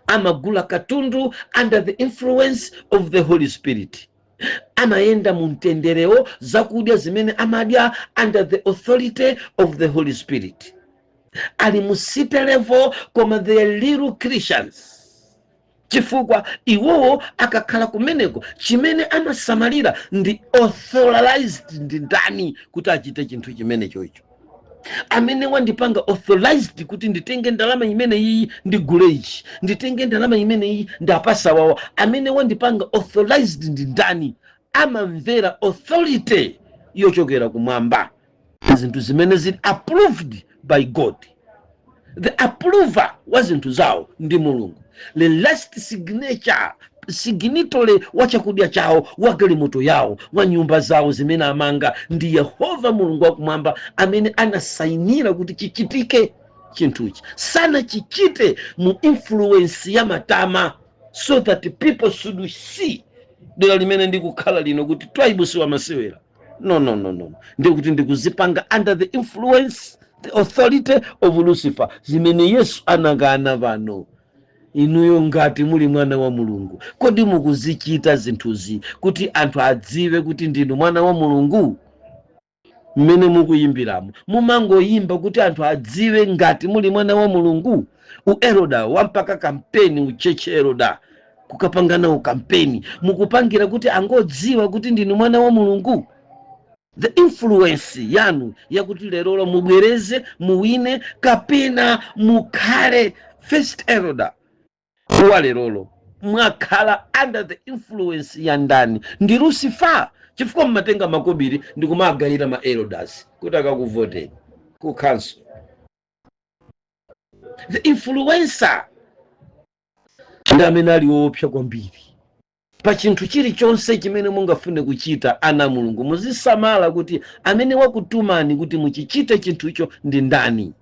amagula katundu under the influence of the Holy Spirit, amayenda mu mtenderewo, zakudya zimene amadya under the authority of the Holy Spirit, ali mu city level, koma they are little Christians, chifukwa iwowo akakhala kumeneko chimene amasamalira ndi authorized ndi ndani kuti achite chinthu chimene chocho. Amene wandipanga authorized kuti nditenge ndalama imene iyi ndigule ichi, nditenge ndalama imene iyi ndapasa wawa, amene wandipanga authorized ndi ndani? Amamvera authority yochokera kumwamba, zinthu zimene zili approved by God. The approver wa zinthu zawo ndi Mulungu. The last signature, signatory wa chakudya chawo, wa galimoto yawo, wa nyumba zawo zimene amanga, ndi Yehova Mulungu wakumwamba, amene anasayinira kuti chichitike chinthuchi. Sanachichite mu influence ya matama so that people should see dera limene ndikukhala lino kuti Twaibu siwamasewera. No, no, no, no. Ndikuti ndikuzipanga under the influence, the authority of Lucifer, zimene Yesu anakana pano. Inuyo ngati muli mwana wa Mulungu, kodi mukuzichita zinthuzi kuti anthu adziwe kuti ndinu mwana wa Mulungu? Mmene mukuyimbiramo, mumangoyimba kuti anthu adziwe ngati muli mwana wa Mulungu? U elder wampaka kampeni, u church elder kukapanganawo kampeni, mukupangira kuti angodziwa kuti ndinu mwana wa Mulungu? The influence yanu yakuti lerolo mubwereze, muwine kapena mukhale first elder wa lerolo, mwakhala under the influence ya ndani? Ndi Lucifer, chifukwa mmatenga makobiri ndikumagayira ma elders kuti akakuvoteni ku council. The influencer ndi amene ali woopsa kwambiri pa chinthu chilichonse chimene mungafune kuchita. Ana Mulungu, muzisamala kuti amene wakutumani kuti muchichite chinthucho ndi ndani.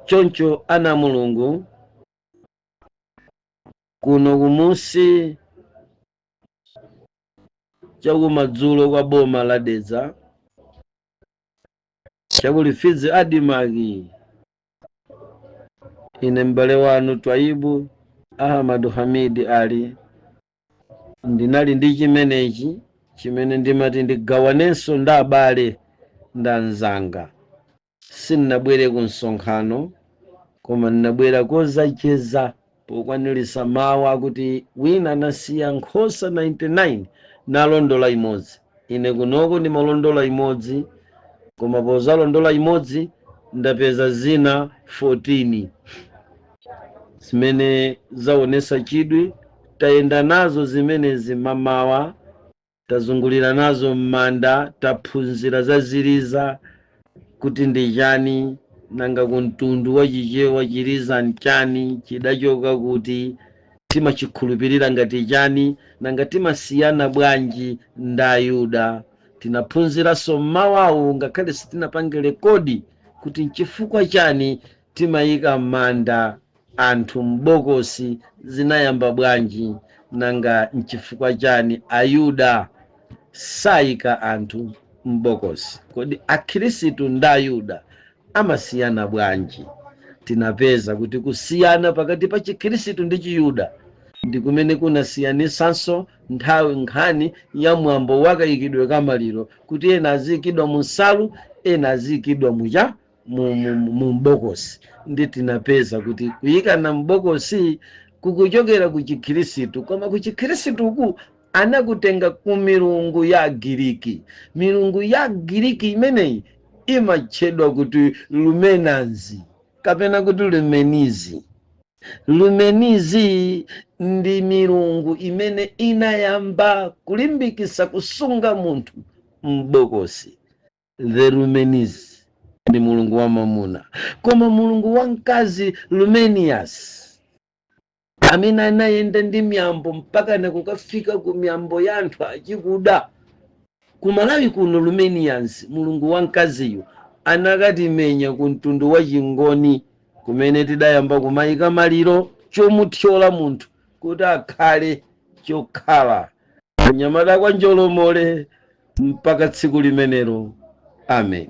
Choncho ana Mulungu, kuno kumusi chakumadzulo kwa boma la Dedza, chakulifidzi ADMARC, ine m'bale wanu Twaibu Ahmadu Hamidi Ali. Ndinali ndi chimenechi chimene ndimati ndigawanenso ndi abale ndi anzanga. Sindinabwere ku msonkhano, koma ndinabwera kozacheza pokwanirisa mawu akuti wina anasiya nkhosa 99 nalondola imodzi. Ine kunoko ndimalondola imodzi, koma pozalondola imodzi ndapeza zina 14 zimene zaonesa chidwi. Tayenda nazo zimenezi mamawa, tazungulira nazo m'manda, taphunzira za ziliza kuti ndi chani, nanga kumtundu wa Chichewa chiliza nchani, chidachoka kuti, timachikhulupirira ngati chani, nanga timasiyana bwanji ndi Ayuda. Tinaphunziranso mmawawu, ngakhale sitinapange record, kuti nchifukwa chani timayika manda anthu m'bokosi, zinayamba bwanji, nanga nchifukwa chani Ayuda sayika anthu m'bokosi, kodi Akhirisitu ndi Ayuda amasiyana bwanji. Tinapeza kuti kusiyana pakati pa Chikhirisitu ndi Chiyuda ndi kumene kunasiyanisanso nthawi nkhani ya mwambo wakayikidwe kamaliro, kuti ena aziyikidwa mu nsalu, ena aziyikidwa mucha mu m'bokosi. Ndi tinapeza kuti kuyikana m'bokosi kukuchokera ku Chikhirisitu, koma ku Chikhirisituku anakutenga ku milungu ya Giriki. Milungu ya Giriki imeneyi imatchedwa kuti Lumenanzi kapena kuti Lumenizi. Lumenizi ndi milungu imene inayamba kulimbikitsa kusunga munthu m'bokosi. The Lumenizi ndi mulungu wa mamuna, koma mulungu wa mkazi Lumenias, amene anayenda ndi miyambo mpaka nakukafika ku miyambo ya anthu achikuda ku Malawi kuno, Lumenians, mulungu wa mkaziyo, anakatimenya ku mtundu wa Chingoni kumene tidayamba kumayika maliro chomuthyola munthu kuti akhale chokhala kunyamata kwa njolomole mpaka tsiku limenelo. Amen.